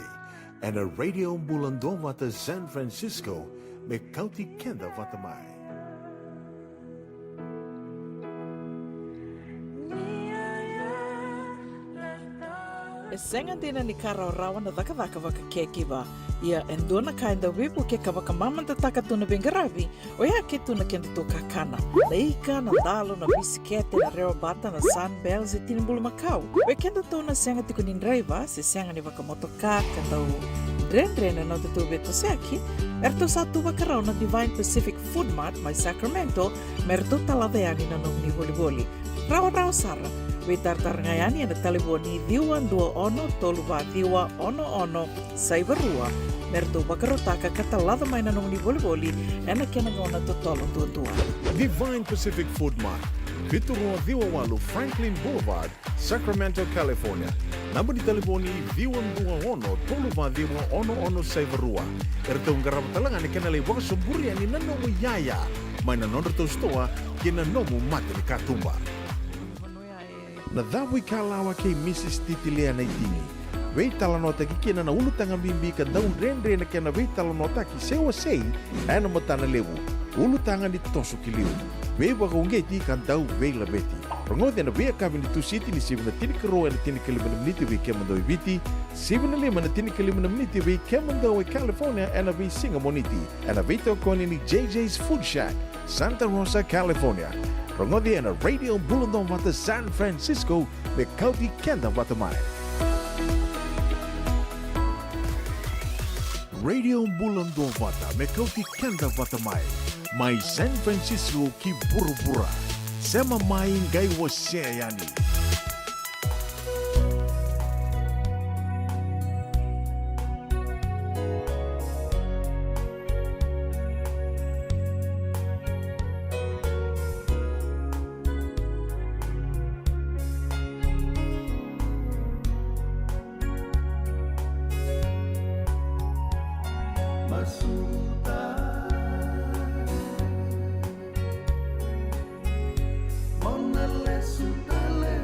ena Radio Bula Duavata San Francisco, me kauti keda vata mai. E sega dina ni ka rawarawa na cakacaka vaka caregiver. Ia e dua na ka e dau veivukei ka vakamamadataka tu na veiqaravi, oya ke tu na kedatou kakana. Na ika, na dalo, na bisikete, na rewa bata, na Sunbell, se tini bulumakau. Vei kedatou na sega tiko ni draiva, se sega ni vakamotoka, ka dau dredre na nodatou veitosoyaki, eratou sa tu vakarau na Divine Pacific Food Mart mai Sacramento, me ratou talaca yani na nomuni volivoli. Rawarawa sara, veitaratara ga yani ena talevoni ciwa dua ono tolu va ciwa ono ono saiva rua, me ratou vakarautaka ka talaca mai na nomuni volivoli ena kena gauna totolo duadua. Divine Pacific Food Mart, vitu rua ciwa walu Franklin Boulevard, Sacramento, California. Naba ni talevoni ciwa dua ono tolu va ciwa ono ono saiva rua. Eratou qarava tale ga na kena lai vakasoburi yani na nomu iyaya mai na nodratou sitoa kei na nomu mata ni katuba. Na cavuikalawa kei Mrs Titilia Naitini. Veitalanoataki kina na ulutaga bibi ka dau dredre na kena veitalanoataki se wasei ena matana levu. Ulutaga ni toso ki liu, veivakauqeti ka dau veilaveti. Rogoci ena veiyakavi ni Tusiti ni sivi na tinikarua ena tinikalima na miniti vei kemudou e Viti, sivi na lima na tinikalima na miniti vei kemudou e California ena veisiga Moniti, ena veitokoni ni J J's Food Shack, Santa Rosa, California. Rogoci ena Radio Bula Duavata San Francisco, me kauti keda vata mai. Radio Bula Duavata, me kauti keda vata mai. Mai San Francisco ki vuravura. Sema mai qai wasea yani. Masuta. Mona lesu tale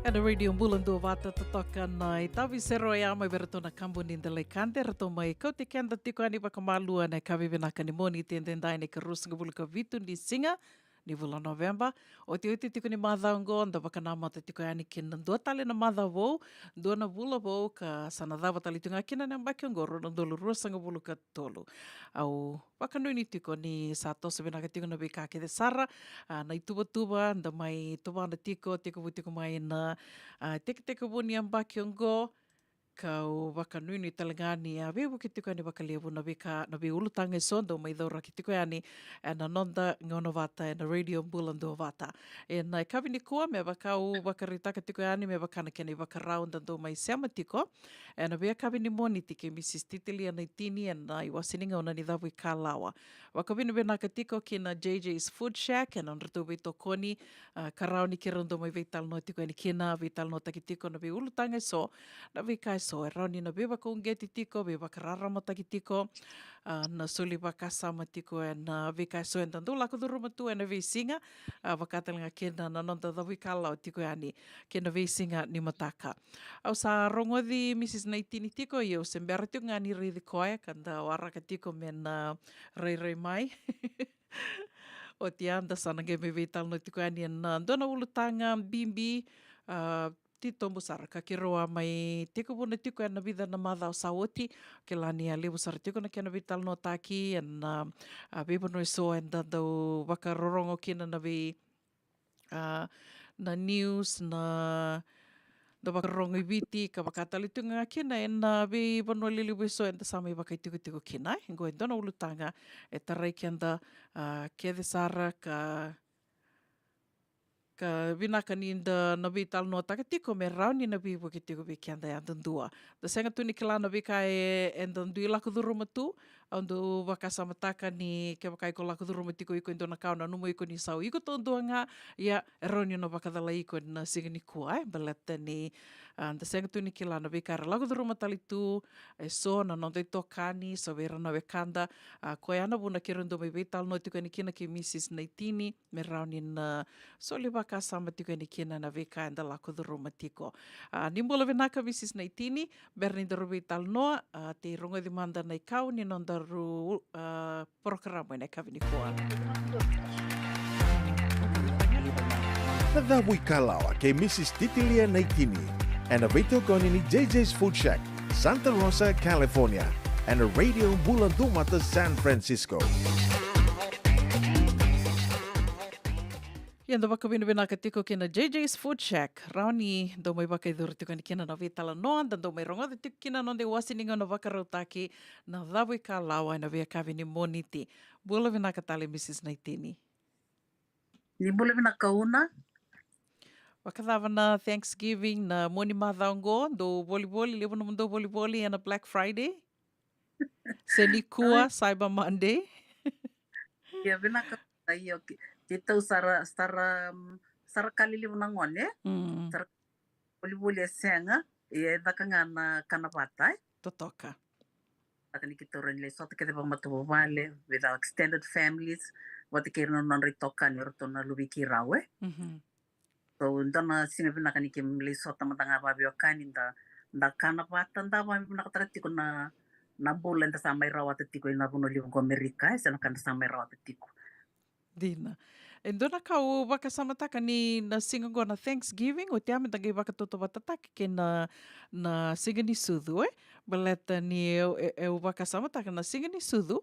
Na Radio Bula Duavata, totoka na itavi sero ya mai vei ratou na kabu ni Delaikade, ratou mai kauti keda tiko yani vakamalua na yakavi vinaka ni Moniti edaidai, na ikarua sagavulu ka vitu ni siga ni vula Noveba. Otioti tiko ni macawa oqo, da vakanamata tiko yani kina dua tale na macawa vou, dua na vula vou, ka sa na cava tale tiko ga kina na yabaki oqo, rua na udolu rua sagavulu ka tolu. Au vakanuinui tiko ni sa toso vinaka tiko na veika kece sara, a, na ituvatuva da mai tuvana tiko, tekivu tiko mai na, a, tekitekivu ni yabaki oqo. Kau vakanuinui tale ga ni a veivuke tiko yani vakalevu na veika, na veiulutaga eso dau mai cauraki tiko yani ena noda gauna vata ena Radio Bula Duavata. Ena yakavi nikua, me vaka au vakaraitaka tiko yani, me vaka na kena ivakarau da dau mai sema tiko ena veiyakavi ni Moniti kei Mrs Titilia Naitini ena iwase ni gauna ni cavuikalawa. Vakavinavinaka tiko ki na J J's Food Shack ena nodratou veitokoni, a, ka rawa ni keirau dau mai veitalanoa tiko yani kina, veitalanoataki tiko na veiulutaga eso, na veika eso e rawa ni na veivakauqeti tiko, veivakararamataki tiko, a, na soli vakasama tiko ena veika eso eda dau lako curuma tu ena veisiga, a, vaka tale ga kina na noda cavuikalawa tiko yani kei na veisiga ni mataka. Au sa rogoci Mrs Naitini tiko, ia au se bera tiko ga ni raici koya ka da waraka tiko me na rairai mai. Oti ya da sa na qai mai veitalanoa tiko yani ena dua na ulutaga bibi, a, titobu sara ka keirau a mai tekivuna tiko ena vica na macawa sa oti. Kila ni a levu sara tiko na kena veitalanoataki ena, a, veivanua eso eda dau vakarorogo kina na vei, a, na news, na, na vakarorogo i Viti, ka vaka tale tiko ga kina ena veivanua lelevu eso eda sa mai vakaitikotiko kina, e. Qo e dua na ulutaga e tarai keda, a, kece sara ka, ka vinaka ni da na veitalanoataka tiko me rawa ni na veivuke tiko vei keda yadudua. Da sega tu ni kila na veika e, eda dui lako curuma tu, au dau vakasamataka ni kevaka iko lako curuma tiko iko e dua na ka o nanuma iko ni sa o iko taudua ga, ia, e rawa ni na vakacalai iko ena siga nikua, e, baleta ni, a, da sega tu ni kila na veika era lako curuma tale tu eso na noda itokani, so vei ira na wekada, a, koya na vuna keirau dau mai veitalanoa tiko yani kina kei Mrs Naitini, me rawa ni na soli vakasama tiko yani kina na veika eda lako curuma tiko. A, ni bula vinaka Mrs Naitini, bera ni daru veitalanoa, a, tei rogoci mada na ikau ni nodaru, a, porokaramu ena yakavi nikua. Na cavuikalawa kei Mrs Titilia Naitini, ena veitokoni ni J J's Food Shack, Santa Rosa, California, ena Radio Bula Duavata San Francisco. Ia da vakavinavinaka tiko ki na J J's Food Shack, rawa ni dau mai vakayacori tiko yani kina na veitalanoa, da dau mai rogoca tiko kina na noda iwase ni gauna vakarautaki, na cavuikalawa ena veiyakavi ni Moniti. Bula vinaka tale Mrs Naitini. Ni bula vinaka Una. Vakacava na Thanksgiving, na mua ni macawa oqo, dou volivoli, levu nomudou volivoli ena Black Friday? Se nikua, Cyber Monday? Ia, vinaka, io, ke-, keitou sara, sara, mm, sara ka lelevu na gone, mm, sara volivoli e sega, ia e caka ga na kana vata, e? Totoka. Caka ni keitou rawa ni lai sota kece vakamatavuvale, with our extended families, vata kei ira na nodra itokani, o iratou na luvei keirau, e? Mhm. So, dua na siga vinaka ni keimami lai sota mada ga vakaveiwekani, da, da kana vata, da vakavinakataka tiko na, na bula eda sa mai rawata tiko ena vanua levu qo Amerika, e, se na ka eda sa mai rawata tiko. Dina. E dua na ka au vakasamataka ni na siga qo na Thanksgiving, oti ya meda qai vakatautauvatataki kei na, na siga ni sucu, e? Baleta ni eu, e, eu vakasamataka na siga ni sucu,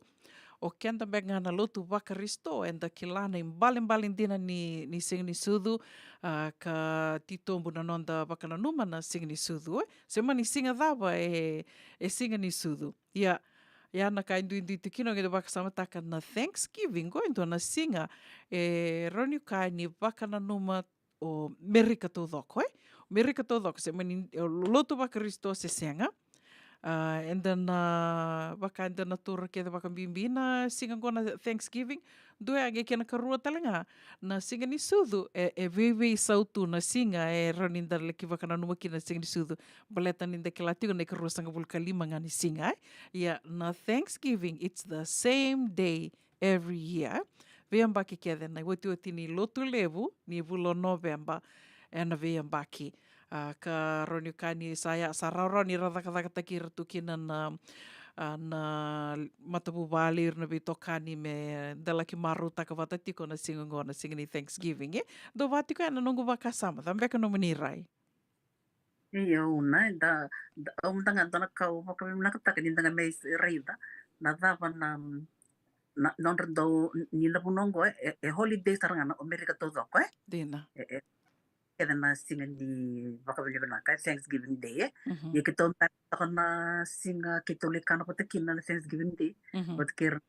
o keda beka ga na lotu vaKarisito, eda kila na ibalebale dina ni, ni siga ni sucu, a, ka titobu na noda vakananuma na siga ni sucu, e? Se mani siga cava e, e siga ni sucu. Ia, ia na ka e duidui tiko kina, o qai vakasamataka na Thanksgiving, qo e dua na siga e rawa ni kaya ni vakananuma o Merika taucoko, e? Merika taucoko, se mani, e, lotu vaKarisito se sega. A, eda na, vaka eda na taura kece vakabibi na siga qo na Thanksgiving. Dua ya qai kena karua tale ga, na siga ni sucu, e, e veiveisau tu na siga e rawa ni da laki vakananuma kina na siga ni sucu. Baleta ni da kila tiko na ikarua sagavulu ka lima ga ni siga, e? Ia, na Thanksgiving, it's the same day every year. Veiyabaki kece na iotioti ni lotu levu ni vula o Noveba, ena veiyabaki. A, ka rawa ni ka ni sa ya, sa rawarawa ni ra cakacakataki ira tu kina na, a, na matavuvale, ira na veitokani me da laki marautaka vata tiko na siga oqo, na siga ni Thanksgiving, e? Dou vata tiko ya na noqu vakasama, cava beka nomuni rai? Io, na, da, da, au da ga dua na ka au vakavinavinakataka ni da ga mai s-, raica na cava na, na, nodra dau, ni na vanua oqo, e, e holiday sara ga na Amerika taucoko, e? Dina. E, e, kece na siga ni vakavinavinaka, e Thanksgiving Day, e? Mhm. Ia keitou da toka na siga keitou lai kana vata kina na Thanksgiving Day, mhm, vata kei ira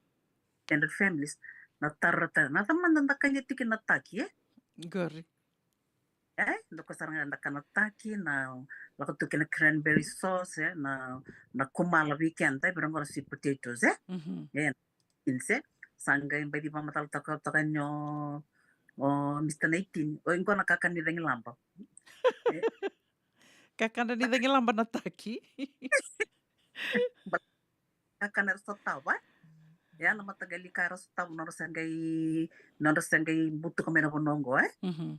extended families, na tara, tara, na cava mada da kania tiko na taki, e? Qori. E, da ko sara ga da kana taki, na lako tu kei na cranberry sauce, e, na, na kumala vei keda, e vei ira qo na sweet potatoes, e? Mhm. E, beans, e. Sa qai baici vakamacalataka toka ni o, o Mister Nineteen, o, qo na kakana ni cagilaba. E. Kakana ni cagilaba na taki. Ba-, kakana era sotava, e? Ia na mataqali ka era sotava, nodra sa qai, nodra sa qai butuka mai na vanua oqo, e? Mhm.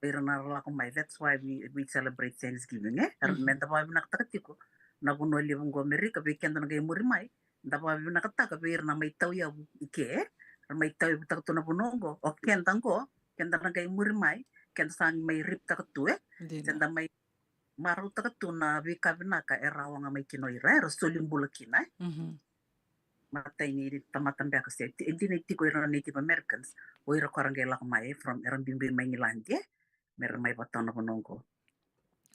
Ira na ra lako mai, that's why we, we celebrate Thanksgiving, e? Era, mhm, me da vakavinavinakataka tiko na vanua levu oqo Amerika, vei keda na qai muri mai, da vakavinavinakataka vei ira na mai tauyavu i ke, e? Ra mai tauyavutaka tu na vanua oqo, o keda oqo, keda na qai muri mai, keda sa mai riptaka tu, e? Dina. Keda mai marautaka tu na veika vinaka era oga mai kina o ira, era soli bula kina, e? Mhm. Matai ni tamata beka se, ti-, e dina e tiko ira na Native Americans, o ira ko ra qai lako mai, e, from, era biubiu mai Igiladi, e? Me ra mai vata na vanua oqo.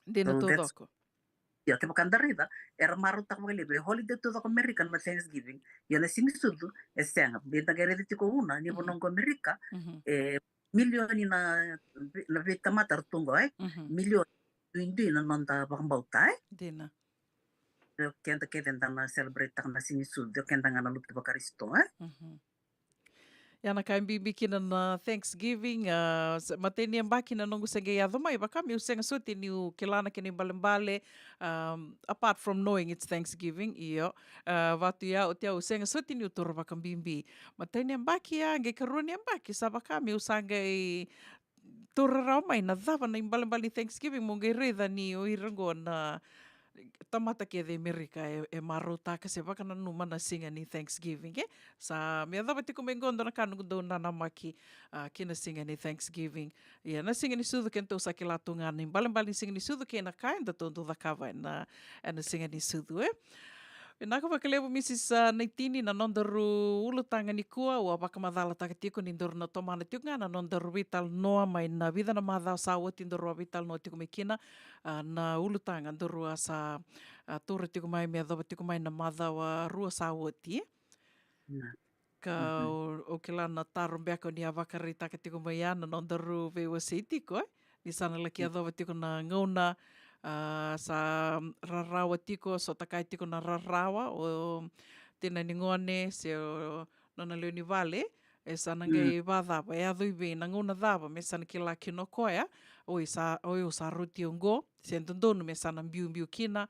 Dina. So that's taucoko. Io, kevaka da raica, era marautaka vakalevu, e holiday taucoko Amerika na Thanksgiving. Io, na siga ni sucu, e sega. Be da qai raica tiko una, ni, mhm, vanua oqo Amerika, mhm, e milioni na, na veitamata era tu oqo, e? Mhm. Milioni duidui na noda vakabauta, e? Dina. O keda kece da na celebrate-taka na siga ni sucu, o keda ga na lotu vaKarisito, e? Mhm. Ia na ka e bibi kina na Thanksgiving, a, se-, matai ni yabaki na noqu se qai yaco mai, vaka meu sega soti niu kila na kena ibalebale, um, apart from knowing it's Thanksgiving, io, a, vatu ya, oti ya au sega soti niu taura vakabibi. Matai ni yabaki ya, qai karua ni yabaki, sa vaka meu sa qai taura rawa mai na cava na ibalebale ni Thanksgiving, mo qai raica ni o ira qo na tamata kece e Amerika e, e marautaka se vakananuma na siga ni Thanksgiving, e? Sa me yacova tiko mai qo dua na ka noqu dau nanamaki, a, ki na siga ni Thanksgiving. Ia na siga ni sucu, kedatou sa kila tu ga na ibalebale ni siga ni sucu kei na ka edatou dau cakava ena, ena siga ni sucu, e? Vinaka vakalevu, Mrs, a, Naitini, na nodaru ulutaga nikua. Au a vakamacalataka tiko ni daru na tomana tiko ga na nodaru veitalanoa mai na vica na macawa sa oti daru a veitalanoa tiko mai kina, a, na ulutaga daru a sa, a, taura tiko mai me yacova tiko mai na macawa rua sa oti. Na. Ka, mhm, au, au kila na taro beka o ni a vakaraitaka tiko mai ya na nodaru veiwasei tiko, e? Ni sa na laki, mm, yacova tiko na gauna, a, sa rarawa tiko, sota kaya tiko na rarawa, o tina ni gone se o nona lewe ni vale, e sa na, mm, qai vacava, e yaco i vei, na gauna cava me sa na kila kina o koya, oi sa, oi au sa roti oqo, se dodonu me sa na biubiu kina.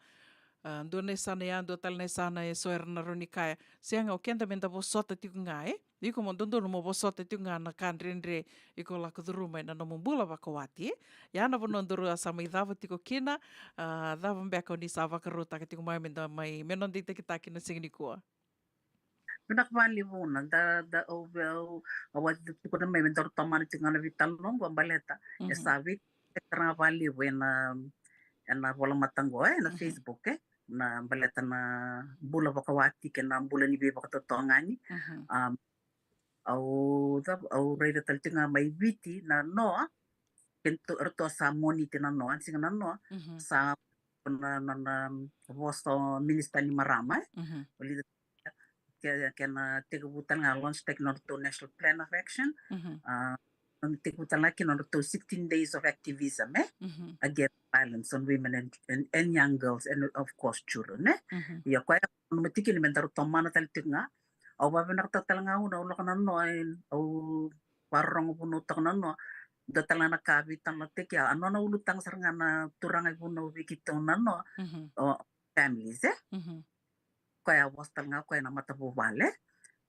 A, dua na yasana ya, dua tale na yasana e so era na rawa ni kaya, sega, o keda me da vosota tiko ga, e? Iko mo dodonu mo vosota tiko ga na ka dredre iko lako curuma ena nomu bula vakawati, e? Ia na vanua daru a sa mai cava tiko kina, a, cava beka o ni sa vakarautaka tiko mai me da mai, me noda itakitaki na siga nikua? Vinaka vakalevu na, da, da, au, au, au a tukuna mai me daru tomana tiko ga na veitalanoa oqo baleta, e, mhm, sa vei, e tara ga vakalevu ena, ena volamata oqo, e, na, mhm, Facebook, e, na baleta na bula vakawati kei na bula ni veivakatotogani. Mhm. Um, au, au raica tale tiko ga mai Viti na noa, kei ratou sa moniti na noa, siga na noa, mhm, sa na, na, na vosa o minisita ni marama, e? Mhm. O Lita, ke, kena tekivu tale ga, launch taki nodratou National Plan of Action, mhm, a, tekivu tale ga kina nodratou sixteen days of activism, e? Mhm. Against violence on women and, and, and young girls and of course children, e? Mhm. Ia koya, na matikina me daru tomana tale tiko ga, au vavinakataka tale ga au na, au lako na noa, e, au vakarorogo vunautaka na noa, dua tale ga na ka veitalanoataki, a, a nona ulutaga sara ga na turaga e vunau vei keitou na noa, mhm, o families, e? Mhm. Koya a vosa tale ga koya na matavuvale.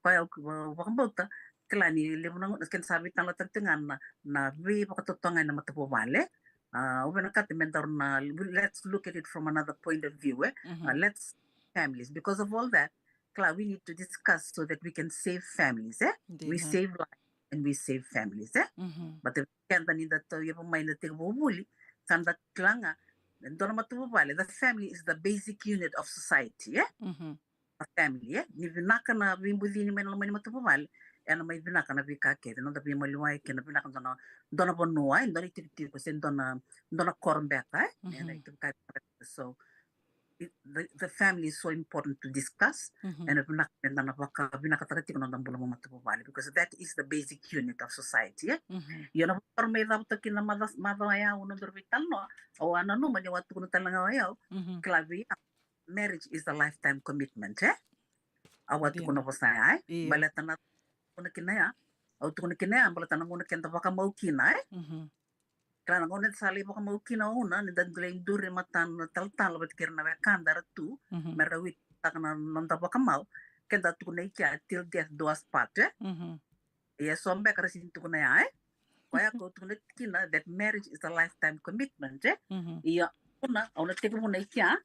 Koya au, au vakabauta, kila ni levu na gauna keda sa veitalanoataka tiko ga na, na veivakatotogani na matavuvale. Uh, au vinakata me daru na, let's look at it from another point of view, eh? Uh, let's families. Because of all that, kila, we need to discuss so that we can save families, eh? We save lives and we save families, eh? But the keda ni da tau yava mai na tiko vuvuli, ka da kila ga, dua na matavuvale, the family is the basic unit of society, eh? A family, eh? Ni vinaka na veibucini mai na loma ni matavuvale, ena mai vinaka na veika kece, noda veimaliwai kei na vinaka dua na, dua na vanua, eh? Dua na itikotiko, se dua na, dua na koro beka, eh? Ena itikotiko. So, it, the, the family is so important to discuss. Ena vinaka meda na vaka, vinakataka tiko na noda bula vakamatavuvale, because that is the basic unit of society, eh? Io, na vakaro mai cava toka kina maca, maca o yau, nodaru veitalanoa, au a nanuma ni au a tukuna tale ga o yau, kila vei au, marriage is a lifetime commitment, eh? Au a tukuna vosa ya, eh? Baleta na tukuna kina ya, au tukuna kina ya, baleta na gauna keda vakamau kina, eh? Kila na gauna eda sa lai vakamau kina, una ni da lai duri matana na talatala vata kei ira na wekada era tu, me ra witness taka na noda vakamau, keda tukuna i kea, till death do us part, eh? Ia so beka ra sini tukuna ya, eh? Koya ko tukuna kina that marriage is a lifetime commitment, eh? Ia, una, au na tekivuna i kea,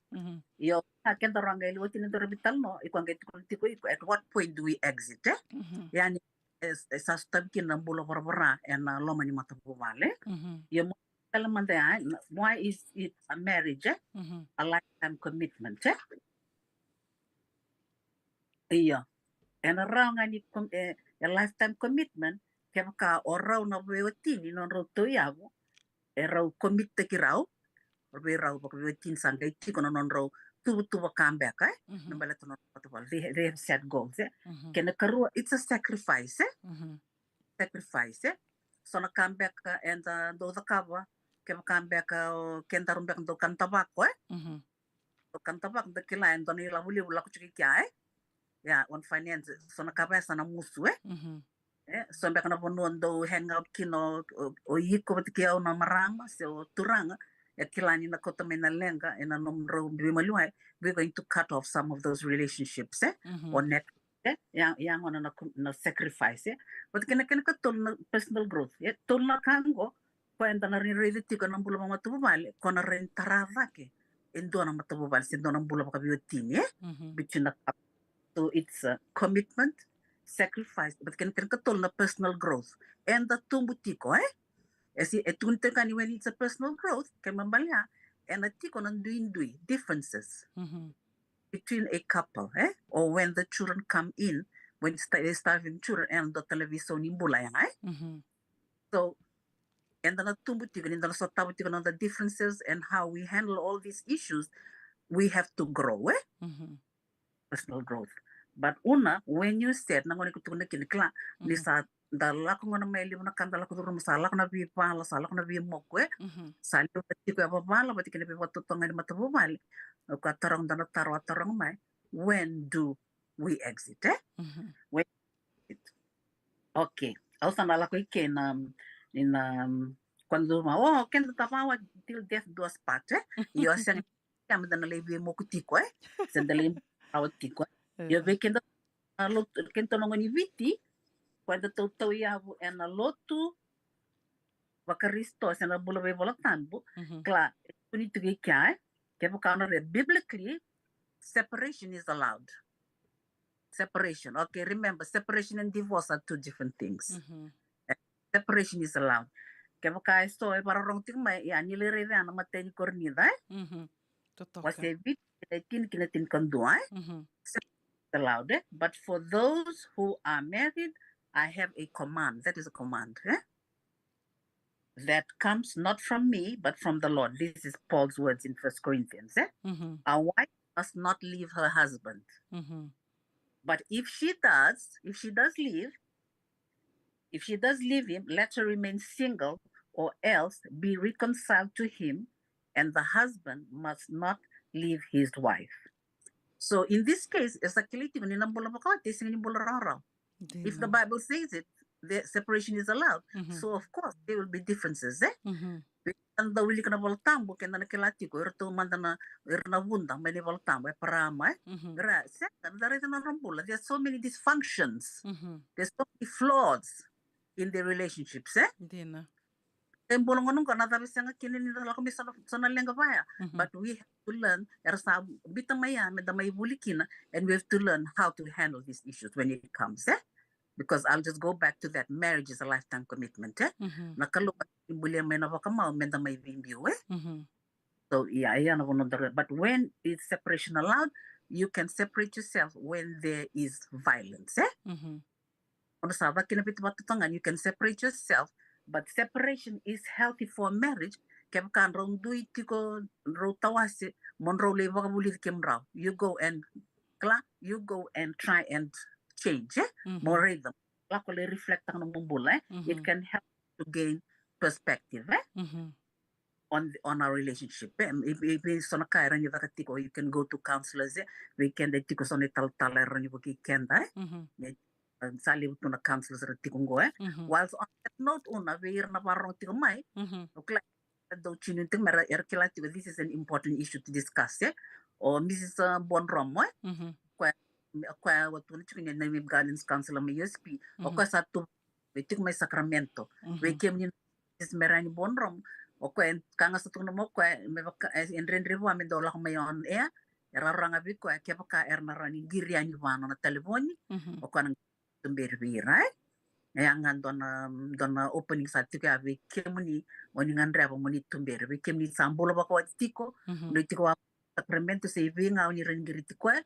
ia, a keda roga e liwati ni dora vital no, i koya qai tukuna tiko, i koya, at what point do we exit, eh? Ia ni, e, e sa sotavi kina na bula voravora ena loma ni matavuvale. Ia mo tale mada ya, why is it a marriage, eh? A lifetime commitment, eh? Io. Ena rawa ga ni com-, e, e lifetime commitment, kevaka o rau na veiwatini, nodrau tauyavu, e rau commit-taki rau, vei rau vakaveiwatini sa qai tiko na nodrau tuvatuva ka beka, eh? Na baleta na nodrau tuvatuva. They, they have set goals, eh? Kena karua, it's a sacrifice, eh? Sacrifice, eh? So na ka beka eda dau cakava, kevaka beka o kedaru beka dau kana tavako, eh? Dau kana tavako, da kila e dua na ilavo levu lako tiko i kea, eh? Ia, on finance, so na ka vaya sa na musu, eh? Eh, so beka na vanua dau hang out kina o, o, o iko vata kei au na marama, se o turaga, e kila ni na kauta mai na leqa ena nomudrau veimaliwai, we're going to cut off some of those relationships, eh? O net, eh? Ia, ia gona na, na sacrifice, eh? Vata kei na kena katolu na personal growth, eh? Tolu na ka qo, koya eda na raica tiko na bula vakamatavuvale, ko na rawa ni tara cake e dua na matavuvale, se dua na bula vakaveiwatini, eh? Between the couple. So it's a commitment, sacrifice, but kena, kena katolu na personal growth. Eda tubu tiko, eh? E si, e tukuni tiko ni when it's a personal growth, kena ibalebale, ena tiko na duidui, differences between a couple, eh? Or when the children come in, when sta-, they start having children, ena dua tale vei so ni bula ya, eh? So, eda na tubu tiko, ni da na sotava tiko na the differences and how we handle all these issues, we have to grow, eh? Personal growth. But una, when you said, na gauna ko tukuna kina, kila, ni sa da lako gona mai levu na ka da lako curuma, sa lako na veivala, sa lako na veimoku, eh? Sa levu na tiko e vavala vata kei na veivakatotogani matavuvale. O ka taroga, da na taro, a taroga mai, when do we exit, eh? When exit. Okay. Au sa na lako i ke na, ni na, um, quando ma, oh, keda tavawa till death do us part, eh? Io, se keda na lai veimoku tiko, eh? Se da lai tavawa tiko, eh? Io, vei keda na lotu, keda na gone ni Viti, ko eda tau tauyavu ena lotu vaKarisito, se na bula veivolatabu, kila, e tukuni tiko i kea, eh? Kevaka o na raica biblically, separation is allowed. Separation. Okay, remember, separation and divorce are two different things. Eh, separation is allowed. Kevaka e so e vakarorogo tiko mai, ia, ni lai raica na imatai ni Korinica, eh? Totoka. Wase Viti, e tini ki na tinikadua, eh? Separation is allowed, eh? But for those who are married, I have a command. That is a command, eh? That comes not from me, but from the Lord. This is Paul's words in First Corinthians, eh? A wife must not leave her husband. But if she does, if she does leave, if she does leave him, let her remain single, or else be reconciled to him, and the husband must not leave his wife. So in this case, e sa kilai tiko ni na bula vakawati e sega ni bula rawarawa. If the Bible says it, the separation is allowed. So of course, there will be differences, eh? Eda dau wilika na iVolatabu, keda na kila tiko, iratou mada na, ira na vuda mai na iVolatabu, Eparama, eh? Ira, sega, da raica na nodra bula. There's so many dysfunctions. There's so many flaws in their relationships, eh? Dina. E bula gona qo na cava e sega kina ni da lako mai so na, so na leqa vaya. But we have to learn, era sa biuta mai ya me da mai vuli kina, and we have to learn how to handle these issues when it comes, eh? Because I'll just go back to that, marriage is a lifetime commitment, eh? Na Kalou e bulia mai na vakamau me da mai veibiu, eh? So, yeah, yeah, na vanua dara. But when is separation allowed? You can separate yourself when there is violence, eh? O na sa vaka kina vei tou vakatotogani, you can separate yourself, but separation is healthy for marriage. Kevaka drau dui tiko, drau tawase, mo drau lai vakavulici kemudrau. You go and, kila, you go and try and change, eh? Mo raica, lako lai reflect taka na nomu bula, eh? It can help to gain perspective, eh? On, on our relationship, eh? If, if so na ka era ni caka tiko, you can go to counselors, eh? Vei keda e tiko so na italatala era ni vukei keda, eh? Sa levu tu na counselors era tiko qo, eh? Whilst on that note, Una, vei ira na vakarorogo tiko mai, o kila, dau tune in tiko mai, era, era kila tiko, this is an important issue to discuss, eh? O Mrs, uh, Buadromo, eh? Koya, koya au tukuna tiko ni na guidance counselor mai U S P. O koya sa tu, vei tiko mai Sacramento. Vei kemuni na Mrs Merani Buadromo, o koya e ka ga sa tukuna mo koya, me vaka, e, e dredre vua me dau lako mai on air, era rawa ga vei koya, kevaka era na rawa ni qiri yani vua na nona talevoni, o koya na tuberi vei ira, eh? E ya ga dua na, dua na opening sa tiko ya vei kemuni, o ni gadreva mo ni tuberi, vei kemuni sa bula vakawati tiko, dui tiko vua Sacramento se i vei ga o ni rawa ni qiriti koya,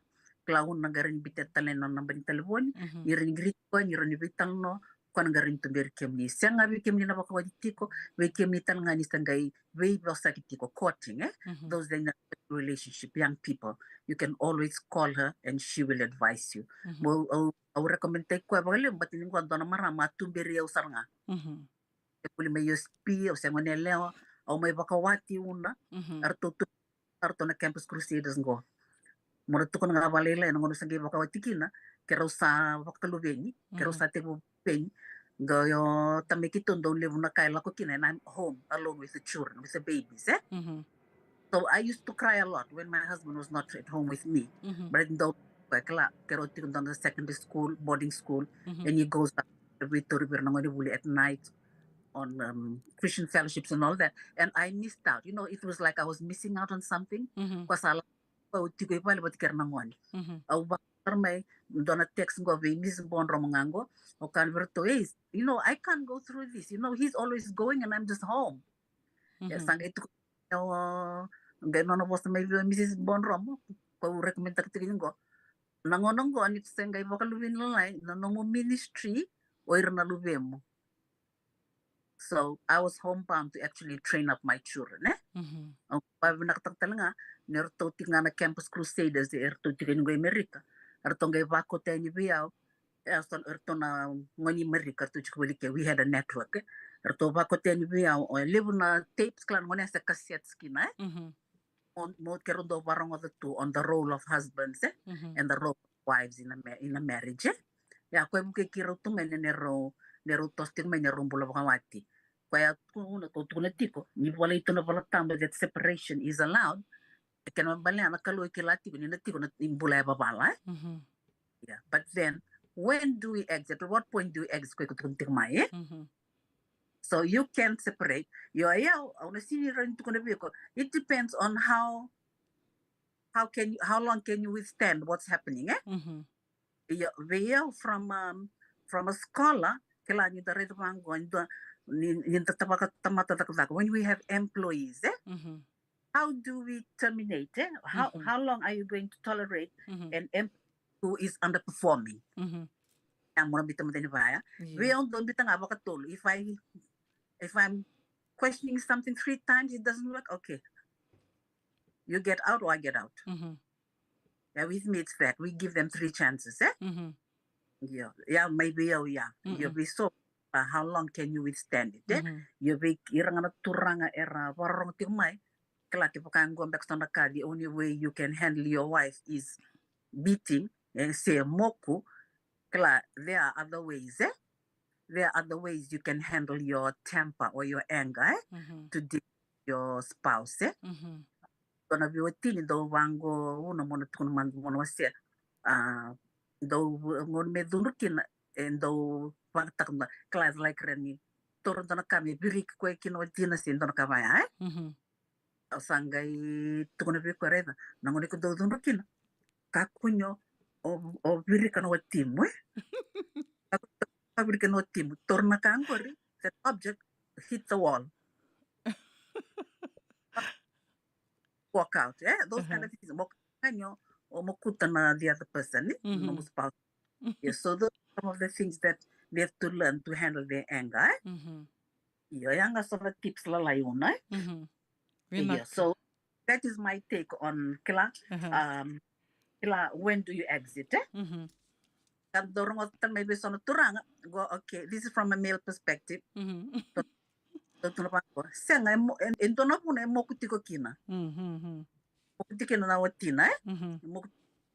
kila, Una, qai rawa ni biuta tale na nona naba ni talevoni, ni rawa ni qiriti koya, ni rawa ni veitalanoa, koya na qai rawa ni tuberi kemuni. Sega vei kemuni na vakawati tiko, vei kemuni tale ga ni sa qai veivosaki tiko, courting, eh? Those in a relationship, young people, you can always call her and she will advise you. Mo, au, au recommend taki koya vakalevu, but ni qo dua na marama a tuberi au sara ga. E vuli mai U S P, au se gone yalewa, au mai vakawati, Una, eratou tu, eratou na Campus Crusaders qo. Mo ra tukuna ga vakalailai, na gauna au sa qai vakawati kina, keirau sa vakaluveni, keirau sa tekivu luveni. Qai o tamai keitou dau levu na ka e lako kina, and I'm home alone with the children, with the babies, eh? So I used to cry a lot when my husband was not at home with me. But dau, koya, kila, keirau tiko dua na secondary school, boarding school, and he goes up every Torivira na gone vuli at night on, um, Christian fellowships and all that. And I missed out. You know, it was like I was missing out on something. Koya sa la, koya au tiko i vale vata kei ira na gone. Au vakasara mai, dua na text qo vei Mrs Buadromo ga qo, o kaya vei ratou, hey, you know, I can't go through this. You know, he's always going and I'm just home. E sa qai tukuna, o, qai nona vosa mai vei Mrs Buadromo, koya au recommend taka tiko ni qo. Na gauna qo ni se qai vakaluveni lalai, na nomu ministry o ira na luvemu. So I was homebound to actually train up my children, eh? Au vakavinakataka tale ga ni ratou tiko ga na Campus Crusaders, eratou tiko yani qo i Amerika. Eratou qai vakauta yani vei au, e, so eratou na gone i Amerika, eratou tiko voli ke, we had a network, eh? Eratou vakauta yani vei au, o, levu na tapes, kila, na gone ya se cassettes kina, eh? Mo, mo keirau dau vakarogoca tu on the role of husbands, eh? And the role of wives in a ma-, in a marriage, eh? Ia, koya e vukei keirau tu mai na neirau, neirau toso tiko mai neirau bula vakawati. Koya tukuna, kau tukuna tiko, ni volai tu na iVolatabu that separation is allowed. E kena ibalebale na Kalou e kila tiko ni na tiko na bula yavavala, eh? Yeah, but then, when do we exit? At what point do we exit? Koya kau tukuna tiko mai, eh? So you can separate. Io, ia, au na sega ni rawa ni tukuna vei iko. It depends on how, how can you, how long can you withstand what's happening, eh? Io, vei au, from, um, from a scholar, kila, ni da raica vaqo, ni da, ni, ni da tavaka tamata cakacaka, when we have employees, eh? How do we terminate, eh? How, how long are you going to tolerate an employee who is underperforming? Ia, mo na biuta mada ni vaya. Vei au, dau biuta ga vakatolu. If I, if I'm questioning something three times, it doesn't work, okay. You get out or I get out. Yeah, with me it's that. We give them three chances, eh? Io, ia, mai vei au, ia. Io, vei so, uh, how long can you withstand it, eh? Io, vei ira ga na turaga era vakarorogo tiko mai, kila, kevaka e qo beka so na ka, the only way you can handle your wife is beating, eh, se moku, kila, there are other ways, eh? There are other ways you can handle your temper or your anger, eh? To deal with your spouse, eh? Dua na veiwatini dau vaqo, Una, mo na tukuna mada, mo na wasea. A, dau, gauna me cudru kina, e dau vagataka na class, like, rawa ni toro dua na ka me viriki koya kina watina se dua na ka vaya, e? Mhm. Au sa qai tukuna vei koya, raica, na gauna iko dau cudru kina, kakua ni o, o virika na watimu, e? Kakua ni virika na watimu. Toro na ka qori, that object hit the wall. Walk out, e? Those kind of things. Mo kakua ni o, o mokuta na the other person, e? Mhm. Nomu spouse. Yeah, so those are some of the things that they have to learn to handle their anger, e? Mhm. Io, ya ga so na tips lalai, Una, e? Mhm. Io, vinaka. So that is my take on kila, aha, um, kila, when do you exit, e? Mhm. Ka dau rogoca tale mai vei so na turaga, qo, okay, this is from a male perspective. Mhm. So, so tu na vaqo. Sega, e mo-, e, e dua na vuna e moku tiko kina. Mhm, mhm. Moku tiko kina na watina, e? Mhm. E moku,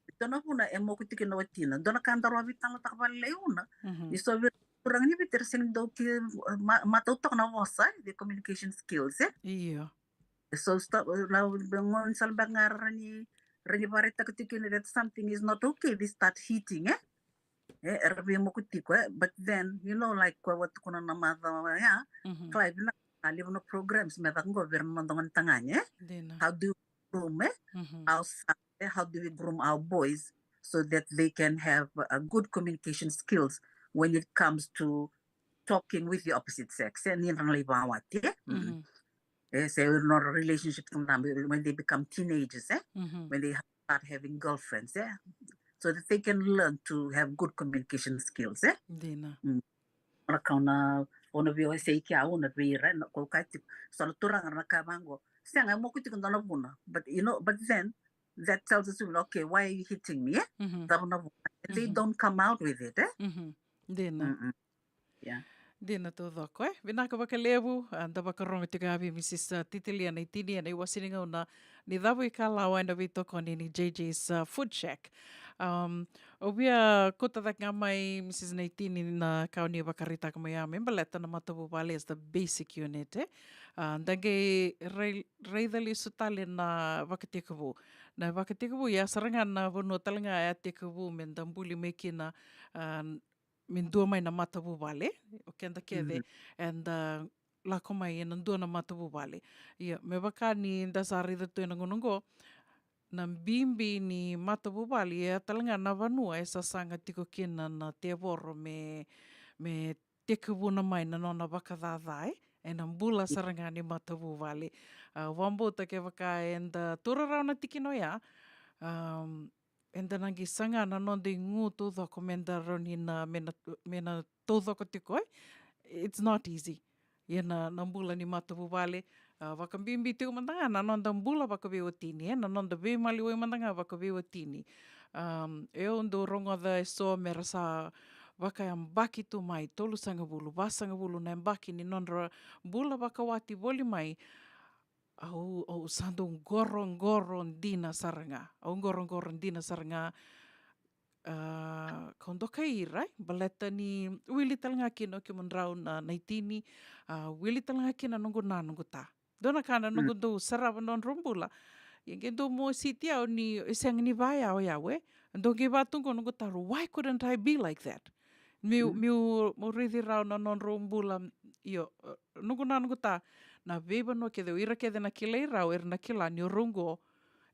e dua na vuna e moku tiko kina na watina. Dua na ka daru a veitalanoataka vakalailai, Una. Mhm. Ni so vei ira na turaga ni Viti era sega ni dau ki, ma-, matau toka na vosa, e? The communication skills, e? Io. So stop, na, na gauna sara beka ga ra ni, ra ni vakaraitaka tiko kina that something is not okay, they start hitting, e? E, era veimoku tiko, e? But then, you know, like, koya au a tukuna na macawa ya, mhm, kila e vinaka, a levu na programs me caka qo vei ira na noda gone tagane, e? Dina. How do you groom, e? Mhm. Our son, e? How do we groom our boys so that they can have a good communication skills when it comes to talking with the opposite sex, e? Ni ra na lai vakawati, e? Mm. Mhm. E, se ira na relationship, when they become teenagers, e? Mhm. When they start having girlfriends, e? So that they can learn to have good communication skills, e? Dina. Mm. Ra kau na, o na veiwasei kea, o na vei ira, na kau kati, so na turaga na ka vaqo. Sega, e moku tiko dua na vuna. But, you know, but then, that tells us, okay, why are you hitting me, e? Mhm. Cava na vuna? And they, mhm, don't come out with it, e? Mhm. Dina. Mm-mm. Yeah. Dina taucoko, e? Vinaka vakalevu, a, da vakarogo tiko ya vei Mrs, a, Titilia Naitini ena iwase ni gauna ni cavuikalawa ena veitokoni ni J J's, a, Food Shack. Um, au via kauta cake ga mai, Mrs Naitini, na ka o ni vakaraitaka mai ya me baleta na matavuvale as the basic unit, e? A, da qai rai-, raica lesu tale na vakatekivu. Na vakatekivu, ya sara ga na vanua tale ga e a tekivu me da buli mai kina, a, me dua mai na matavuvale, o keda kece, mhm, eda lako mai ena dua na matavuvale. Ia, me vaka ni da sa raica tu ena gauna oqo, na bibi ni matavuvale, e a tale ga na vanua e sasaga tiko kina na tevoro me, me tekivuna mai na nona vakacaca, e? Ena bula sara ga ni matavuvale. A, vakabauta kevaka eda taura rawa na tikina oya, um, eda na qai saga na noda igu taucoko me da rawa ni na, me na, me na taucoko tiko, e? It's not easy. Ia na, na bula ni matavuvale, a, vakabibi tiko mada ga na noda bula vakaveiwatini, e? Na noda veimaliwai mada ga vakaveiwatini. Um, e au dau rogoca eso me ra sa vakayabaki tu mai, tolusagavulu, vasagavulu na yabaki ni nodra bula vakawati voli mai, au, au sa dau qoroqoro dina sara ga. Au qoroqoro dina sara ga. A, kau dokai ira, e? Baleta ni wili tale ga kina o kemudrau na Naitini, a, wili tale ga kina noqu na, noqu ta. Dua na ka na, mm, noqu dau sarava nodrau bula. Ia qai dau mositi au ni, e sega ni vaya o yau, e? Dau qai vaka tu qo noqu taro, why couldn't I be like that? Meu, mm, meu, meu raici rau na nodrau bula, io, e, noqu na, noqu ta, na veivanua kece, o ira kece na kilai rau, era na kila ni o rau qo,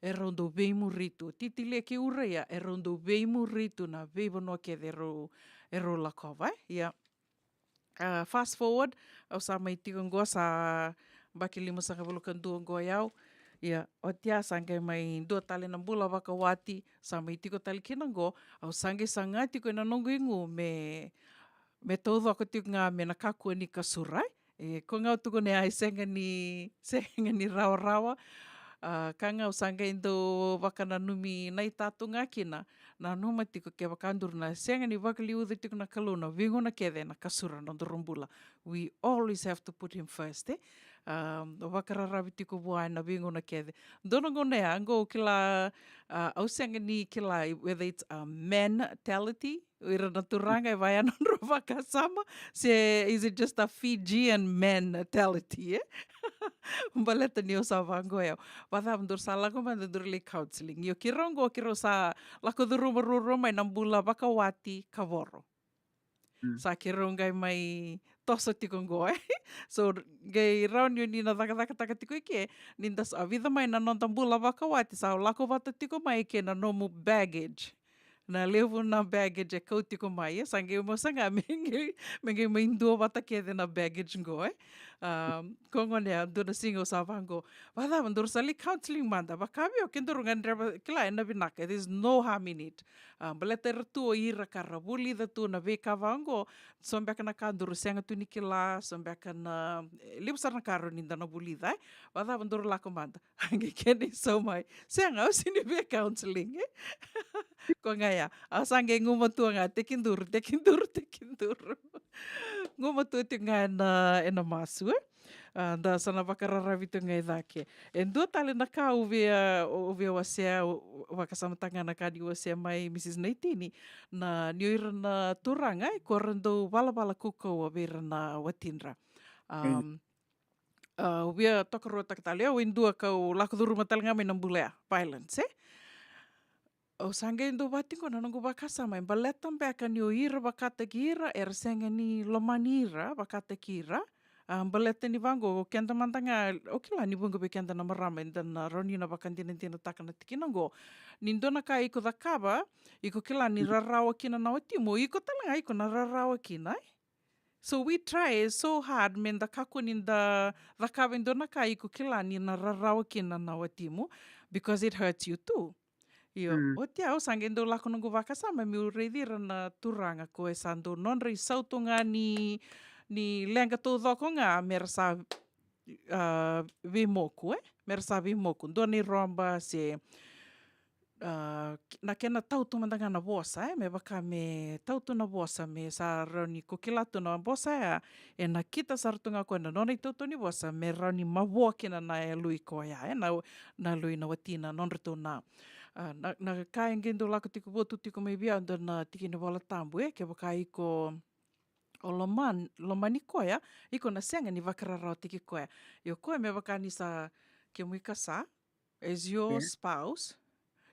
e rau dau veimuri tu. Titilia kei Uraia, e rau dau veimuri tu na veivanua kece e rau, e rau lakova, e? Ia. A, fast forward, au sa mai tiko qo sa yabaki limasagavulu ka dua qo o yau. Ia, oti ya sa qai mai dua tale na bula vakawati, sa mai tiko tale kina qo, au sa qai saga tiko ena noqu igu me, me taucoko tiko ga me na kakua ni kasura, e? E, ko ga au tukuna ya, e sega ni, sega ni rawarawa. A, ka ga au sa qai dau vakananumi naita tu ga kina, nanuma tiko kevaka duru na sega ni vakaliuca tiko na Kalou na veigauna kece na kasura nodaru bula. We always have to put him first, e? Um, vakararavi tiko vua ena veigauna kece. Dua na gauna ya, qo au kila, a, au sega ni kila whether it's a mentality, o ira na turaga e vaya nodrau vakasama, se is it just a Fijian mentality, e? Baleta ni au sa vaqo yau. Vacava duru sa lako mada duru lai counseling. Io, keirau qo, keirau sa lako curuma ruarua mai na bula vakawati kavoro. Mm. Sa keirau qai mai toso tiko qo, e? So, qai rawa ni o ni na cakacakataka tiko i ke, ni da sa vica mai na noda bula vakawati, sa lako vata tiko mai kei na nomu baggage. Na levu na baggage e kau tiko mai, e? Sa qai mo saga me qai, me qai mai dua vata kece na baggage qo, e? Um, ko gone a dua na siga au sa vaqo, vacava daru sa lai counseling mada, vaka vei au, ke daru gadreva, kila, ena vinaka, there's no harm in it. A, baleta era tu o ira ka ra vulica tu na veika vaqo, so beka na ka daru sega tu ni kila, so beka na, e, levu sara na ka rawa ni da na vulica, e? Vacava daru lako mada. Qai kena isau mai, sega, au sega ni via counseling, e? Ko ga ya, au sa qai gumatua ga, tekiduru, tekiduru, tekiduru. Gumatua tiko ga ena, ena masu, e? A, da sa na vakararavi tiko ga i cake. E dua tale na ka au via, au via wasea, au vakasamataka ga na ka ni wasea mai Mrs Naitini, na ni o ira na turaga, e, ko ra dau valavala kaukauwa vei ira na watidra. Um, a, au via tokaruataka tale, au e dua kau lako curuma tale ga mai na bula ya, violence, e? Au sa qai dau vati qo na noqu vakasama, e baleta beka ni o ira vakataki ira, era sega ni lomani ira vakataki ira. A, baleta ni vaqo, o keda mada ga, o kila ni vuqa vei keda na marama, eda na rawa ni na vakadinadinataka na tikina qo. Ni dua na ka iko cakava, iko kila ni rarawa kina na watimu, iko tale ga iko na rarawa kina, e? So we try so hard me da kakua ni da cakava e dua na ka iko kila ni na rarawa kina na watimu, because it hurts you too. Io, oti au sa qai dau lako noqu vakasama meu raici ira na turaga ko e sa dau nodra isau tu ga ni, ni leqa taucoko ga me ra sa, a, veimoku, e? Me ra sa veimoku. Dua na iroba se, a, na kena tau tu mada ga na vosa, e? Me vaka me tau tu na vosa, me sa rawa ni ko kila tu na vosa ya, e nakita sara tu ga ko na nona itautau ni vosa, me rawa ni mavoa kina na yaloi koya, e? Na, na yaloi na watina, nodratou na, a, na, na ka e qai dau lako tiko, votu tiko mai vei au dua na tiki ni Vola Tabu, e? Kevaka iko o loman-, lomani koya, iko na sega ni vakararawataki koya. Io koya me vaka ni sa kemu ikasa, as your spouse,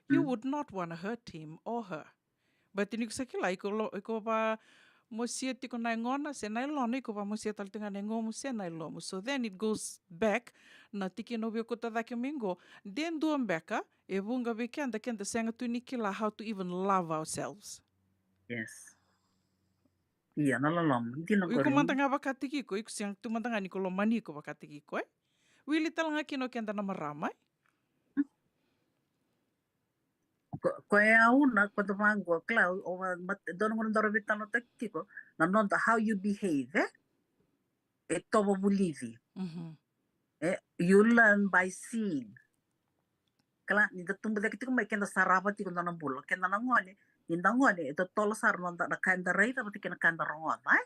you would not wanna hurt him or her. But ni ko sa kila, iko lo-, iko vamosia tiko na yagona se na yalona, iko vamosia tale tiko ga na yagomu se na yalomu. So then it goes back, na tikina au via kauta cake mai qo, de dua beka, e vuqa vei keda, keda sega tu ni kila how to even love ourselves. Yes. Ia, na loloma. Dina qori. Iko mada ga vakataki iko, iko sega tu mada ga ni ko lomani iko vakataki iko, e? Wili tale ga kina o keda na marama, e? Ko, ko e au na, ko da vaqo, kila, o va, mat-, dua na gauna daru veitalanoataki tiko, na noda how you behave, e? E tovo vulici. Mhm. E, you learn by seeing. Kila, ni da tubu cake tiko mai, keda sarava tiko dua na bula. Keda na gone, ni da gone, e totolo sara na noda, na ka eda raica vata kei na ka eda rogoca, e?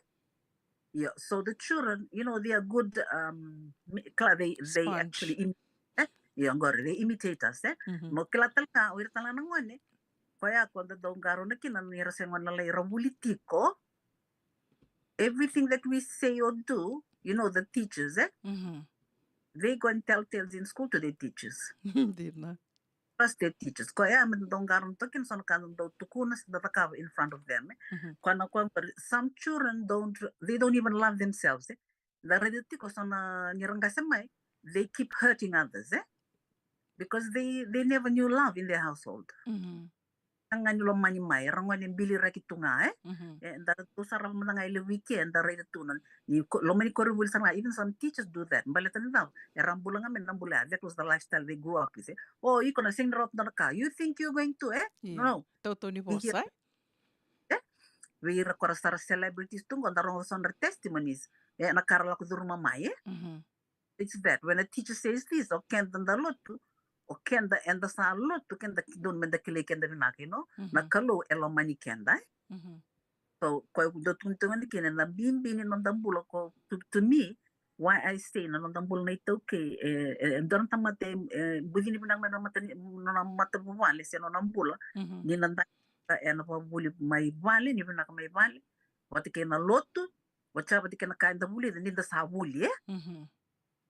Yeah, so the children, you know, they are good, um, mi-, kila, they, they actually im-, e? Io, qori, they imitate us, e? Mhm. Mo kila tale ga, o ira tale ga na gone, koya ko da dau qarauna kina, ni ra se gone lalai ra vuli tiko, everything that we say or do, you know, the teachers, e? Mhm. They go and tell tales in school to their teachers. Dina. Trust their teachers. Koya me da dau qarauna toka kina so na ka da dau tukuna se da cakava in front of them, e? Mhm. Koya na koya qori, some children don't, they don't even love themselves, e? Da raica tiko so na ni ra qase mai, they keep hurting others, e? Because they, they never knew love in their household. Mhm. Sega ni lomani mai, era gone biliraki tu ga, e? Mhm. E, da tu sara mada ga e levu i ke, da raica tu na, ni ko-, lomani koronivuli sara ga, even some teachers do that. Baleta ni cava, era bula ga mai na bula ya, that was the lifestyle they grew up with, e? O, iko na sega ni rawata na ka, you think you're going to, e? Io. No, no. Tautau ni vosa, e? E? Vei ira ko ra sara celebrities tu qo, da rogoca so nodra testimonies, e, na ka ra lako curuma mai, e? Mhm. It's that when a teacher says this, o keda da lotu, o keda eda sa lotu, keda dodonu me da kilai keda vinaka, you know? Na Kalou e lomani keda, e? Mhm. So, koya au dau tukuna tiko ga ni kina na bibi ni noda bula ko, to, to me, why I say na noda bula na iTaukei, e, e, e dua na tamata e, e bucini vinaka mai na mata ni, nona matavuvale se nona bula, mhm, ni na da ena vakavuli mai vale, ni vinaka mai vale, vata kei na lotu, vata, vata kei na ka eda vulica ni da sa vuli, e? Mhm.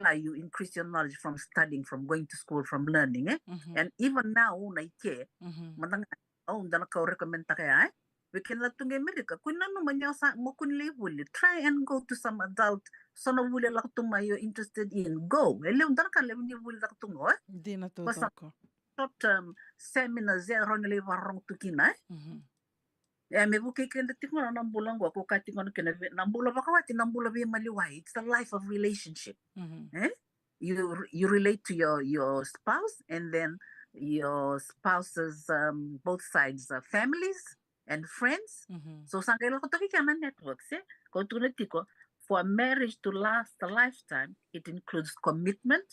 Like you increase your knowledge from studying, from going to school, from learning, e? Mhm. And even now, na i ke, mhm, mada ga, au, da na kau recommend taka ya, e? Vei keda tu qai Amerika, kua ni nanuma ni o sa, mo kua ni lai vuli. Try and go to some adult, so na vuli e lako tu mai you're interested in. Go. E levu dua na ka levu ni vuli lako tu qo, e? Dina. Ko sa taucoko. Short term seminars e rawa ni lai vakarorogo tu kina, e? Mhm. E, me vukei keda tiko na, na bula qo, ko ka tiko na kena ve-, na bula vakawati, na bula veimaliwai. It's a life of relationship. Mhm. E? You, you relate to your, your spouse, and then your spouse's, um, both sides, uh, families and friends. Mhm. So sa qai lako toka kina na networks, e? Ko tukuna tiko, for a marriage to last a lifetime, it includes commitment,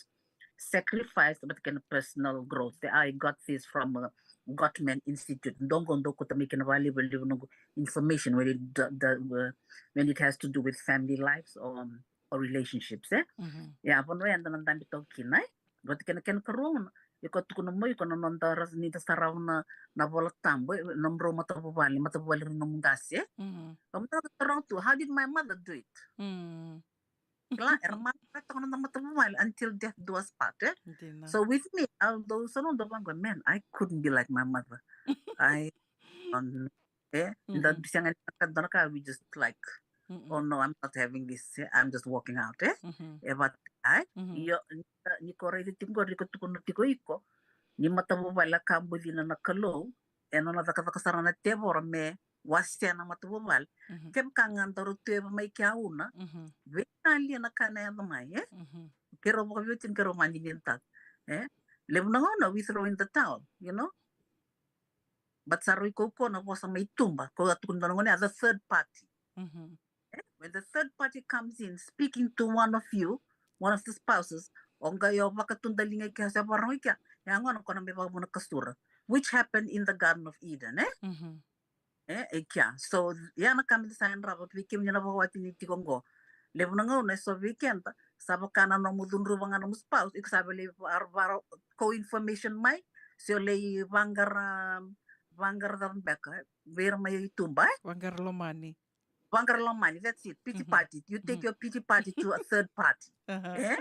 sacrifice, but kena personal growth. The, I got this from, uh, Gottman Institute. Dou qo dou kauta mai kina vakalevu, levu noqu information when it, the, the, uh, when it has to do with family lives or, um, or relationships, e? Mhm. Ia, vanua eda na dabe toka kina, e? Vata kena, kena karua, iko tukuna mo iko na noda ra-, ni da sarava na, na Vola Tabu, e, nomudrau matavuvale, matavuvale ira nomu qase, e? Mhm. Nomudrau taroga tu, how did my mother do it? Mm. Kila, era marautaka na noda matavuvale until death do us part, e? Dina. So with me, although so no do vaqo, man, I couldn't be like my mother. I, um, e, da, mhm, sega ni ka, dua na ka, we just like, mm-mm, oh no, I'm not having this, e, I'm just walking out, e? Mhm. E vata, e? Mhm. Io, ni, ni ko raica tiko qori, ko tukuna tiko iko, ni matavuvale a ka bucina na Kalou, e nona cakacaka sara na tevoro me wasea na matavuvale. Mhm. Kevaka ga daru tu e va mai kea una, mhm, veitalia na ka na yaco mai, e? Mhm. Keirau vakaveiwatini, keirau vakadinadinataka, e? Levu na gauna we throw in the towel, you know? But sa rui kaukaua na vosa mai tuba, ko a tukuna dua na gone, a the third party. Mhm. E? When the third party comes in speaking to one of you, one of the spouses, o qai o vakatudaliga i kea, se vakarogo i kea, e a gona ko na me vakavuna kasura, which happened in the Garden of Eden, e? Mhm. E, e kea. So, ia na ka me da sa yadrava vei kemuni na vakawati ni tiko qo. Levu na gauna e so vei keda, sa vaka na nomu cudruva ga nomu spouse, iko sa via lai varo, varo, ko information mai, se o lai vaqara, vaqara cava beka, vei ira mai tuba, e? Vaqara lomani. Vaqara lomani, that's it. Pity, mhm, party. You take, mhm, your pity party to a third party. Aha. E?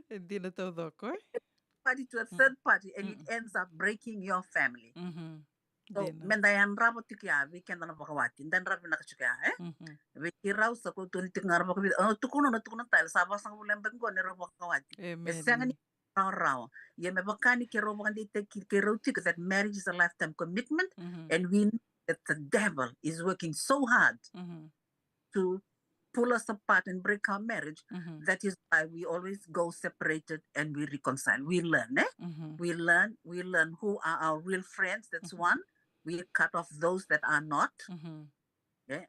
E dina taucoko, e? Party to a, mm, third party, and it, mm-mm, ends up breaking your family. Mhm. So, dina, me da yadrava tiko ya vei keda na vakawati, da yadrava vinaka tiko ya, e? Mhm. Vei keirau sa ko tukuna tiko ga na vakavica, o, tukuna, na tukuna tale, sa vasagavulu na yabaki qo ni rau vakawati. E, amen, sega ni rawarawa. Ia me vaka ni keirau vakadeitaki keirau tiko that marriage is a lifetime commitment, mhm, and we know that the devil is working so hard, mhm, to pull us apart and break our marriage. Mhm. That is why we always go separated and we reconcile. We learn, e? Mhm. We learn, we learn who are our real friends, that's, mhm, one. We cut off those that are not. Mhm. E?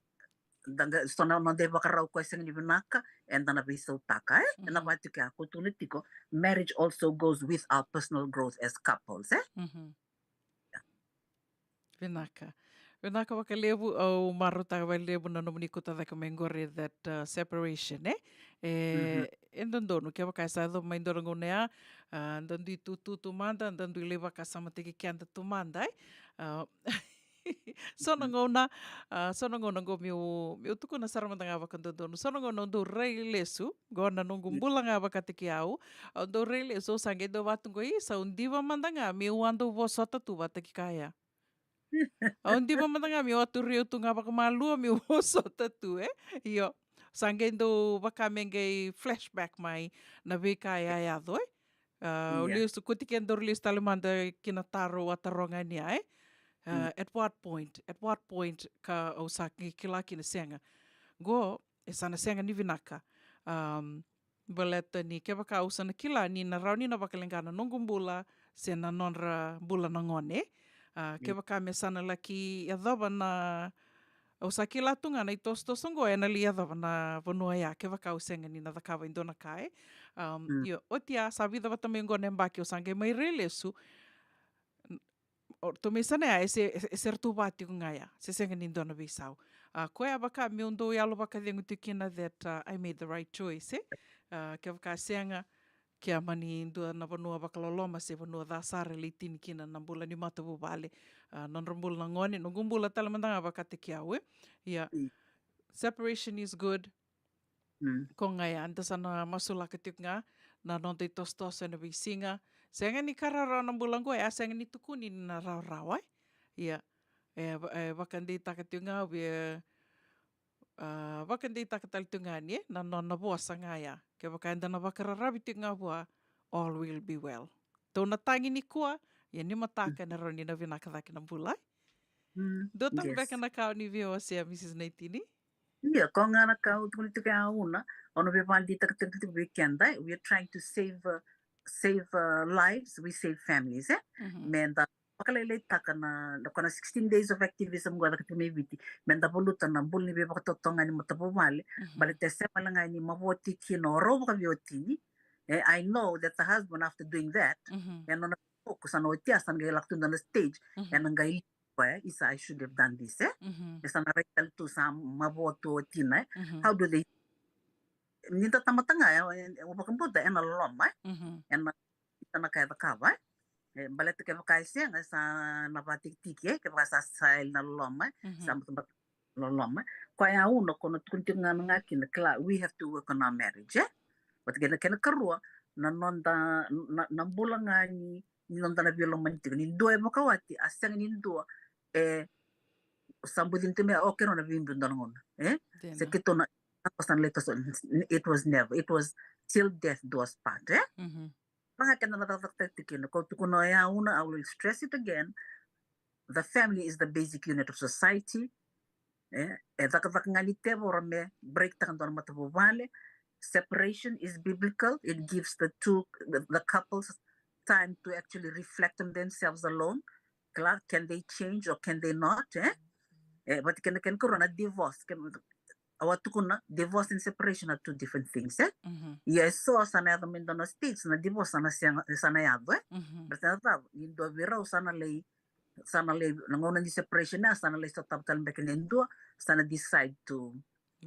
Da qai, so na noda ivakarau ko e sega ni vinaka, eda na veisautaka, e? Ena, mhm, vaka tiko ya, ko tukuna tiko, marriage also goes with our personal growth as couples, e? Mhm. Vinaka. Vinaka vakalevu, au marautaka vakalevu na nomuni kauta cake mai qori that, uh, separation, e? E, mhm, e dodonu, kevaka e sa yaco mai dua na gauna ya, a, da dui tutu tu mada, da dui lai vakasamataki keda tu mada, e? A, so na, mhm, gauna, a, so na gauna qo meu, meu tukuna sara mada ga vakadodonu. So na gauna au dau rai lesu, qo na noqu, mm, bula ga vakataki au, au dau rai lesu, au sa qai dau vatu qo, i, sa au diva mada ga meu a dau vosota tu vata kei kea. Au diva mada ga meu a turi au tu ga vakamalua meu vosota tu, e? Io. Sa qai dau vaka me qai flashback mai na veika e a yaco, e? A, au, ia, lesu, kuti ke daru lesu tale mada ki na taro au a taroga ni ya, e? A, mm, at what point, at what point ka au sa ki-, kila kina sega. Qo, e sa na sega ni vinaka. Um, baleta ni kevaka au sa na kila ni na rawa ni na vakaleqa na noqu bula, se na nodra bula na gone. A, mm, kevaka me sa na laki yacova na, au sa kila tu ga na itosotoso qo, ena lai yacova na vanua ya, kevaka au sega ni na cakava e dua na ka, e. Um, mm, io, oti ya, sa vica vata mai qo na yabaki, au sa qai mai rai lesu. N-, o, ratou mai sana ya, e se, e se, e se ratou va tiko ga ya, se sega ni dua na veisau. A, koya vaka meu dau yalo vakacegu tiko kina that, uh, I made the right choice, e? A, kevaka sega, ke a mani dua na vanua vakaloloma se vanua ca sara e lai tini kina na bula ni matavuvale. A, nodra bula na gone, noqu bula tale mada ga vakataki au, e? Ia, mm, separation is good. Mm. Ko ga ya, da sa na masulaka tiko ga na noda itosotoso ena veisiga. Sega ni ka rawarawa na bula qo, e a sega ni tukuni ni na rawarawa, e? Ia, E, va- e vakadeitaka tiko ga vei, a, vakadeitaka tale tiko ga ni, e, na nona vosa ga ya. Kevaka eda na vakararavi tiko ga vua, all will be well. Tou na tagi nikua, ia ni mataka ena rawa ni na vinaka cake na bula. Mm, dua tale, yes, beka na ka o ni via wasea, Mrs Naitini? Ia, ko ga na ka au tukuna tiko ya, Una, au na via vakadeitaka tiko vei keda, we are trying to save, uh, save, uh, lives, we save families, e? Mhm. Meda vakalailaitaka na, na kona sixteen days of activism qo e caka tiko mai Viti, meda valuta na bula ni veivakatotogani matavuvale, mhm, baleta e sega wale ga ni mavoa tiko kina o rau vakaveiwatini. E, I know that the husband, after doing that, mhm, e nona focus, sa na oti ya sa na qai lako tu na stage, mhm, e na qai koya, isa, I should have done this, e? Mhm. E sa na rai tale tu, sa mavoa tu o watina, e? Mhm. How do they, ni da tamata ga, e, e, o vakabauta, e na loloma, e? Mhm. E na, isa na ka e cakava, e? E, baleta kevaka e sega, e sa na vatikitiki, e? Kevaka sa, sa yali na loloma, e? Mhm. Sa batabata loloma, e? Koya, Una, ko na tukuna tiko ga na ga kina, kila, we have to work on our marriage, e? But kena, kena karua, na noda, na, na bula ga ni, ni noda na veilomani tiko. Ni dua e vakawati, a sega ni dua e sa bucini tu me, okay, rau na veibiu dua na gauna, e? Dina. Se keitou na, na sa na lai toso, it was never, it was till death do us part, e? Mhm. Vaka ga keda na cakacakataki tiko kina, ko tukuna ya, Una, I will stress it again. The family is the basic unit of society. E, e cakacaka ga ni tevoro me break taka dua na matavuvale. Separation is biblical. It gives the two, the, the couples time to actually reflect on themselves alone. Kila, can they change or can they not, e? E, but kena, kena karua na divorce, kena, au a tukuna, divorce and separation are two different things, e? Mhm. Ia e so sa na yaco mai dua na states, na divorce sa na sega, sa na yaco, e? Mhm. But sa na cava, ni dua vei rau sa na lai, sa na lai, na gauna ni separation ya, sa na lai sotava tale beka na dua, sa na decide to,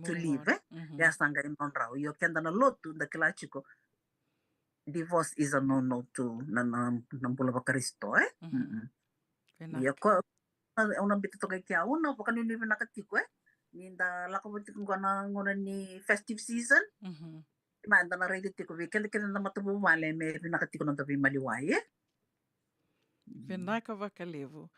to leave, e? Mhm. Ya sa qai nodrau. Io, keda na lotu, da kila tiko, divorce is a no-no to na, na, na bula vaKarisito, e? Mhm. Mm-mm. Vinaka. Ia ko, au na bita toka i kea, Una, vakanuinui vinaka tiko, e? Ni da lako vata tiko qo na gauna ni festive season. Mhm. Meda na raica tiko vei keda, keda na matavuvale me vinaka tiko na noda veimaliwai, e? Vinaka vakalevu.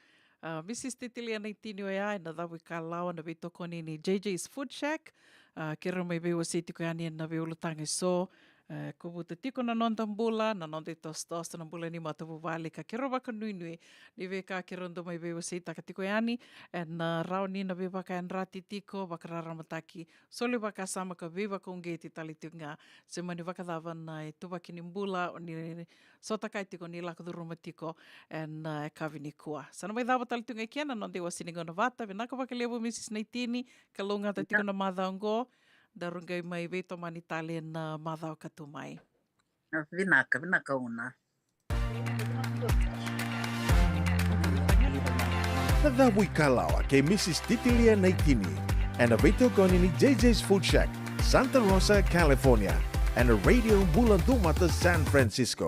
A, Mrs Titilia Naitini oya ena cavuikalawa na veitokoni ni J J's Food Shack. A, keirau mai veiwasei tiko yani ena veiulutaga eso. E, kovuta tiko na noda bula, na noda itosotoso, na bula ni matavuvale, ka keirau vakanuinui ni veika keirau dau mai veiwaseitaka tiko yani ena, a, rawa ni na veivakayadrati tiko, vakararamataki, soli vakasama ka veivakauqeti tale tiko ga se mani vakacava na ituvaki ni bula o ni sotakai tiko, ni lako curuma tiko ena, a, yakavi nikua. Sa na mai cava tale tu ga i kea na noda iwasewase ni gauna vata. Vinaka vakalevu Mrs Naitini, kalougata tiko na macawa oqo. Daru qai mai veitomani tale ena, a, macawa ka tu mai. A, vinaka, vinaka Una. Na cavuikalawa kei Mrs Titilia Naitini ena veitokoni ni J J's Food Shack, Santa Rosa, California, ena Radio Bula Duavata, San Francisco.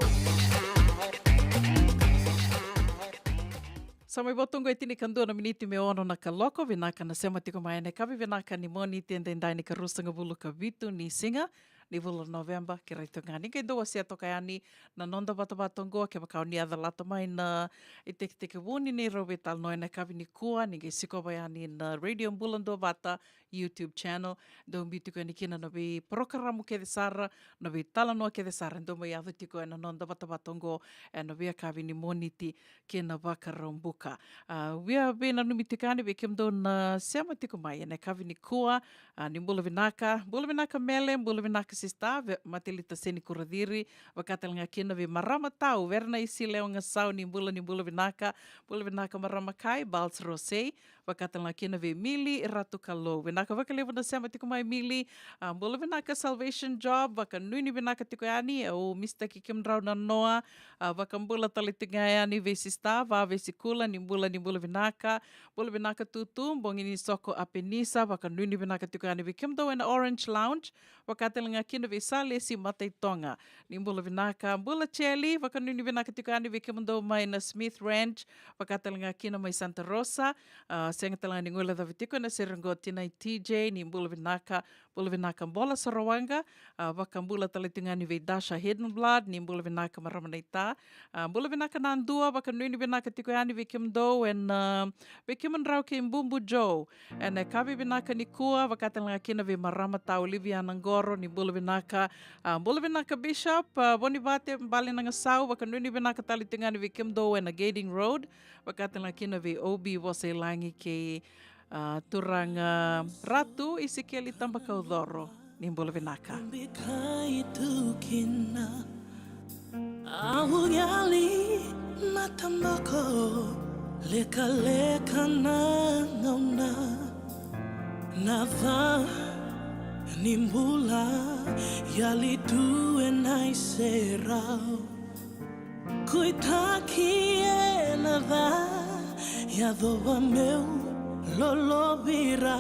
Sa mai vo tu oqo e tinikadua na miniti me ono na kaloko. Vinaka na sema tiko mai ena yakavi vinaka ni Moniti edaidai, ikaruasagavulu ka vitu ni siga ni vula o Noveba. Kerea tiko ga ni qai dau wasea toka yani na noda vatavata oqo. Kevaka o ni a calata mai na itekitekivu ni neirau veitalanoa ena yakavi nikua, ni qai sikova yani na Radio Bula Duavata YouTube channel. Dau biu tiko yani kina na veiporokaramu kece sara, na veitalanoa kece sara e dau mai yaco tiko ena noda vatavata oqo ena veiyakavi ni Moniti kei na Vakaraubuka. A, via veinanumi tiko yani vei kemudou na sema tiko mai ena yakavi nikua. A, ni bula vinaka, bula vinaka Mele, bula vinaka sista, vei Matelita Seni Kuraciri, vaka tale ga kina vei Marama Tau, Vera Naisi Lewa Gasau, ni bula, ni bula vinaka, bula vinaka Marama Kai, Bals Rosei, vaka tale ga kina vei Mili Ratu Kalou. Vinaka vakalevu na sema tiko mai Mili. A, bula vinaka Salvation Job, vakanuinui vinaka tiko yani, au misitaki kemudrau na noa. A, vakabula tale tiko ga yani vei sista, vavei Sikula, ni bula, ni bula vinaka. Bula vinaka Tutu, bogi ni soko Apenisa, vakanuinui vinaka tiko yani vei kemudou ena Orange Lounge. Vaka tale ga kina vei Salesi Mataitoga, ni bula vinaka. Bula Cheli, vakanuinui vinaka tiko yani vei kemudou mai na Smith Ranch, vaka tale ga kina mai Santa Rosa. A, sega tale ga ni guilecavi tiko ena sere oqo Tinai T J, ni bula vinaka. Bula vinaka Bola Sarawaqa, a, vakabula tale tiko ga yani vei Dasha Hidden Blood, ni bula vinaka marama naita. A, bula vinaka Nadua, vakanuinui vinaka tiko yani vei kemudou ena, a, vei kemudrau kei Bubu Joe. Ena yakavi vinaka nikua, vaka tale ga kina vei marama ta Olivia Naqoro, ni bula vinaka. A, bula vinaka Bishop, a, Vonivate, Bale Nagasau, vakanuinui vinaka tale tiko ga yani vei kemudou ena Gairding Road, vaka tale ga kina vei O B Vosailagi kei, a, turaga Ratu Isikeli Tabakaucoro, ni bula vinaka. Bikai tu kina. Au yali mataboko, lekaleka na gauna. Na ca ni bula, yali tu ena iserau. Kuitaki ena ca, yacova meu lolovira.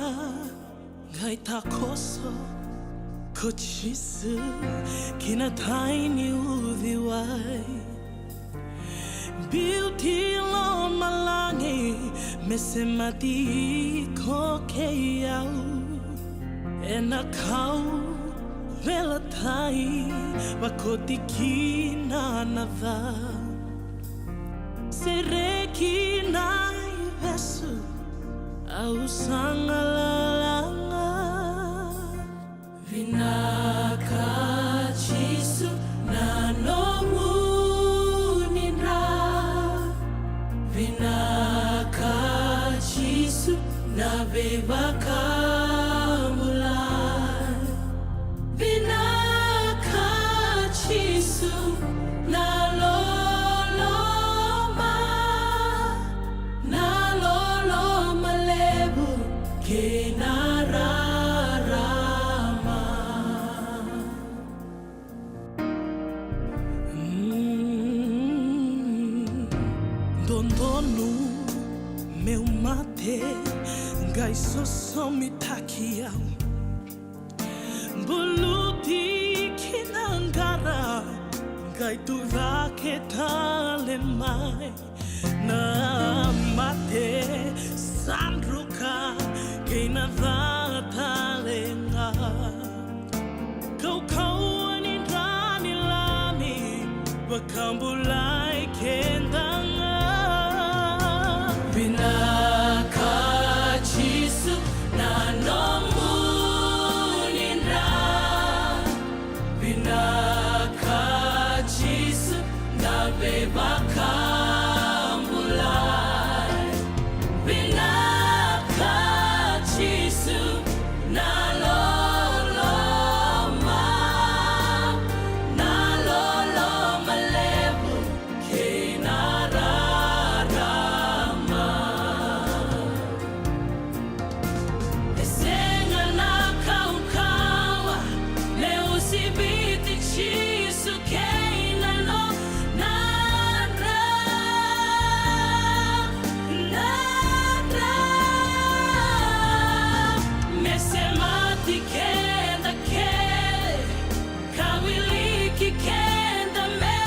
Qai takoso ko Jisu ki na tai ni uciwai. Biuti lomalagi me semati iko kei au. Ena kauveilatai vakoti kina na ca. Sereki na ivesu, au sa galala ga. Vinaka Jisu na nomuni dra. Vinaka Jisu na veivakabulai. Vinaka Jisu na loloma, na loloma levu kei na rarama. Mm. Dodonu meu mate, qai sosomitaki au. Buluti ki na qara, qai tucake tale mai. Na mate sa druka kei na ca tale ga. Kaukauwa ni dra ni Lami vakabulai keda ga. Vinaka Jisu na nomuni dra. Vinaka Jisu na veivakabulai. Vinaka Jisu na loloma, na loloma levu kei na rarama. E sega na kaukauwa me usiviti Jisu kei na nona dra, na dra. Me semati keda kece, ka wiliki keda me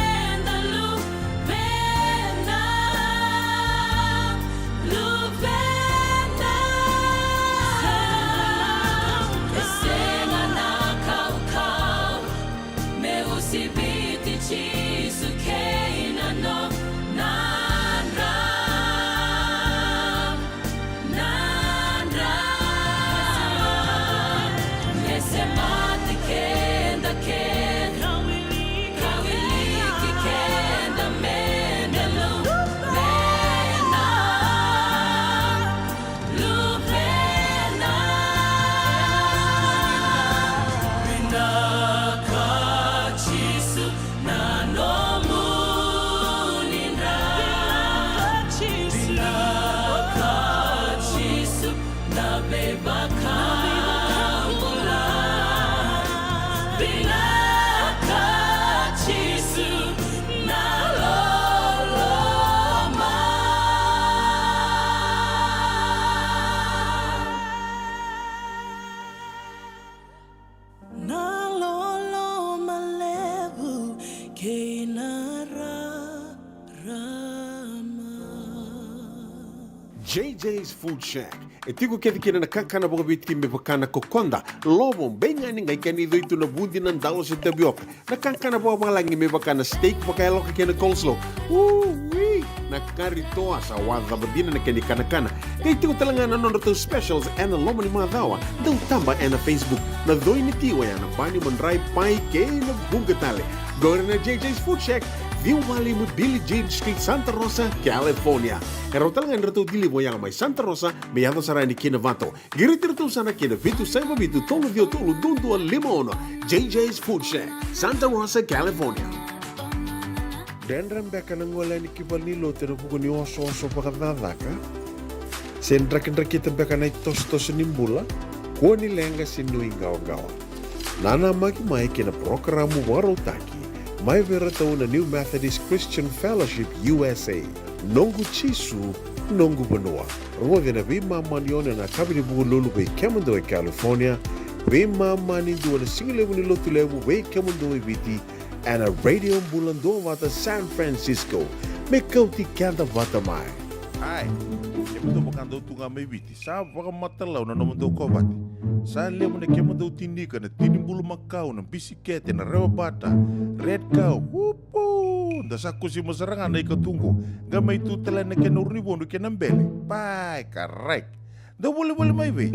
da luvena, luvena. E sega na kaukauwa me usiviti Jisu kei na nona dra. Na dra me semati keda kece, ka wiliki keda me da luvena, luvena. Vinaka Jisu na nona J J's Food Shack. E tiko kece kina na kakana vakaviti me vaka na kokoda, lovo, beigani, qai kena icoi tu na vudi, na dalo se tavioka. Na kakana vakavalagi me vaka na steak vakayaloka kei na coleslaw. Ui! Na kari toa sa wacava dina na kena ikanakana. Qai tiko tale ga na nodratou specials ena loma ni macawa. Dau taba ena Facebook. Na coi ni ti oya na bani, madrai, pai kei na vuqa tale. Qori na J J's Food Shack, ciwa walu lima Billie Jean Street, Santa Rosa, California. E rawa tale ga ni ratou deliver oya mai Santa Rosa me yaco sara yani ki Novato. Qiriti iratou sara ki na vitu saiva vitu tolu ciwa tolu dua dua lima ono. J J's Food Shack, Santa Rosa, California. Dredre beka na gole yani ki valenilotu ena vuku ni osooso vakacakacaka? Se drakidrakita beka na itosotoso ni bula? Kua ni leqa se nuiqawaqawa. Nanamaki mai ki na parokaramu vakarautaki mai vei iratou na New Methodist Christian Fellowship U S A, Noqu Jisu, Noqu Vanua. Rogoci ena veimama ni ono ena yakavi ni Vukelulu vei kemudou e California, veimama ni dua ena sigalevu ni Lotulevu vei kemudou e Viti, ena Radio Bula Duavata San Francisco, me kauti keda vata mai. Ai, kemudou vakadua tu ga mai Viti, sa vakamatailalai na nomudou kovate. Sa levu na kemudou tinika, na tini bulumakau, na bisikete, na rewabata, red cow, upu! Da sa kusima sara ga na ikatuqu, qai mai tu tale na kena urunivodu kei na bele. Pai, karai. Dou volivoli mai vei?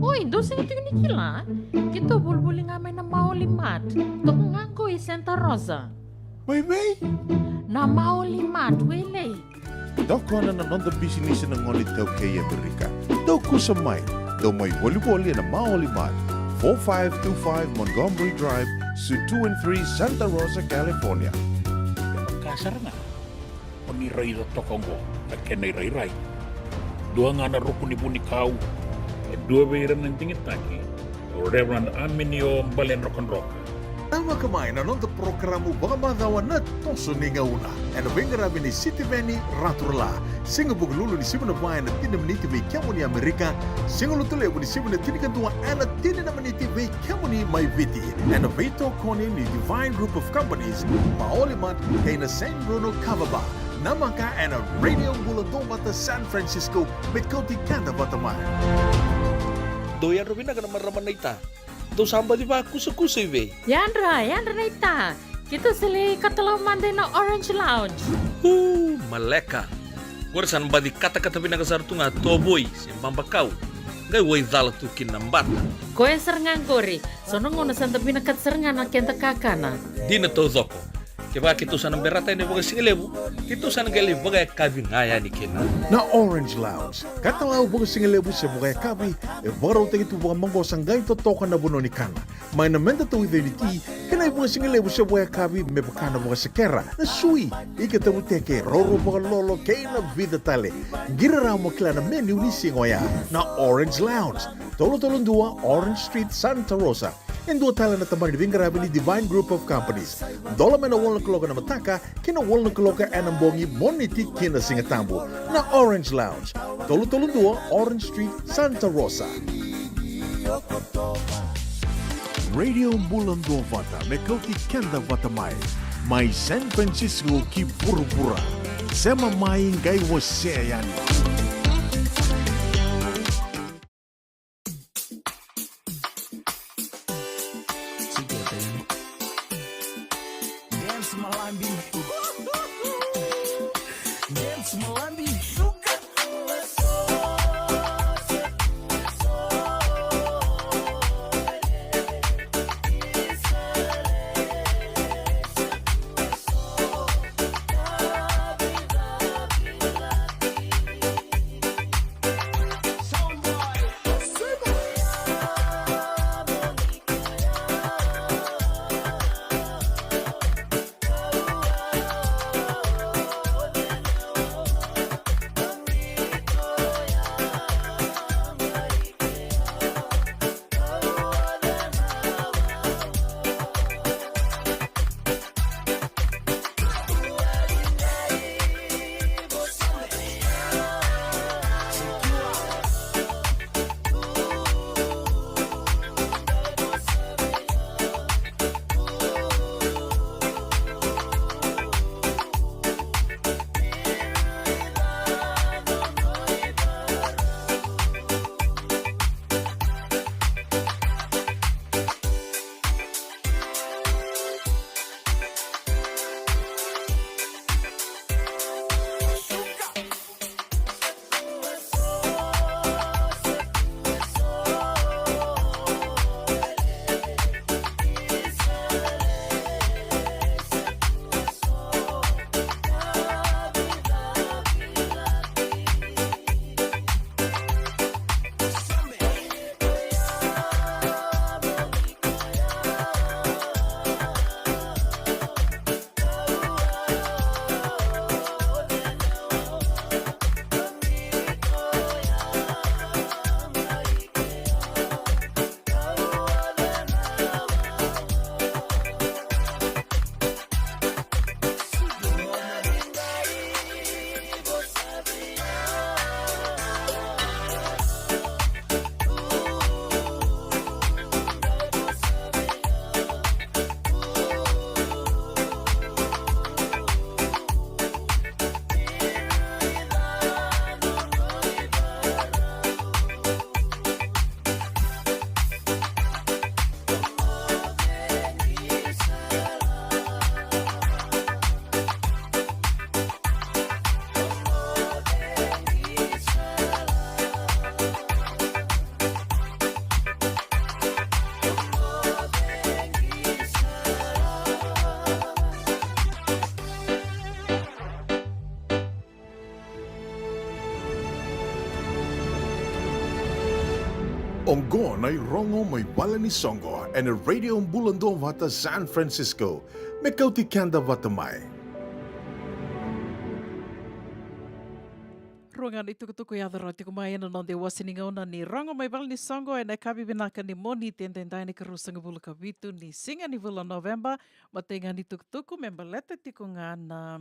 Oi, dou sega tiko ni kila? Keitou volivoli ga mai na Maoli Mart. Toka ga qo i Santa Rosa. Mai vei? Na Maoli Mart, Wailei. Tokona na noda bisinisi na gone iTaukei e Amerika. Dou kusa mai. Dou mai volivoli ena Maoli Mart. Four five two five Montgomery Drive, Suite two and three, Santa Rosa, California. E vaka sara ga o ni raica toka oqo na kena irairai. Dua ga na ruku ni vunikau, e dua vei ira na digitaki, o Reverend Aminio Baledrokadroka. Tavaka mai na noda parokaramu vakamacawa Na Toso ni Gauna, ena veiqaravi nei Sitiveni Raturala. Siga Vukelulu ni sivi na va ena tini na miniti vei kemuni Amerika. Siga Lotulevu ni sivi na tinikadua ena tini na miniti vei kemuni mai Viti, ena veitokoni ni Divine Group of Companies, Maoli Mart kei na Saint Bruno Kava Bar. Namaka ena Radio Bula Duavata San Francisco, me kauti keda vata mai. Dou yadra vinaka na marama naita. Dou sa baci vakusakusa i vei? Yadra, yadra naita. Keitou sa lai katalau mada ina Orange Lounge. Uu, maleka. Qori sa na baci katakata vinaka sara tu ga tovoi se babakau, qai waicala tu kina na bata. Koya sara ga qori. So na gauna sa da vinakata sara ga na keda kakana. Dina taucoko. Kevaka keitou sa na berata yani vakasigalevu, keitou sa na qai lai vakayakavi ga yani kina. Na Orange Lounge, katalau vakasigalevu se vakayakavi, e vakarautaki tu vakamaqosa, qai totoka na vanua ni kana. Mai na meda tauica ni ti, kei na ivakasigalevu se vakayakavi me vaka na vakasekera, na sui, ika tavuteke, roro vakalolo kei na vica tale. Qiri rawa mo kila na menu ni siga oya. Na Orange Lounge, tolu tolu dua Orange Street, Santa Rosa. E dua tale na tabana ni veiqaravi ni Divine Group of Companies. Dola mai na walu na kaloko ena mataka ki na walu na kaloko ena bogi, Moniti ki na Sigatabu. Na Orange Lounge, tolu tolu dua Orange Street, Santa Rosa. Radio Bula Duavata, me kauti keda vata mai. Mai San Francisco ki vuravura. Sema mai qai wasea yani. Dance Malandi. Dance Malandi. Oqo na irogo mai vale ni soqo ena Radio Bula Duavata San Francisco. Me kauti keda vata mai. Rua ga na itukutuku e yaco rawa tiko mai ena noda iwase ni gauna ni rogo mai vale ni soqo ena yakavi vinaka ni Moniti edaidai na ikaruasagavulu ka vitu ni siga ni vula o Noveba. Matai ga ni tukutuku me baleta tiko ga na,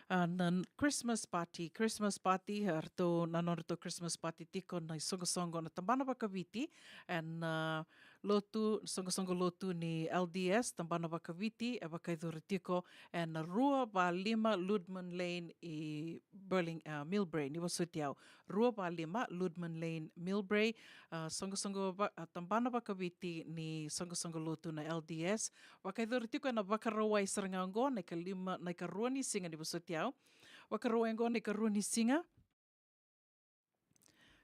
a, na Christmas party. Christmas party, a, ratou na nodratou Christmas party tiko na isoqosoqo na tabana vakaviti ena, a, lotu, soqosoqo lotu ni L D S, tabana vakaviti, e vakayacori tiko ena rua va lima Ludman Lane i Burling-, a, Millbrae, ni vosoti au. Rua va lima Ludman Lane, Millbrae, a, soqosoqo va-, a, tabana vakaviti ni soqosoqo lotu na L D S. Vakayacori tiko ena Vakarauwai sara ga oqo, na ikalima, na ikarua ni siga ni vosoti au. Vakarauwai oqo na ikarua ni siga.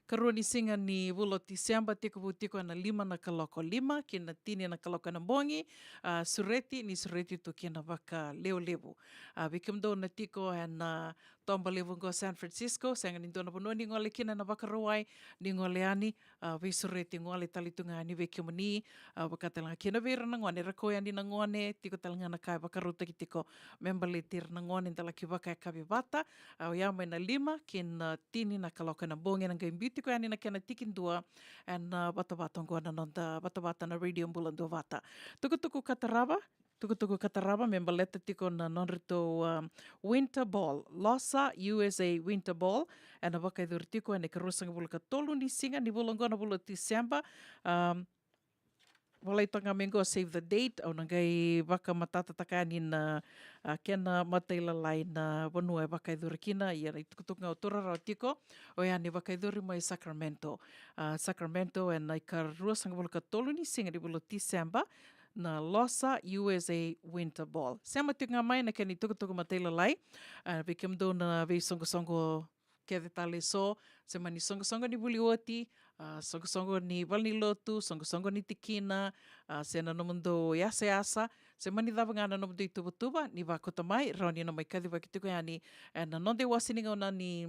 Karua ni siga ni vula o Tiseba, tekivu tiko ena lima na kaloko, lima ki na tini na kaloko ena bogi, a, sureti, ni sureti tu kina vakalevulevu. A, vei kemudou na tiko ena, a, toba levu oqo San Francisco, sega ni dua na vanua ni gole kina ena Vakarauwai, ni gole yani, a, veisureti gole tale tu ga yani vei kemuni, a, vaka tale ga kina vei ira na gone, ra kau yani na gone, tiko tale ga na ka e vakarautaki tiko me baleti ira na gone da laki vakayakavi vata, a, oya mai na lima ki na tini na kaloko ena bogi ena qai biu tiko yani na kena tikidua ena, a, vatavata oqo na noda vatavata na Radio Bula Duavata. Tukutuku ka tarava, tukutuku ka tarava me baleta tiko na nodratou, a, Winter Ball, Losa U S A Winter Ball, ena vakayacori tiko ena ikaruasagavulu ka tolu ni siga ni vula oqo na vula o Tiseba, a, volai toka ga mai oqo save the date, au na qai vakamatatataka yani na, a, kena matailalai na vanua e vakayacori kina, ia na itukutuku ga au taura rawa tiko, oya ni vakayacori mai Sacramento. A, Sacramento ena ikaruasagavulu ka tolu ni siga ni vula o Tiseba, na Losa U S A Winter Ball. Sema tiko ga mai na kena itukutuku matailalai, a, vei kemudou na veisoqosoqo kece tale eso, se mani soqosoqo ni vuli oti, a, soqosoqo ni valenilotu, soqosoqo ni tikina, a, se na nomudou yasayasa, se mani cava ga na nomudou ituvatuva, ni vakauta mai, rawa ni na mai kacivaki tiko yani ena noda iwase ni gauna ni,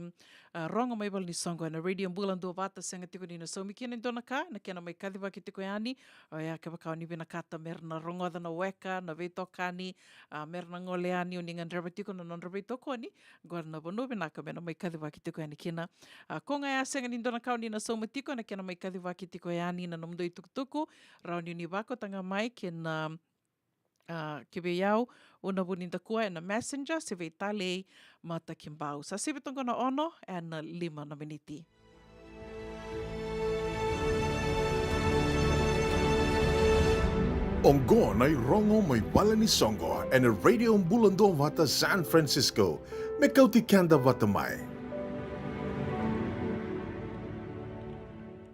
a, rogo mai vale ni soqo ena Radio Bula Duavata, sega tiko ni na saumi kina e dua na ka, na kena mai kacivaki tiko yani, oya kevaka o ni vinakata me ra na rogoca na weka, na veitokani, a, me ra na gole yani, o ni gadreva tiko na nodra veitokoni, oqo na vanua vinaka me na mai kacivaki tiko yani kina. A, ko ga ya sega ni dua na ka o ni na sauma tiko, na kena mai kacivaki tiko yani na nomudou itukutuku, rawa ni o ni vakauta ga mai kina, a, ki vei au, Una Vunidakua ena Messenger, se vei Talei Matakibau. Sa sivi toqo na ono ena lima na miniti. Oqo na irogo mai vale ni soqo ena Radio Bula Duavata San Francisco. Me kauti keda vata mai.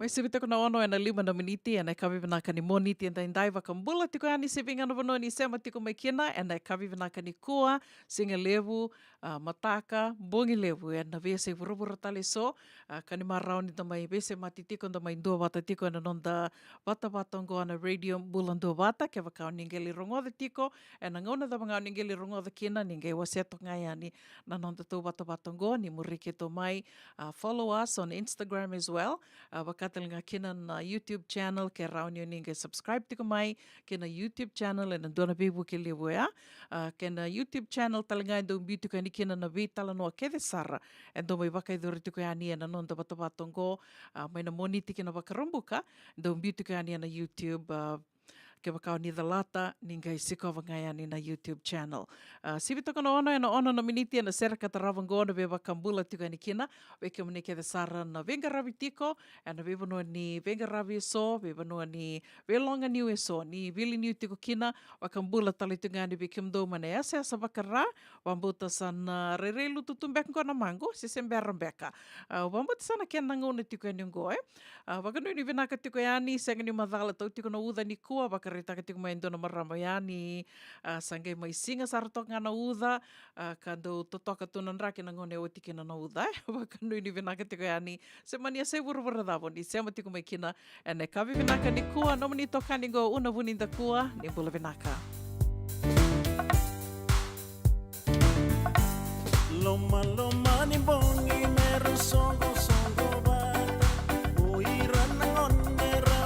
Mai sivi tiko na ono ena lima na miniti ena yakavi vinaka ni Moniti edaidai, vakabula tiko yani se vei ga na vanua ni sema tiko mai kina ena yakavi vinaka nikua, siga levu, a, mataka, bogi levu ena veiyasai vuravura tale eso, a, ka ni marau ni da mai veisemati tiko, da mai duavata tiko ena noda vatavata oqo na Radio Bula Duavata. Kevaka o ni qai lai rogoca tiko ena gauna cava ga o ni qai lai rogoca kina, ni qai wasea toka ga yani na noda tou vatavata oqo, ni muri keitou mai, a, follow us on Instagram as well. A, vaka tale ga kina na YouTube channel, ke rawa ni o ni qai subscribe tiko mai kina YouTube channel ena dua na veivuke levu oya. A, kei na YouTube channel tale ga e dau biu tiko yani kina na veitalanoa kece sara e dau mai vakayacori tiko yani ena noda vatavata oqo, a, mai na Moniti ki na Vakaraubuka, dau biu tiko yani ena YouTube, a, kevaka o ni calata, ni qai sikova ga yani na YouTube channel. A, sivi toka na ono ena ono na miniti ena sere ka tarava oqo na veivakabula tiko yani kina vei kemuni kece sara na veiqaravi tiko ena veivanua ni veiqaravi eso, veivanua ni veiloganiu eso, ni veiliuniu tiko kina, vakabula tale tiko ga yani vei kemudou mai na yasayasa vaka-Ra, vabauta sa na rairai lutu tu beka oqo na maqu, se se bera beka. A, vabauta sa na kena gauna tiko yani oqo, e. A, vakanuinui vinaka tiko yani, sega ni macala tau tiko na uca nikua, vakaraitaka tiko mai e dua na marama yani, a, sa qai mai siga sara toka ga na uca, a, ka dau totoka tu na draki na gauna e oti kina na uca, e. Vakanuinui vinaka tiko yani, se mani yasai vuravura cava o ni sema tiko mai kina ena yakavi vinaka nikua, nomuni itokani oqo Una Vunidakua, ni bula vinaka. Lomaloma ni bogi me ra soqosoqo vata, o ira na gone ra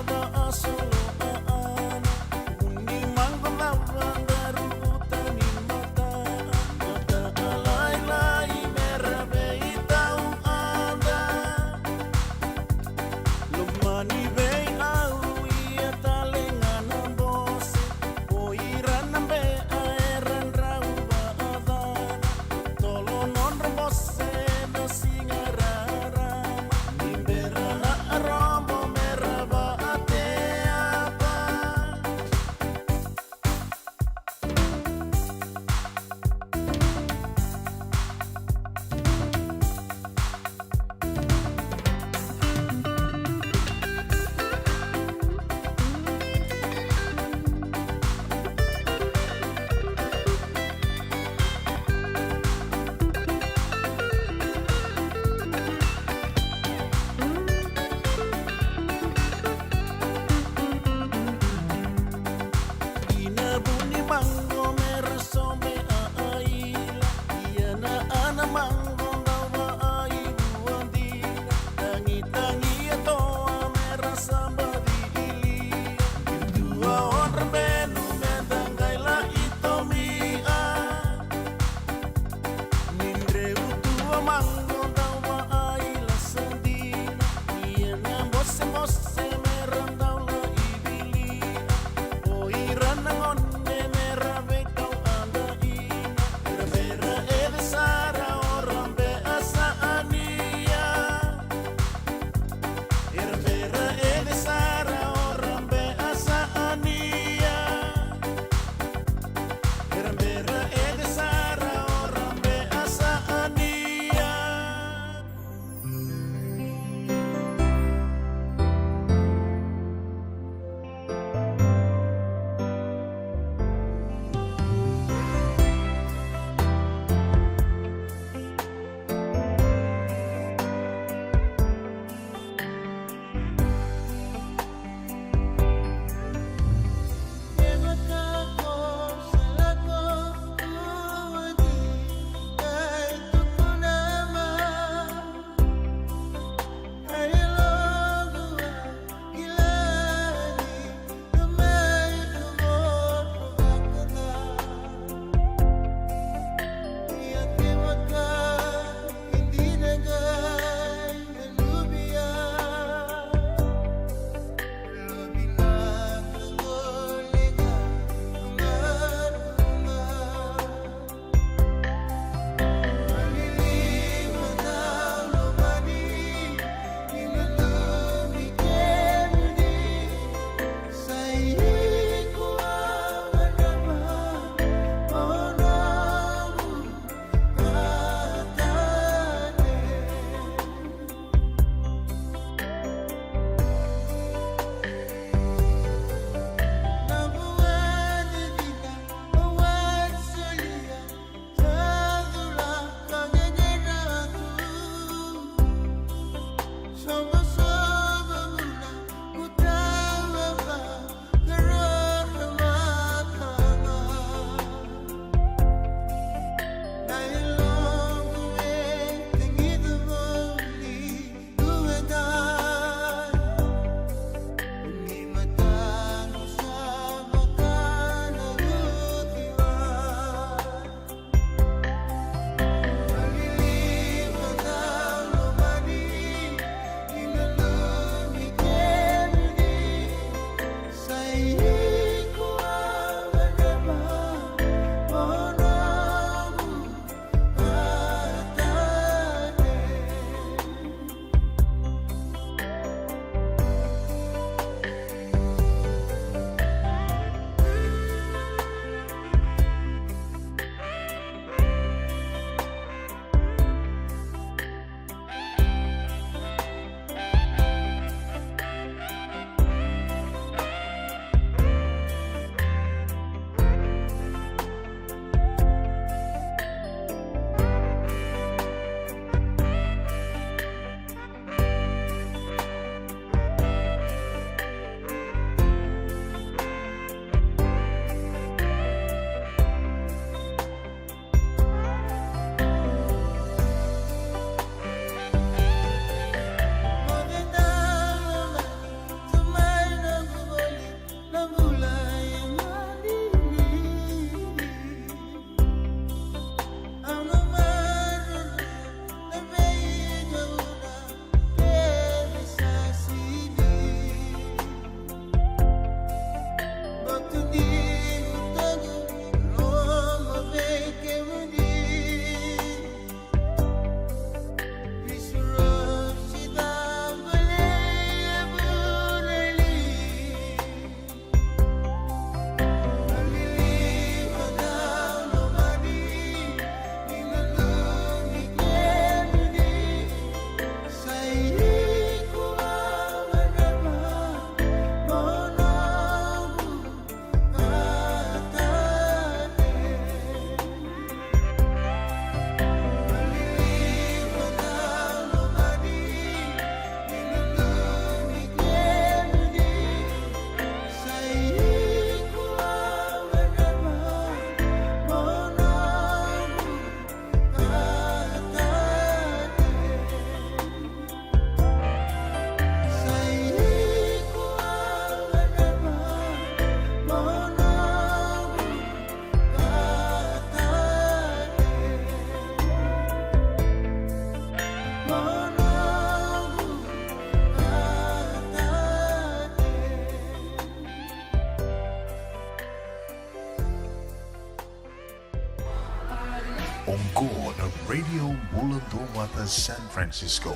Oqo na Radio Bula Duavata San Francisco.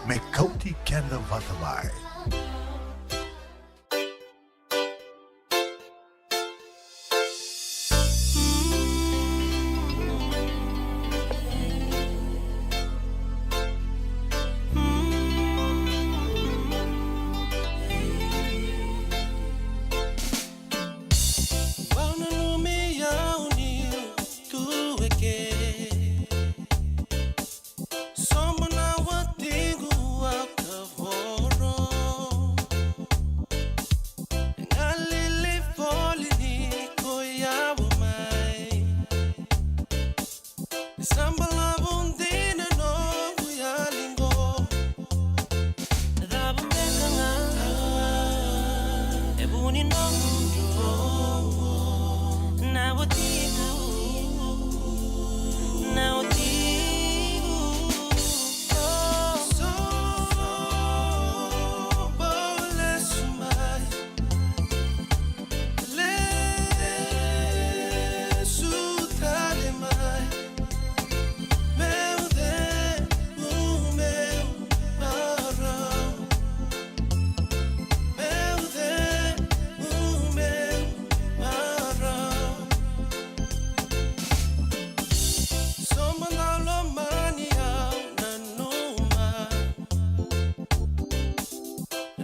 Me kauti keda vata mai. Au nanumi au niu tu eke. Sobo na watiqu au kavoro. Galili voli ni ko yawa mai. Sa balavu dina noqu yali qo. Cava beka ga e vu ni noqu dro. Na watiqu, na watiqu. So, so, bau lesu mai. Lesu tale mai. Meu cegu, meu marau. Meu cegu, meu marau. Sobo na lomani au nanuma.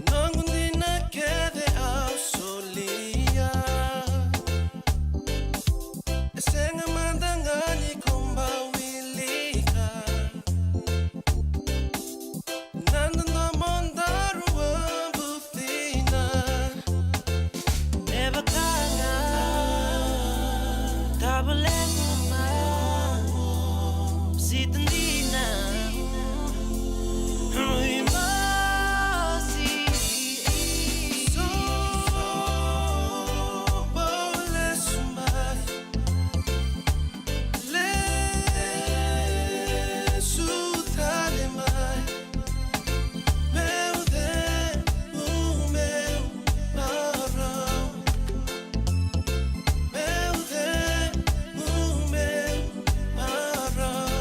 Noqu dina kece au solia. E sega mada ga ni ko bau wilika. Na dodomo daru a bucina. Me vaka ga tavalequ mai. Sita dina. Rui masi. So, bau lesu mai. Lesu tale mai. Meu cegu, meu marau. Meu cegu, meu marau.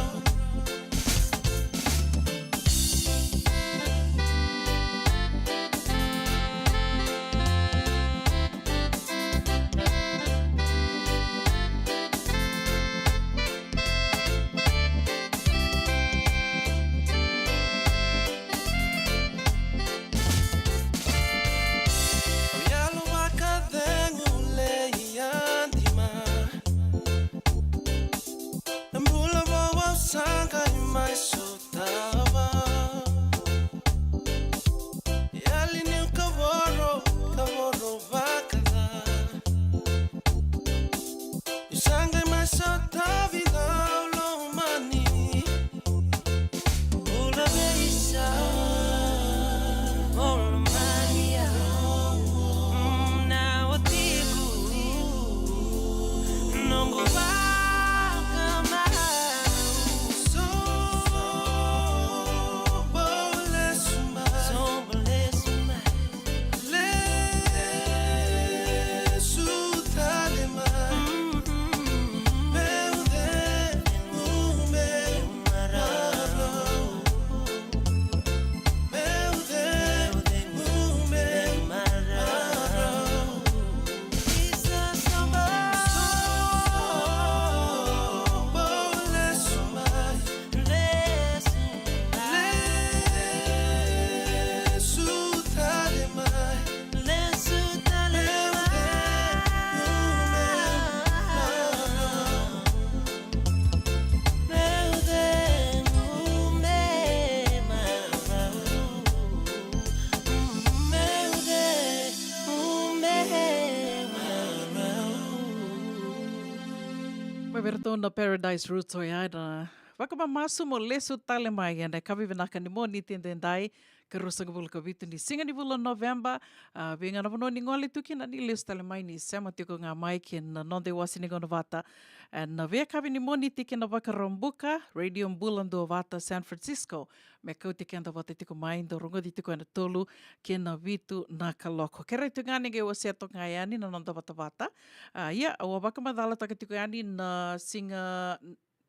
Au yalo vakacegu lei yadima. Na bula vou au sa qai mai sotava. Yali niu kavoro, kavoro vakaca. Niu sa qai mai sotavi na lomani. Bula veisa, o lomani au, mm, na watiqu, noqu vakamau. So, bau lesu mai. So, bau lesu mai. Lesu tale mai. Meu cegu, meu marau. Meu cegu, meu marau. Isa, so bau, so bau lesu mai. Lesu, lesu tale mai. Lesu tale mai. Meu cegu, meu marau. Meu cegu, meu marau. Mai vei ratou na Paradise Roots, oya na vakamamasu mo lesu tale mai ena yakavi vinaka ni Moniti edaidai, ka ruasagavulu ka vitu ni siga ni vula o Noveba. A, vei ga na vanua ni gole tu kina ni lesu tale mai, ni sema tiko ga mai ki na noda iwase ni gauna vata ena veiyakavi ni Moniti ki na Vakaraubuka, Radio Bula Duavata San Francisco, me kauti keda vata tiko mai, dau rogoci tiko ena tolu ki na vitu na kaloko. Kerei tu ga ni qai wasea toka ga yani na noda vatavata. A, ia, au a vakamacalataka tiko yani na siga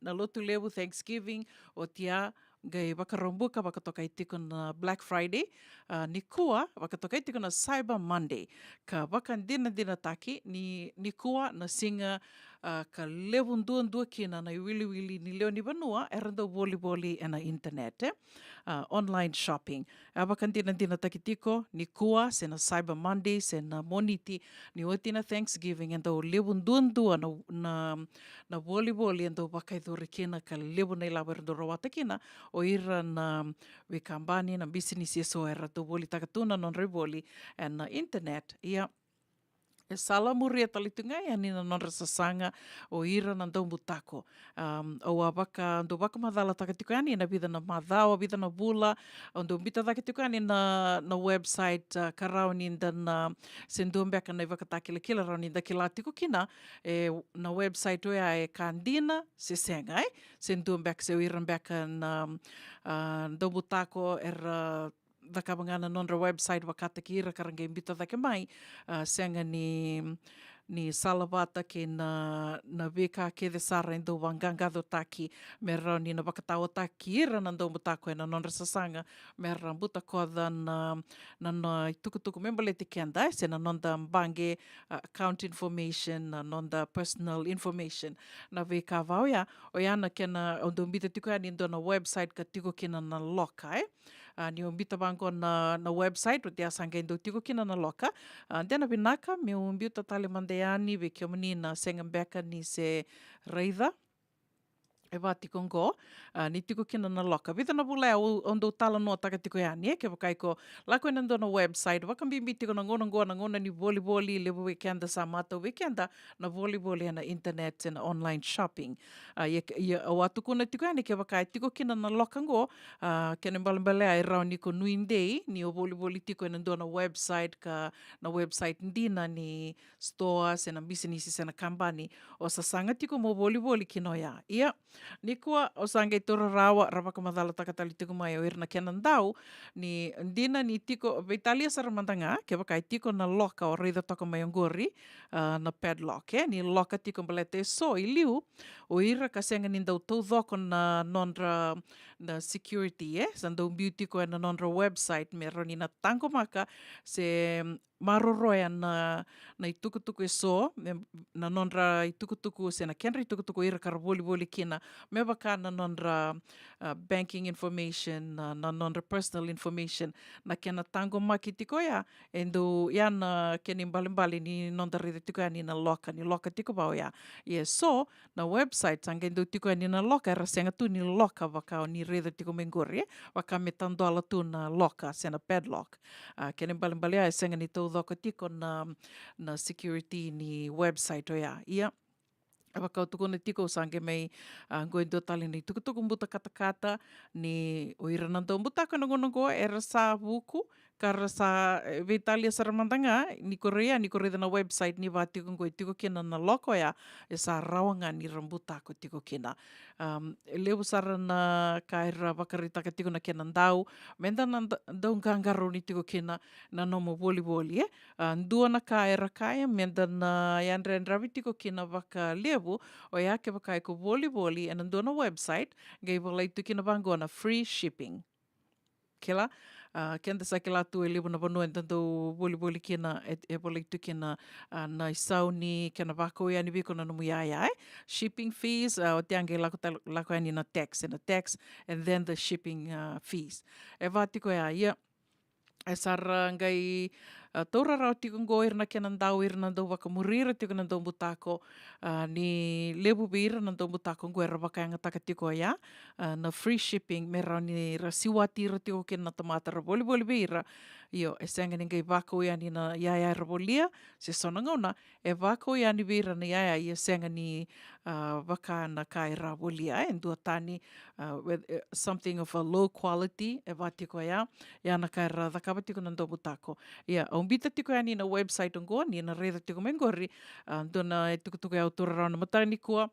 na lotu levu Thanksgiving, oti ya qai Vakaraubuka vakatokai tiko na Black Friday, a, nikua vakatokai tiko na Cyber Monday. Ka vakadinadinataki ni nikua na siga, a, ka levu duadua kina na iwiliwili ni lewe ni vanua era dau volivoli ena internet, e? A, online shopping. A vakadinadinataki tiko nikua se na Cyber Monday se na Moniti ni oti na Thanksgiving e dau levu duadua na, na, na volivoli e dau vakayacori kina ka levu na ilavo era dau rawata kina o ira na veikabani, na bisinisi eso era dau volitaka tu na nodra ivoli ena internet. Ia, e sala muria tale tu ga yani na nodra sasaga o ira na daubutako. Am, au a vaka, dau vakamacalataka tiko yani na vica na macawa, vica na vula, au dau bita cake tiko yani na, na website, a, ka rawa ni da na, se dua beka na ivakatakilakila rawa ni da kila tiko kina, e, na website oya e ka dina se sega, e? Se dua beka, se o ira beka na, a, daubutako era cakava ga na nodra website vakataki ira ka ra qai bita cake mai, a, sega ni, ni salavata kei na, na veika kece sara e dau vaqaqacotaki me rawa ni na vakataotaki ira na daubutako ena nodra sasaga me ra butakoca na, na, na itukutuku me baleti keda, e, se na noda baqe, a, account information, na noda personal information, na veika va oya. Oya na kena, au dau bita tiko yani e dua na website ka tiko kina na loka, e? A, niu bita vaqo na, na website, oti ya sa qai dau tiko kina na loka. A, de na vinaka meu biuta tale mada yani vei kemuni na sega beka ni se raica. E va tiko qo, a, ni tiko kina na loka. Vica na vula ya au, au dau talanoataka tiko yani, e, kevaka iko lako ena dua na website, vakabibi tiko na gauna qo, na gauna ni volivoli, levu vei keda sa matau vei keda na volivoli ena internet, ena online shopping. A, ia, ia, au a tukuna tiko yani kevaka e tiko kina na loka qo, a, kena ibalebale e rawa ni ko nuidei ni o volivoli tiko ena dua na website ka na website dina ni stoa se na bisinisi se na kabani o sasaga tiko mo volivoli kina oya. Ia, nikua au sa qai taura rawa ra vakamacalataka tale tiko mai o ira na kena dau ni dina ni tiko, veitalia sara mada ga kevaka e tiko na loka o raica toka mai oqori, a, na padlock, e, ni loka tiko baleta eso i liu o ira ka sega ni dau taucoko na nodra, na security, e, sa dau biu tiko ena nodra website me rawa ni na taqomaka se maroroya na, na itukutuku eso, me, na nodra itukutuku se na kedra itukutuku ira ka ra volivoli kina, me vaka na nodra, a, banking information, na, na nodra personal information, na kena taqomaki tiko ya, e dau ya na kena ibalebale ni noda raica tiko yani na loka, ni loka tiko va oya. Ia so na website sa qai dau tiko yani na loka era sega tu ni loka vaka o ni raica tiko mai qori, e? Vaka me tadola tu na loka se na padlock. A, kena ibalebale ya e sega ni taucoko tiko na, na security ni website oya. Ia, vaka au tukuna tiko, au sa qai mai, a, qo e dua tale na itukutuku buta katakata ni o ira na daubutako ena gauna qo era sa vuku, ka ra sa, e, veitalia sara mada ga, ni ko raica, ni ko raica na website ni va tiko qo e tiko kina na loka oya, e sa rawa ga ni ra butako tiko kina. Am, e levu sara na ka era vakaraitaka tiko na kena dau, meda na da-, dau qaqarauni tiko kina na nomu volivoli, e? A, dua na ka era kaya meda na yadrayadravi tiko kina vakalevu, oya kevaka iko volivoli ena dua na website, qai volai tu kina vaqo na free shipping. Kila, a, keda sa kila tu e levu na vanua eda dau volivoli kina, e, e volai tu kina, a, na isau ni kena vakau yani vei iko na nomu yaya, e? Shipping fees, a, oti ya qai lako tal-, lako yani na tax, e na tax, and then the shipping, a, fees. E va tiko ya, ia, e sa ra qai, a, taura rawa tiko qo ira na kena dau, ira na dau vakamuri ira tiko na daubutako, a, ni levu vei ira na daubutako qo era vakayagataka tiko ya, a, na free shipping, me rawa ni ra siwati ira tiko kina na tamata ra volivoli vei ira. Io, e sega ni qai vakau yani na yaya era volia, se so na gauna e vakau yani vei ira na yaya, ia sega ni, a, vaka na ka era volia, e duatani, a, with, e, something of a low quality, e va tiko ya, ya na ka era cakava tiko na daubutako. Ia, au bita tiko yani na website oqo, ni na raica tiko mai qori, a, dua na itukutuku e au taura rawa na mataka nikua.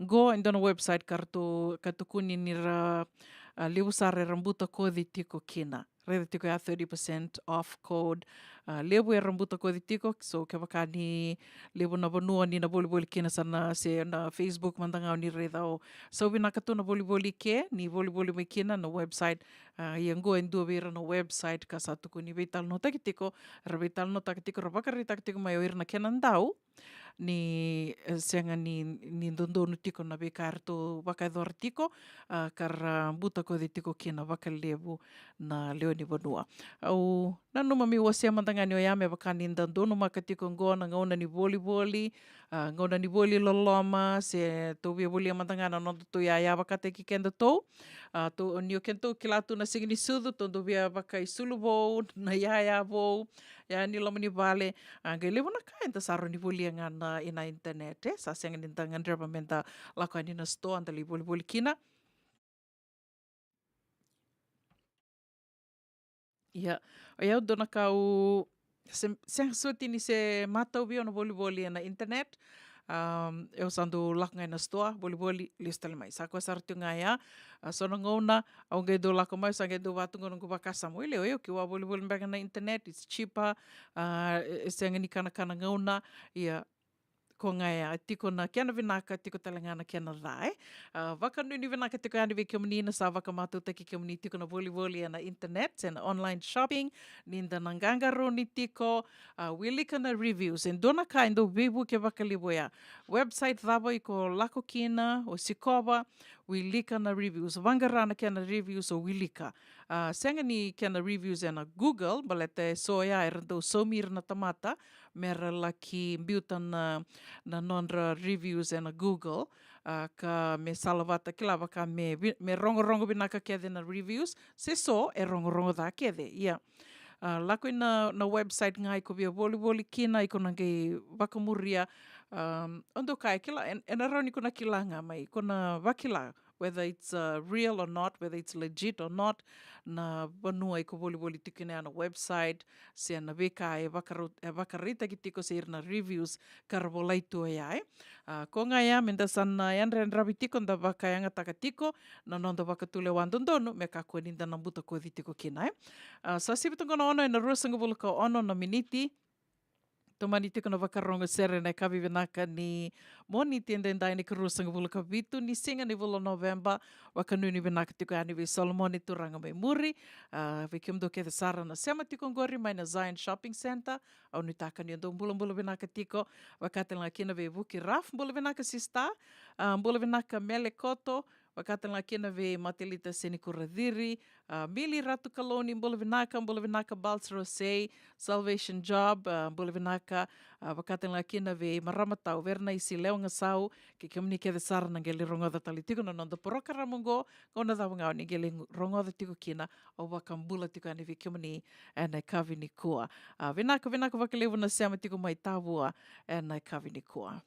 Qo e dua na website ka ratou, ka tukuni ni ra, a, levu sara era butakoci tiko kina. Raica tiko ya thirty percent off code. A, levu era butakoci tiko, so kevaka ni levu na vanua ni na volivoli kina sa na se na Facebook mada ga o ni raica o. Sa vinaka tu na volivoli ke, ni volivoli mai kina na website. A, ia qo e dua vei ira na website ka sa tukuni veitalanoataki tiko, ra veitalanoataki tiko, ra vakaraitaki tiko mai o ira na kena dau, ni, e, sega ni, ni dodonu tiko na veika eratou vakayacora tiko, a, ka ra butakoci tiko kina vakalevu na lewe ni vanua. Au nanuma meu wasea mada ga ni oya me vaka ni da donumaka tiko qo na gauna ni volivoli, a, gauna ni voli loloma, se tou via volia mada ga na nodatou yaya vakataki kedatou. A, tou, ni o kedatou kila tu na siga ni sucu, tou dau via vakaisulu vou, na yaya vou, yaya ni loma ni vale. A, qai levu na ka eda sa rawa ni volia ga na, ina internet, e, sa sega ni da gadreva me da lako yani na store, da lai volivoli kina. Ia, o yau dua na ka au se, sega soti ni se matau vei au na volivoli ena internet. Um, au sa dau lako ga ena store, volivoli, lesu tale mai. Sa koya sara tu ga ya. A, so na gauna, au qai dau lako mai, sa qai dau vatu ga noqu vakasama. Oi, lewe, io, ke au a volivoli beka na internet, it's cheaper. A, e, e sega ni kanakana gauna. Ia, ko ga ya, tiko na kena vinaka, tiko tale ga na kena ca, e. A, vakanuinui vinaka tiko yani vei kemuni na sa vakamatautaki kemuni tiko na volivoli ena internet, se na online shopping, ni da na qaqarauni tiko, a, wilika na reviews. E dua na ka e dau veivuke vakalevu ya. Website cava iko lako kina, o sikova, wilika na reviews. Vaqara na kena reviews o wilika. A, sega ni kena reviews ena Google, baleta e so ya era dau saumi ira na tamata, me ra laki biuta na, na nodra reviews ena Google, a, ka me salavata kila vaka me vi-, me rogorogo vinaka kece na reviews, se so e rogorogo ca kece, ia. A, lako ina, na website ga iko via volivoli kina, iko na qai vakamuria, um, o dau kaya kila, en-, ena rawa ni ko na kila ga mai, ko na vakila, whether it's, uh, real or not, whether it's legit or not, na vanua iko volivoli tiko kina ya na website, se na veika e vakara-, e vakaraitaki tiko se ira na reviews ka ra volai tu oya, e. A, ko ga ya, me da sa na yadrayadravi tiko, da vakayagataka tiko na noda vakatulewa dodonu, me kakua ni da na butakoci tiko kina, e. A, sa sivi toka na ono ena ruasagavulu ka ono na miniti. Tomani tiko na Vakarogo Sere ena yakavi vinaka ni Moniti edaidai, ena ikaruasagavulu ka vitu ni siga ni vula o Noveba. Vakanuinui vinaka tiko yani vei Solomoni Turaga mai muri. A, vei kemudou kece sara na sema tiko oqori mai na Zion Shopping Centre, au nuitaka ni o dou bulabula vinaka tiko. Vaka tale ga kina vei Vuki Raf, bula vinaka sista. A, bula vinaka Mele Koto. Vaka tale ga kina vei Matelita Senikura Ciri, a, Mili Ratu Kalou, ni bula vinaka, bula vinaka Bals Rosei, Salvation Job, a, bula vinaka, a, vaka tale ga kina vei marama tau, Vernaisi Lewa Gasau, kei kemuni kece sara na qai lai rogoca tale tiko na noda porokaramu oqo, gauna cava ga o ni qai lai rogoca tiko kina, au vakabula tiko yani vei kemuni ena yakavi nikua. A, vinaka, vinaka vakalevu na sema tiko mai Tavua ena yakavi nikua.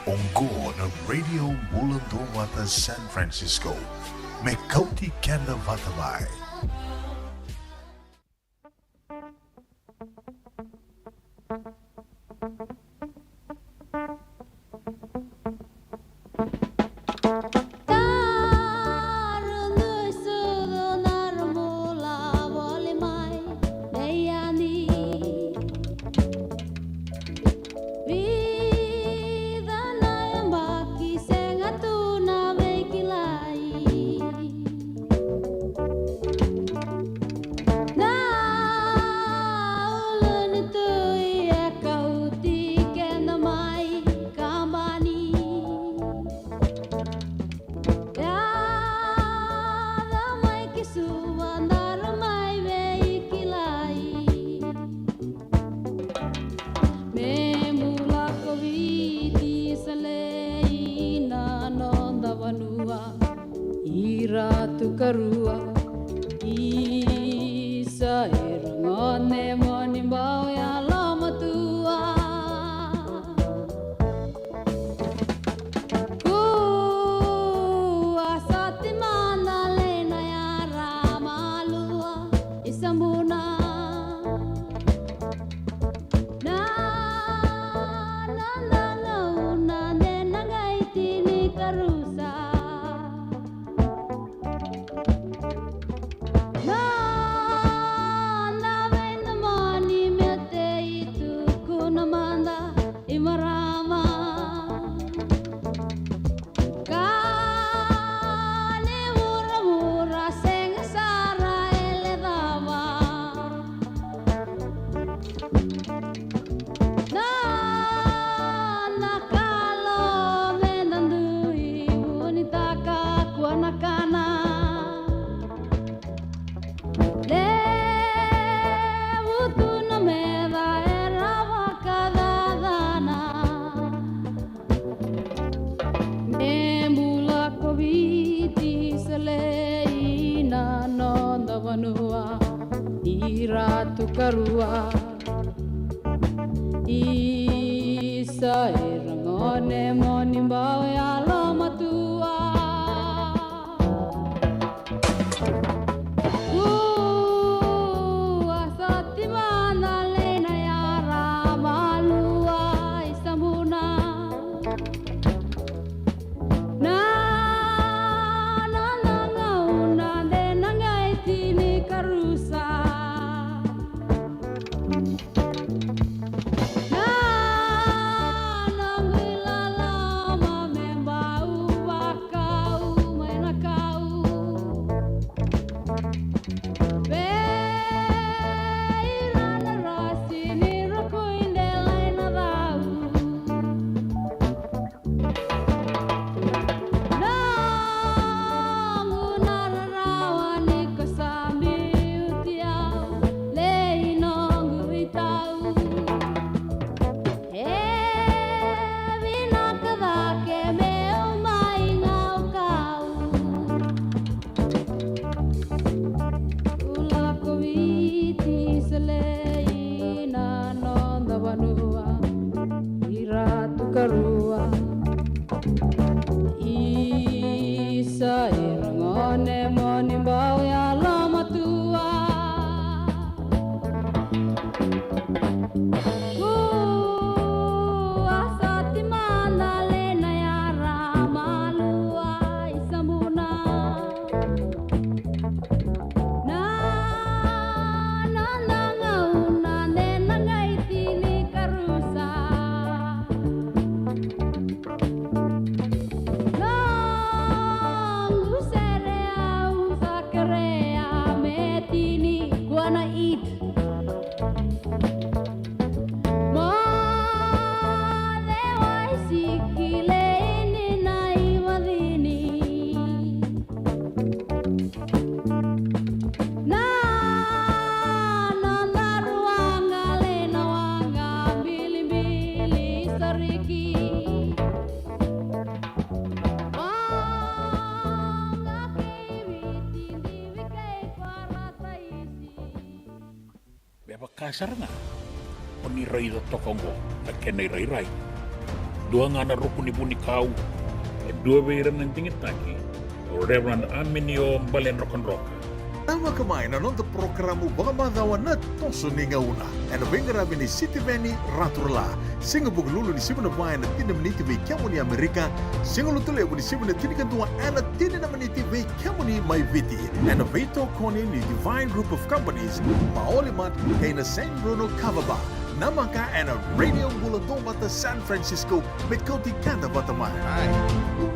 Oqo na Radio Bula Duavata San Francisco, me kauti keda vata mai. Vica na yabaki sega tu na veikilai. Na ulunitu e kauti keda mai kabani. Yaco mai ki Suva daru mai veikilai. Me bula ko Viti, sa lei na noda vanua. Ira tukarua, isa era gone mo ni bau yalomatua. Kua soti mada lei na yara malua i Sabuna. Na noda gauna de na qai tini karusa. Na, na veidomoni me tei tukuna mada i marama. Ka ni vuravura sega sara e lecava. Na, na kalo me da dui vunitaka kua na kana. Levu tu na meca era vakacacana. Me bula ko Viti, sa lei na noda vanua. Ira tukarua, isa era gone mo ni bau yalomatua. Kua soti mada lei na yara malua i Sabuna. Na, na, na gauna de na qai tini karusa. Na, na guilalama me bau vakau mai na kau. Vei ira na rasi ni rukui delai na cau. Noqu na rarawa ni ko sa biuti au, lei noqu itau. E vinaka cake meu mai gaukau. Bula ko Viti, sa lei na noda vanua. Ira tukarua, isa era gone mo ni bau yalomatua. Kua soti mada lei na yara malua i Sabuna. Na, na, na gauna de na qai tini karusa. Noqu sere au sa kerea me tini kua na it. Mo cewa i siki lei ni na i vacini. Na, na, na ruaga lei na waqa bilibili sariki. Waqa kei Viti, divi kei Parataisi. Me vaka sara ga o ni raica toka oqo na kena irairai. Dua ga na ruku ni vunikau, e dua vei ira na digitaki, o Reverend Aminio Baledrokadroka. Tavaka mai na noda porokaramu vakamacawa na Toso ni Gauna, ena veiqaravi ni Sitiveni Raturala. Siga Vukelulu ni sivi na va ena tini na miniti vei kemuni Amerika. Siga Lotulevu ni sivi na tinikadua ena tini na miniti vei kemuni mai Viti, ena veitokoni ni Divine Group of Companies, Maoli Mart kei na San Bruno Kava Bar. Namaka ena Radio Bula Duavata San Francisco, me kauti keda vata mai. Ai,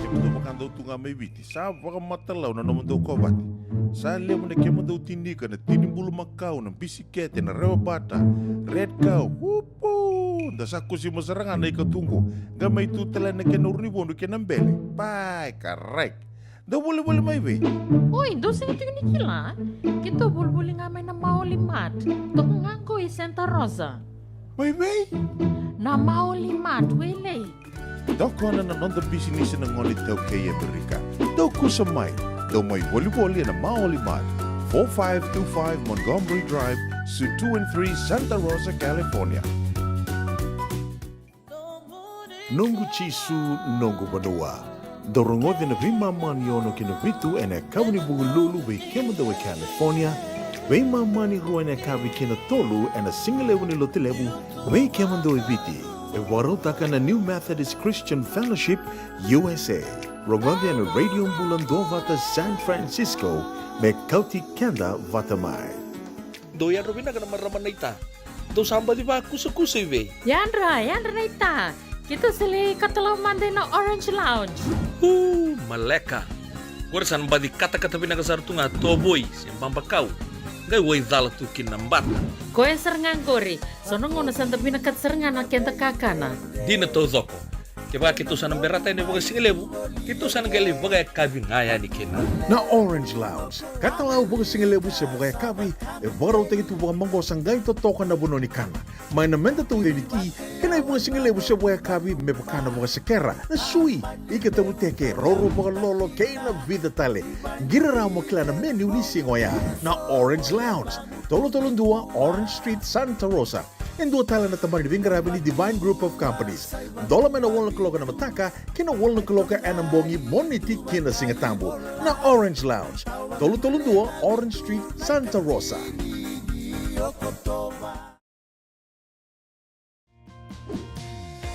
kemudou vakadau tu ga mai Viti, sa vakamatalau na nomudou kovate. Sa levu na kemudou tinika, na tini bulumakau, na bisikete, na rewa bata, Red Cow. Upu! Da sa kusima sara ga na ikatuqu. Qai mai tu tale na kena uru ni vodu kei na bele. Pai, karai. Dau volivoli mai vei? Oi, dou sega tiko ni kila? Keitou volivoli ga mai na Maoli Mart. Toka ga qo i Santa Rosa. Mai vei? Na Maoli Mart, Wailei. Tokona na noda bisinisi na gone iTaukei e Amerika. Dou kusa mai. Dou mai volivoli ena Maoli Mart, four five two five Montgomery Drive, Suite two and three, Santa Rosa, California. Noqu Jisu, noqu vanua. Dou rogoci na veimama ni ono ki na vitu ena yakavi ni Vukelulu vei kemudou e California, veimama ni rua ena yakavi ki na tolu ena sigalevu ni Lotulevu vei kemudou e Viti. E vakarautaka na New Methodist Christian Fellowship, U S A. Rogoci ena Radio Bula Duavata San Francisco, me kauti keda vata mai. Dou yadra vinaka na marama naita. Dou sa baci vakusakusa i vei? Yadra, yadra naita. Keitou sa lai katalau mada ina Orange Lounge. Uu, maleka. Qori sa na baci katakata vinaka sara tu ga tovoi se babakau. Qai waicala tu kina na bata. Koya sara ga qori. So na gauna sa da vinakata sara ga na keda kakana. Dina taucoko. Kevaka keitou sa na berata yani vakasigalevu, keitou sa na qai lai vakayakavi ga yani kina. Na Orange Lounge, katalau vakasigalevu se vakayakavi, e vakarautaki tu vakamaqosa qai totoka na vanua ni kana. Mai na meda tauyavu ni ti, kei na ivakasigalevu se vakayakavi me vaka na vakasekera, na sui, ika tavuteke, roro vakalolo, kei na vica tale. Qiri rawa mo kila na menu ni siga oya. Na Orange Lounge, tolu tolu dua Orange Street, Santa Rosa. E dua tale na tabana ni veiqaravi ni Divine Group of Companies. Dola mai na walu na kaloko ena mataka ki na walu na kaloko ena bogi, Moniti ki na Sigatabu. Na Orange Lounge, tolu tolu dua Orange Street, Santa Rosa.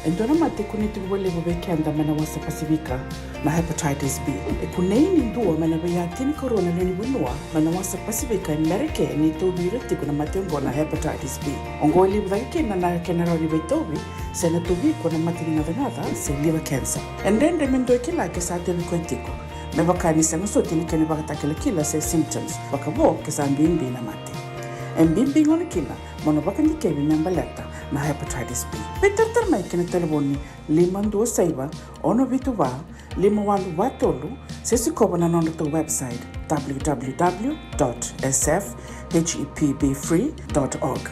E dua na mate e kunei tiko vakalevu vei keda mai na wasa Pasifika, na hepatitis B. E kunei ni dua mai na veiya tinikarua na lewe ni vanua mai na wasa Pasifika e Merika ni tauvi ira tiko na mate oqo na hepatitis B. Oqo e levu cake kina na kena rawa ni veitauvi se na tauvi iko na mate ni gacagaca se liver cancer. E dredre me dua e kila ke sa tauvi koya tiko, me vaka ni sega soti na kena ivakatakilakila se symptoms, vakavo ke sa bibi na mate. E bibi gona kina mo na vakadikevi me baleta na hepatitis B. Veitaratara mai ki na talevoni lima dua saiva, ono vitu va, lima walu va tolu, se sikova na nodratou website, w w w dot s f h e p b free dot org.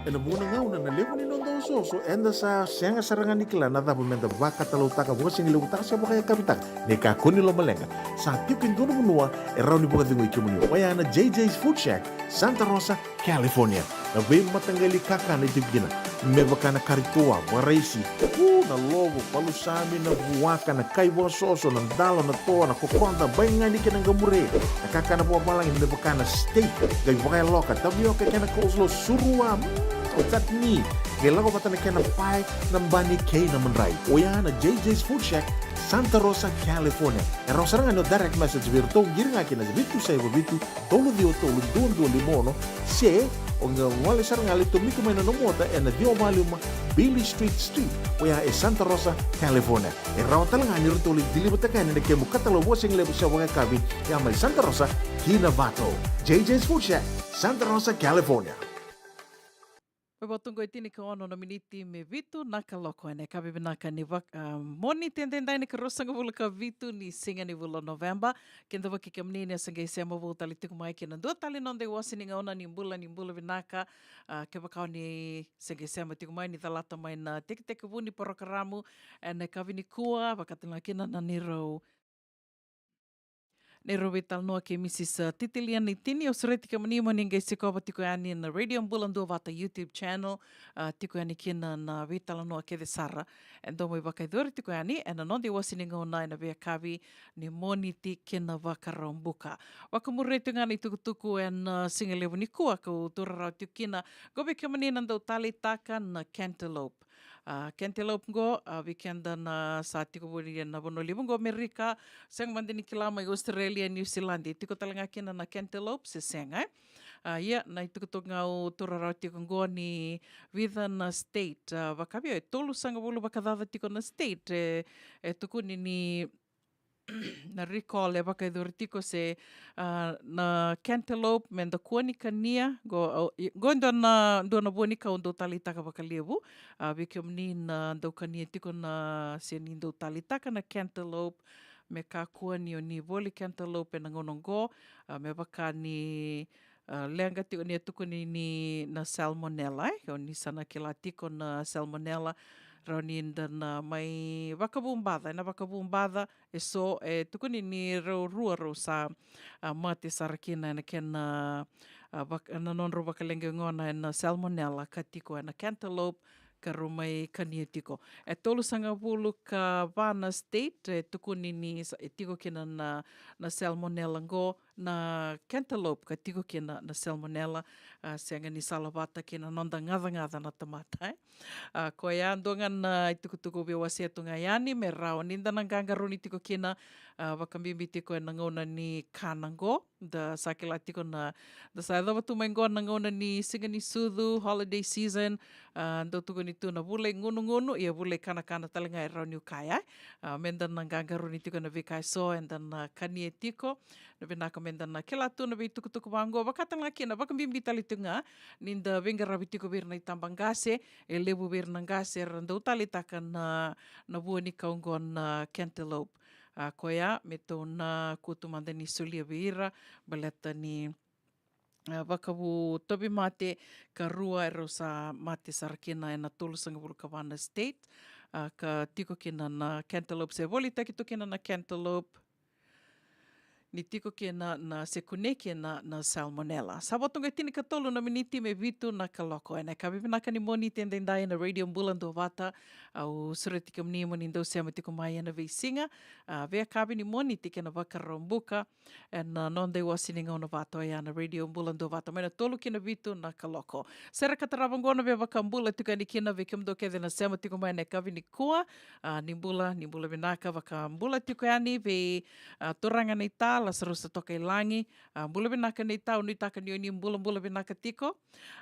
Ena vuqa na gauna na levu ni noda osooso, eda sa sega sara ga ni kila na cava meda vakatalautaka, vakasigalevutaka se vakayakavitaka. Ni kakua ni lomaleqa, sa tiko e dua na vanua e rawa ni vakacegui kemuni, oya na J J's Food Shack, Santa Rosa, California. Na veimataqali kakana e tiko kina, me vaka na kari toa, vakaraisi, u, na lovo, palusami, na vuaka, na kai vakasoso, na dalo, na toa, na kokoda, baigani kei na qamure, na kakana vakavalagi me vaka na steak, qai vakayaloka, tavioka kei na coleslaw, surua, mm, o chutney, qai lako vata na kena pae, na bani kei na madrai. Oya na J J's Food Shack, Santa Rosa, California. E rawa sara ga ni o direct message vei iratou, qiri ga ki na vitu saiva vitu, tolu ciwa tolu dua dua lima ono, se o qai gole sara ga, lai tomika mai na nomu ota ena ciwa va lima Beale Street Suite, oya e Santa Rosa, California. E rawa tale ga ni ratou lai deliver-taka yani na kemu katalau vakasigalevu se vakayakavi, ya mai Santa Rosa ki Novato. J J's Food Shack, Santa Rosa, California. Mai vata oqo e tinikaono na miniti me vitu na kaloko ena yakavi vinaka ni vak-, a, Moniti edaidai, na ikaruasagavulu ka vitu ni siga ni vula o Noveba. Kidavaki kemuni ni o se qai sema vou tale tiko mai ki na dua tale na noda iwase ni gauna ni bula, ni bula vinaka. A, kevaka o ni se qai sema tiko mai, ni calata mai na tekitekivu ni porokaramu ena yakavi nikua, vakatale ga kina na neirau Neirau veitalanoa kei Mrs, a, Titilia Naitini, au sureti kemuni mo ni qai sikova tiko yani na Radio Bula Duavata YouTube channel, a, tiko yani kina na veitalanoa kece sara e dau mai vakayacori tiko yani ena noda iwase ni gauna ena veiyakavi ni Moniti kei na Vakaraubuka. Vakamuria tiko ga na itukutuku ena, a, siga levu nikua kau taura rawa tiko kina, qo vei kemuni na dau taleitaka na cantaloupe. A, cantaloupe qo, a, vei keda na sa tiko voli ena vanua levu qo Amerika, sega mada ni kila mai Australia, New Zealand, e tiko tale ga kina na cantaloupe se sega, e? A, ia, na itukutuku ga au taura rawa tiko qo ni vica na state, a, vakaviau e tolusagavulu vakacaca tiko na state, e, e tukuni ni na recall e vakayacori tiko se, a, na cantaloupe me da kua ni kania, qo, au, i, qo e dua na, dua na vua ni kau dau taleitaka vakalevu, a, vei kemuni na dau kania tiko na, se ni dau taleitaka na cantaloupe, me kakua ni o ni voli cantaloupe ena gauna qo, a, me vaka ni, a, leqa tiko ni a tukuni ni na salmonella, e? O ni sa na kila tiko na salmonella, rawa ni da na mai vakavubaca, ena vakavubaca, e so, e tukuni ni rau rua rau sa, a, mate sara kina ena kena, a, vak-, na nodrau vakaleqai gona ena salmonella ka tiko ena cantaloupe, ka rau mai kania tiko. E tolusagavulu ka va na state, e tukuni ni sa, e tiko kina na, na salmonella qo, na cantaloupe ka tiko kina na salmonella, a, sega ni salavata kei na noda gacagaca na tamata, e? A, koya dua ga na itukutuku veiwasea tu ga yani, me rawa ni da na qaqarauni tiko kina, a, vakabibi tiko ena gauna ni kana qo, da sa kila tiko na, da sa yacova tu mai qo na gauna ni siga ni sucu, holiday season, a, dau tukuni tu na vula i gunugunu, ia vula i kanakana tale ga e rawa niu kaya, e? A, me da na qaqarauni tiko ena veika e so, eda na kania tiko, na vinaka me da na kila tu na veitukutuku vaqo, vaka tale ga kina, vakabibi tale tu ga, ni da veiqaravi tiko vei ira na itabaqase, e levu vei ira na qase era dau taleitaka na, na vua ni kau qo na cantaloupe. A, koya, me tou na kutu mada ni solia vei ira, baleta ni, a, vakavu tauvimate, ka rua erau sa mate sara kina ena tolusagavulu ka va na state, a, ka tiko kina na cantaloupe, se volitaki tu kina na cantaloupe, ni tiko kina na, se kunei kina na salmonella. Sa vo tu ga e tinikatolu na miniti me vitu na kaloko. Ena yakavi vinaka ni Moniti edaidai ena Radio Bula Duavata, au sureti kemuni mo ni dau sema tiko mai ena veisiga, a, veiyakavi ni Moniti kei na Vakaraubuka, ena, a, noda iwase ni gauna vata oya na Radio Bula Duavata mai na tolu ki na vitu na kaloko. Sere ka tarava qo na veivakabula tiko yani kina vei kemudou kece na sema tiko mai ena yakavi nikua, a, ni bula, ni bula vinaka, vakabula tiko yani vei, a, turaga naita, Lasarusa Tokailagi, a, bula vinaka naita, au nuitaka ni o ni bulabula vinaka tiko,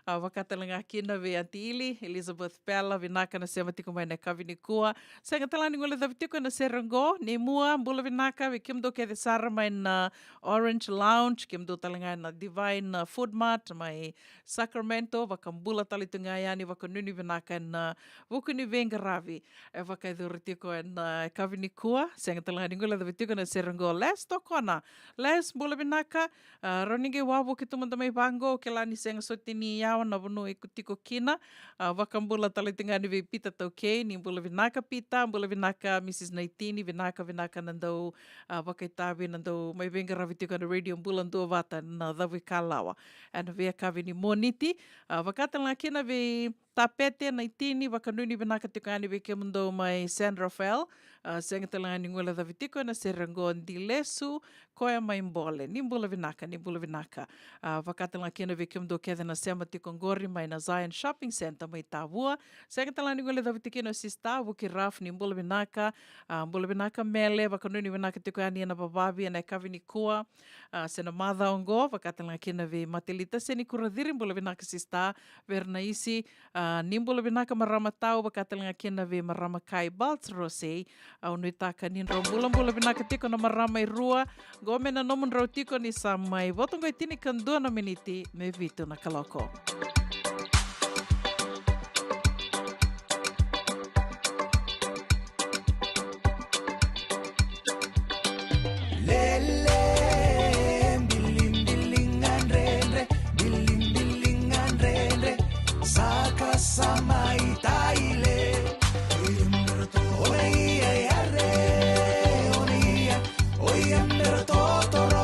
a, vaka tale ga kina vei Aunty Ili, Elizabeth Pela, vinaka na sema tiko mai ena yakavi nikua, sega tale ga ni guilecavi tiko ena sere qo, ni mua, bula vinaka, vei kemudou kece sara mai na Orange Lounge, kemudou tale ga na Divine, a, Food Mart, mai Sacramento, vakabula tale tu ga yani, vakanuinui vinaka ena vuku ni veiqaravi e vakayacori tiko ena, a, yakavi nikua, sega tale ga ni guilecavi tiko na sere qo, Les Tokona, Les, bula vinaka, a, rawa ni qai wavoki tu mada mai vaqo, kila ni sega soti ni yawa na vanua iko tiko kina, a, vakabula tale tu ga yani vei Pita Taukei, ni bula vinaka Pita, bula vinaka Mrs Naitini, vinaka, vinaka na dau, a, vakaitavi na dau mai veiqaravi tiko ena Radio Bula Duavata na cavuikalawa ena veiyakavi ni Moniti, a, vaka tale ga kina vei Tapete Naitini, vakanuinui vinaka tiko yani vei kemudou mai San Rafael, a, sega tale ga ni guilecavi tiko ena sere qo, Dilesu, koya mai Bole, ni bula vinaka, ni bula vinaka. A, vaka tale ga kina vei kemudou kece na sema tiko qori mai na Zion Shopping Centre mai Tavua, sega tale ga ni guilecavi tiko kina o Sista Vuki Raf, ni bula vinaka, a, bula vinaka Mele, vakanuinui vinaka tiko yani ena vavavi ena yakavi nikua, a, se na macawa qo, vaka tale ga kina vei Matelita Senikura Ciri, bula vinaka Sista, Vernaisi, a, ni bula vinaka marama tau, vaka tale ga kina vei marama Kai Baltz Rosei, au nuitaka ni drau bulabula vinaka tiko na marama e rua, qo me na nomudrau tiko ni sa mai vo tu qo e tinikadua na miniti me vitu na kaloko. Lele, bilimbilinga dredre, bilimbilinga dredre, saka sa mai taile. Oia, oia, oia, oia, oia, oia,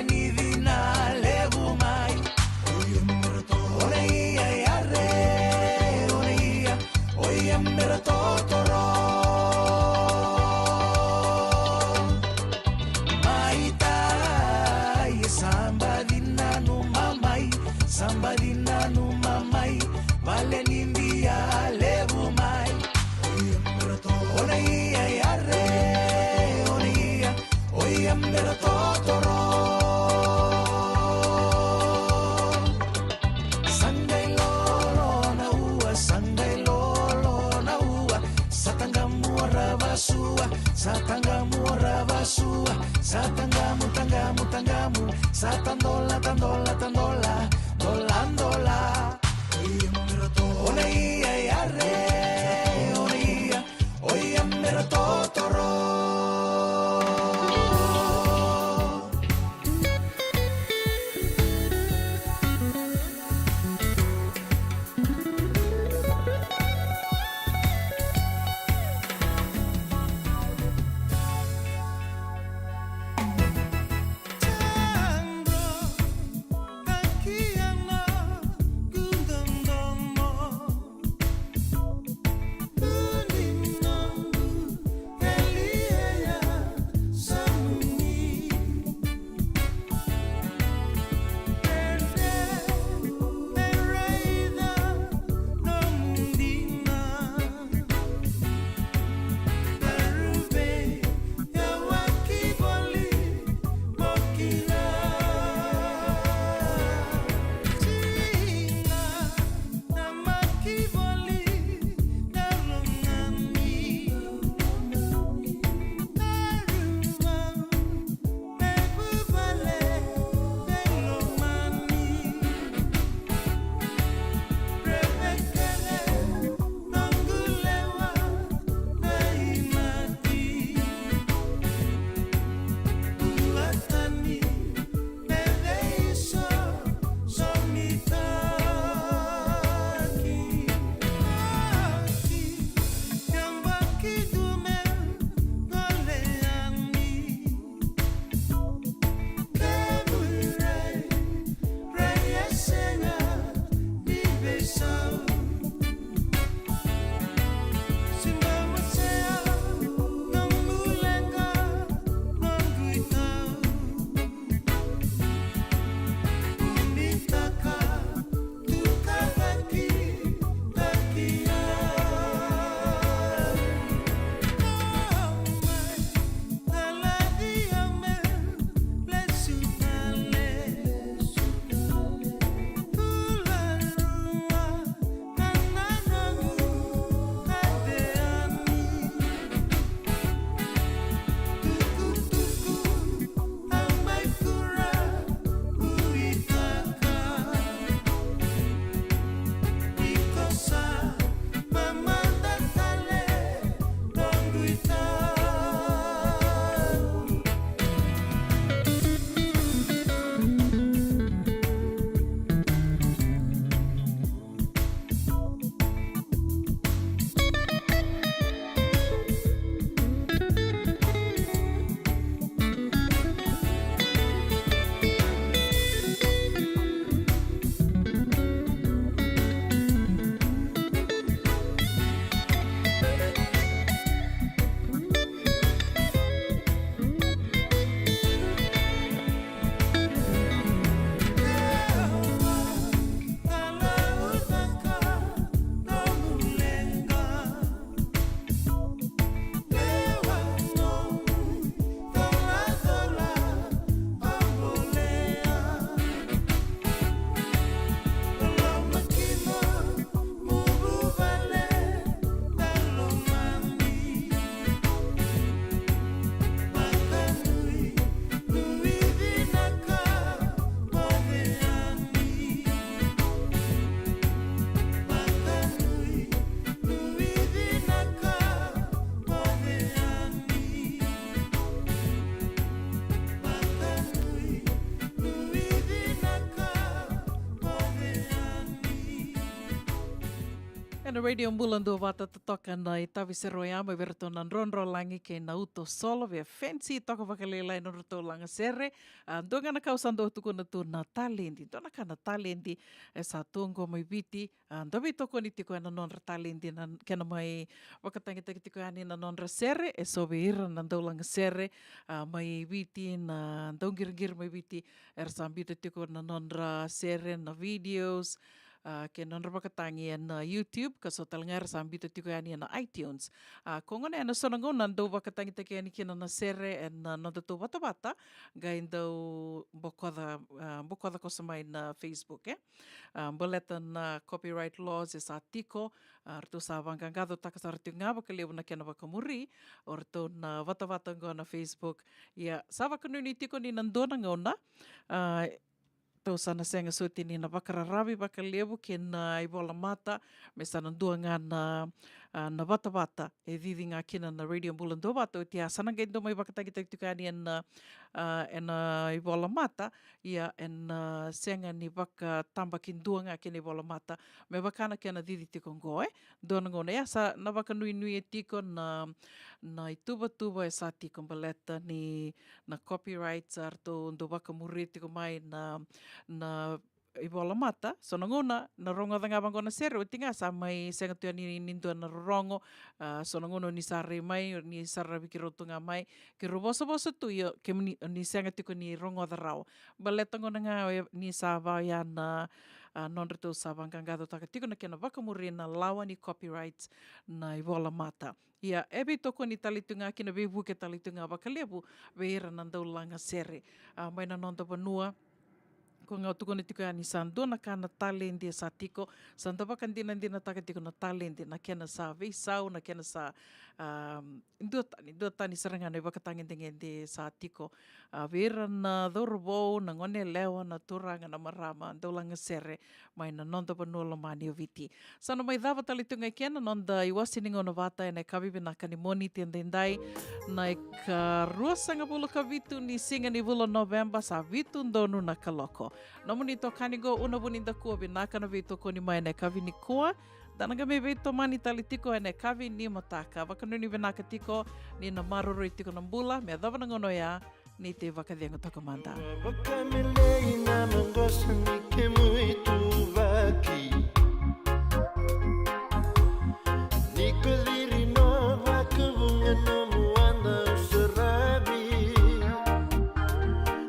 ni cina levu mai. Oi, o na ia yare, o na ia, oi, a bera totoro. Mai tai, sa baci nanuma mai, sa baci nanuma mai, vale ni bia levu mai. Oi, a bera totoro. O na ia yare, o na ia, oi, a bera totoro. Sa qai lolo na ua, sa qai lolo na ua, sa taqamu ora vasua, sa taqamu ora vasua, sa taqamu, taqamu, taqamu, sa tadola, tadola, tadola, dola, dola. O na ia yare, o na ia, oi, a bera totoro. Na Radio Bula Duavata totoka na itavi sere oya mai vei iratou na Drodrolagi kei na Uto Solo vei Fancy toka vakalailai na nodratou lagasere. A, dua ga na ka au sa dau tukuna tu na taledi, dua na ka na taledi e sa tu oqo mai Viti. A, dau veitokoni tiko ena nodra taledi na kena mai vakatagitaki tiko yani na nodra sere, e so vei ira na dau lagasere, a, mai Viti, na dauqiriqiri mai Viti, era sa biuta tiko na nodra sere, na videos, a, kei na nodra vakatagi ena YouTube, ka so tale ga era sa biuta tiko yani ena iTunes. A, ko gona ena so na gauna dau vakatagitaki yani kina na sere ena nodatou vatavata, qai dau bokoca, a, bokoca koso mai na Facebook, e. A, baleta na copyright laws e sa tiko, a, ratou sa vaqaqacotaka sara tiko ga vakalevu na kena vakamuri o ratou na vatavata oqo na Facebook. Ia, sa vakanuinui tiko ni na dua na gauna, a, tou sa na sega soti ni na vakararavi vakalevu kei na ivola mata, me sa na dua ga na, a, na vatavata e cici ga kina na Radio Bula Duavata, oti a sa na qai dau mai vakatagitaki tiko yani ena, a, ena ivola mata, ia ena, a, sega ni vakatabakidua ga kei na ivola mata, me vaka na kena cici tiko oqo, e. Dua na gauna, ia sa na vakanuinui e tiko na, na ituvatuva e sa tiko baleta ni na copyrights, a, ratou dau vakamuri tiko mai na, na ivola mata, so na gauna na rogoca ga vaqo na sere, oti ga sa mai sega tu yani ni dua na rorogo, a, so na gauna ni sa rai mai, ni sa ravi keirau tu ga mai, keirau vosavosa tu, io, kemuni, ni sega tiko ni rogoca rawa. Baleta gona ga, e, ni sa vaya na, a, nodratou sa vaqaqacotaka tiko na kena vakamuri na lawa ni copyright na ivola mata. Ia, e veitokoni tale tu ga kina, veivuke tale tu ga vakalevu vei ira na dau lagasere, a, mai na noda vanua. Ko ga au tukuna tiko yani sa dua na ka na taledi e sa tiko, sa da vakadinadinataka tiko na taledi, na kena sa veisau, na kena sa, a, duatani, duatani sara ga na ivakatagedegede sa tiko, a, vei ira na cauravou, na goneyalewa, na turaga, na marama, dau lagasere mai na noda vanua lomani o Viti. Sa na mai cava tale tu ga i ke na noda iwase ni gauna vata ena yakavi vinaka ni Moniti edaidai, na ikaruasagavulu ka vitu ni siga ni vula o Noveba, sa vitu donu na kaloko. Nomuni itokani qo Una Vunidakua, vinaka na veitokoni mai ena yakavi nikua. Da na qai mai veitomani tale tiko ena yakavi ni mataka. Vakanuinui vinaka tiko, ni na maroroi tiko na bula, me yacova na gauna oya, ni tei vakacegu toka mada. Vakamelei na maqosa ni kemu ituvaki. Ni kaciri na vakavuqa nomu wadau saravi.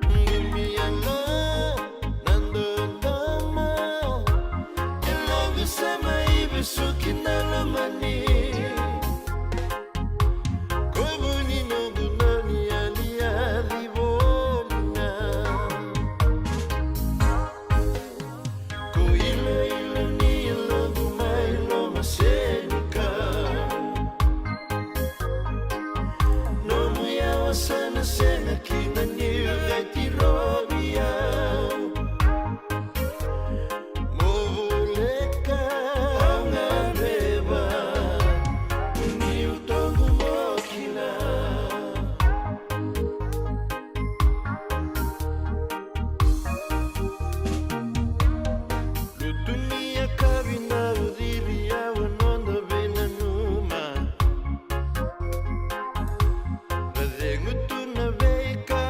Qumi yalo na dodoma. E loqu sa mai vesuki na lomani. Ko vu ni noqu dau ni yaliyali voli ga. Ko iloilo ni yaloqu mai lomasenikau. Nomu yawa sa na sega kina ni vakaitirovi au. Mo voleka au gadreva, ni utoqu mo kila. Lutu ni yakavi na uciri au a noda veinanuma. Vacegu tu na veika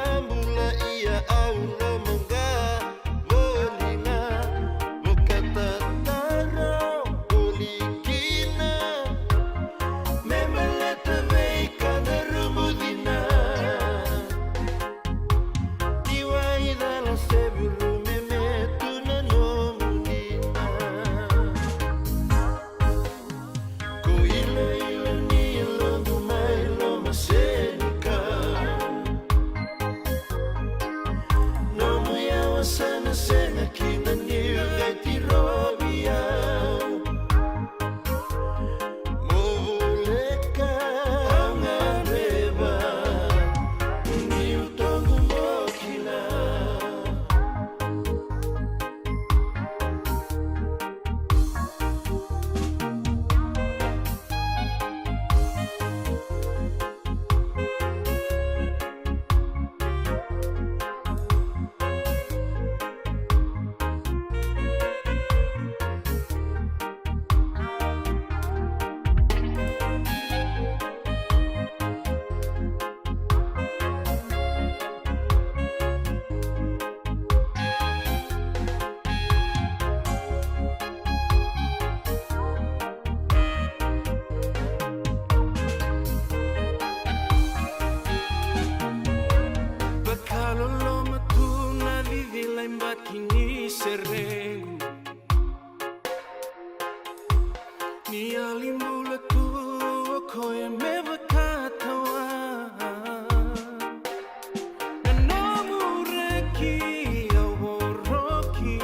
Au voroki,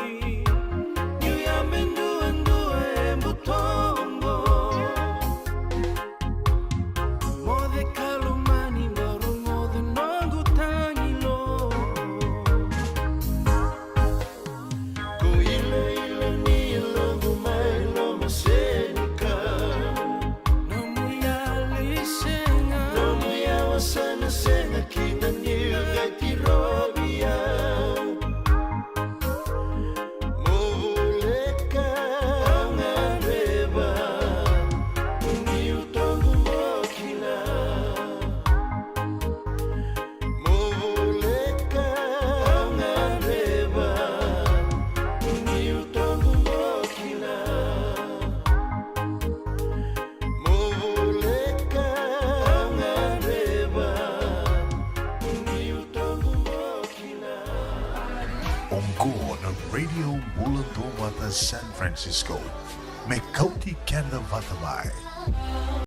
niu ya me duadua e butoqo. Moce ka lomani, bau rogoca noqu tagilo. Ko ilaila ni yaloqu mai lomasenikau. Nomu yali sega. Nomu yawa sa na sega kina niu qai tirovi au. Mo voleka au gadreva, niu toqu mo kila. Mo voleka au gadreva, niu toqu mo kila. Mo voleka au gadreva, niu toqu mo kila. Oqo na Radio Bula Duavata San Francisco, me kauti keda vata mai.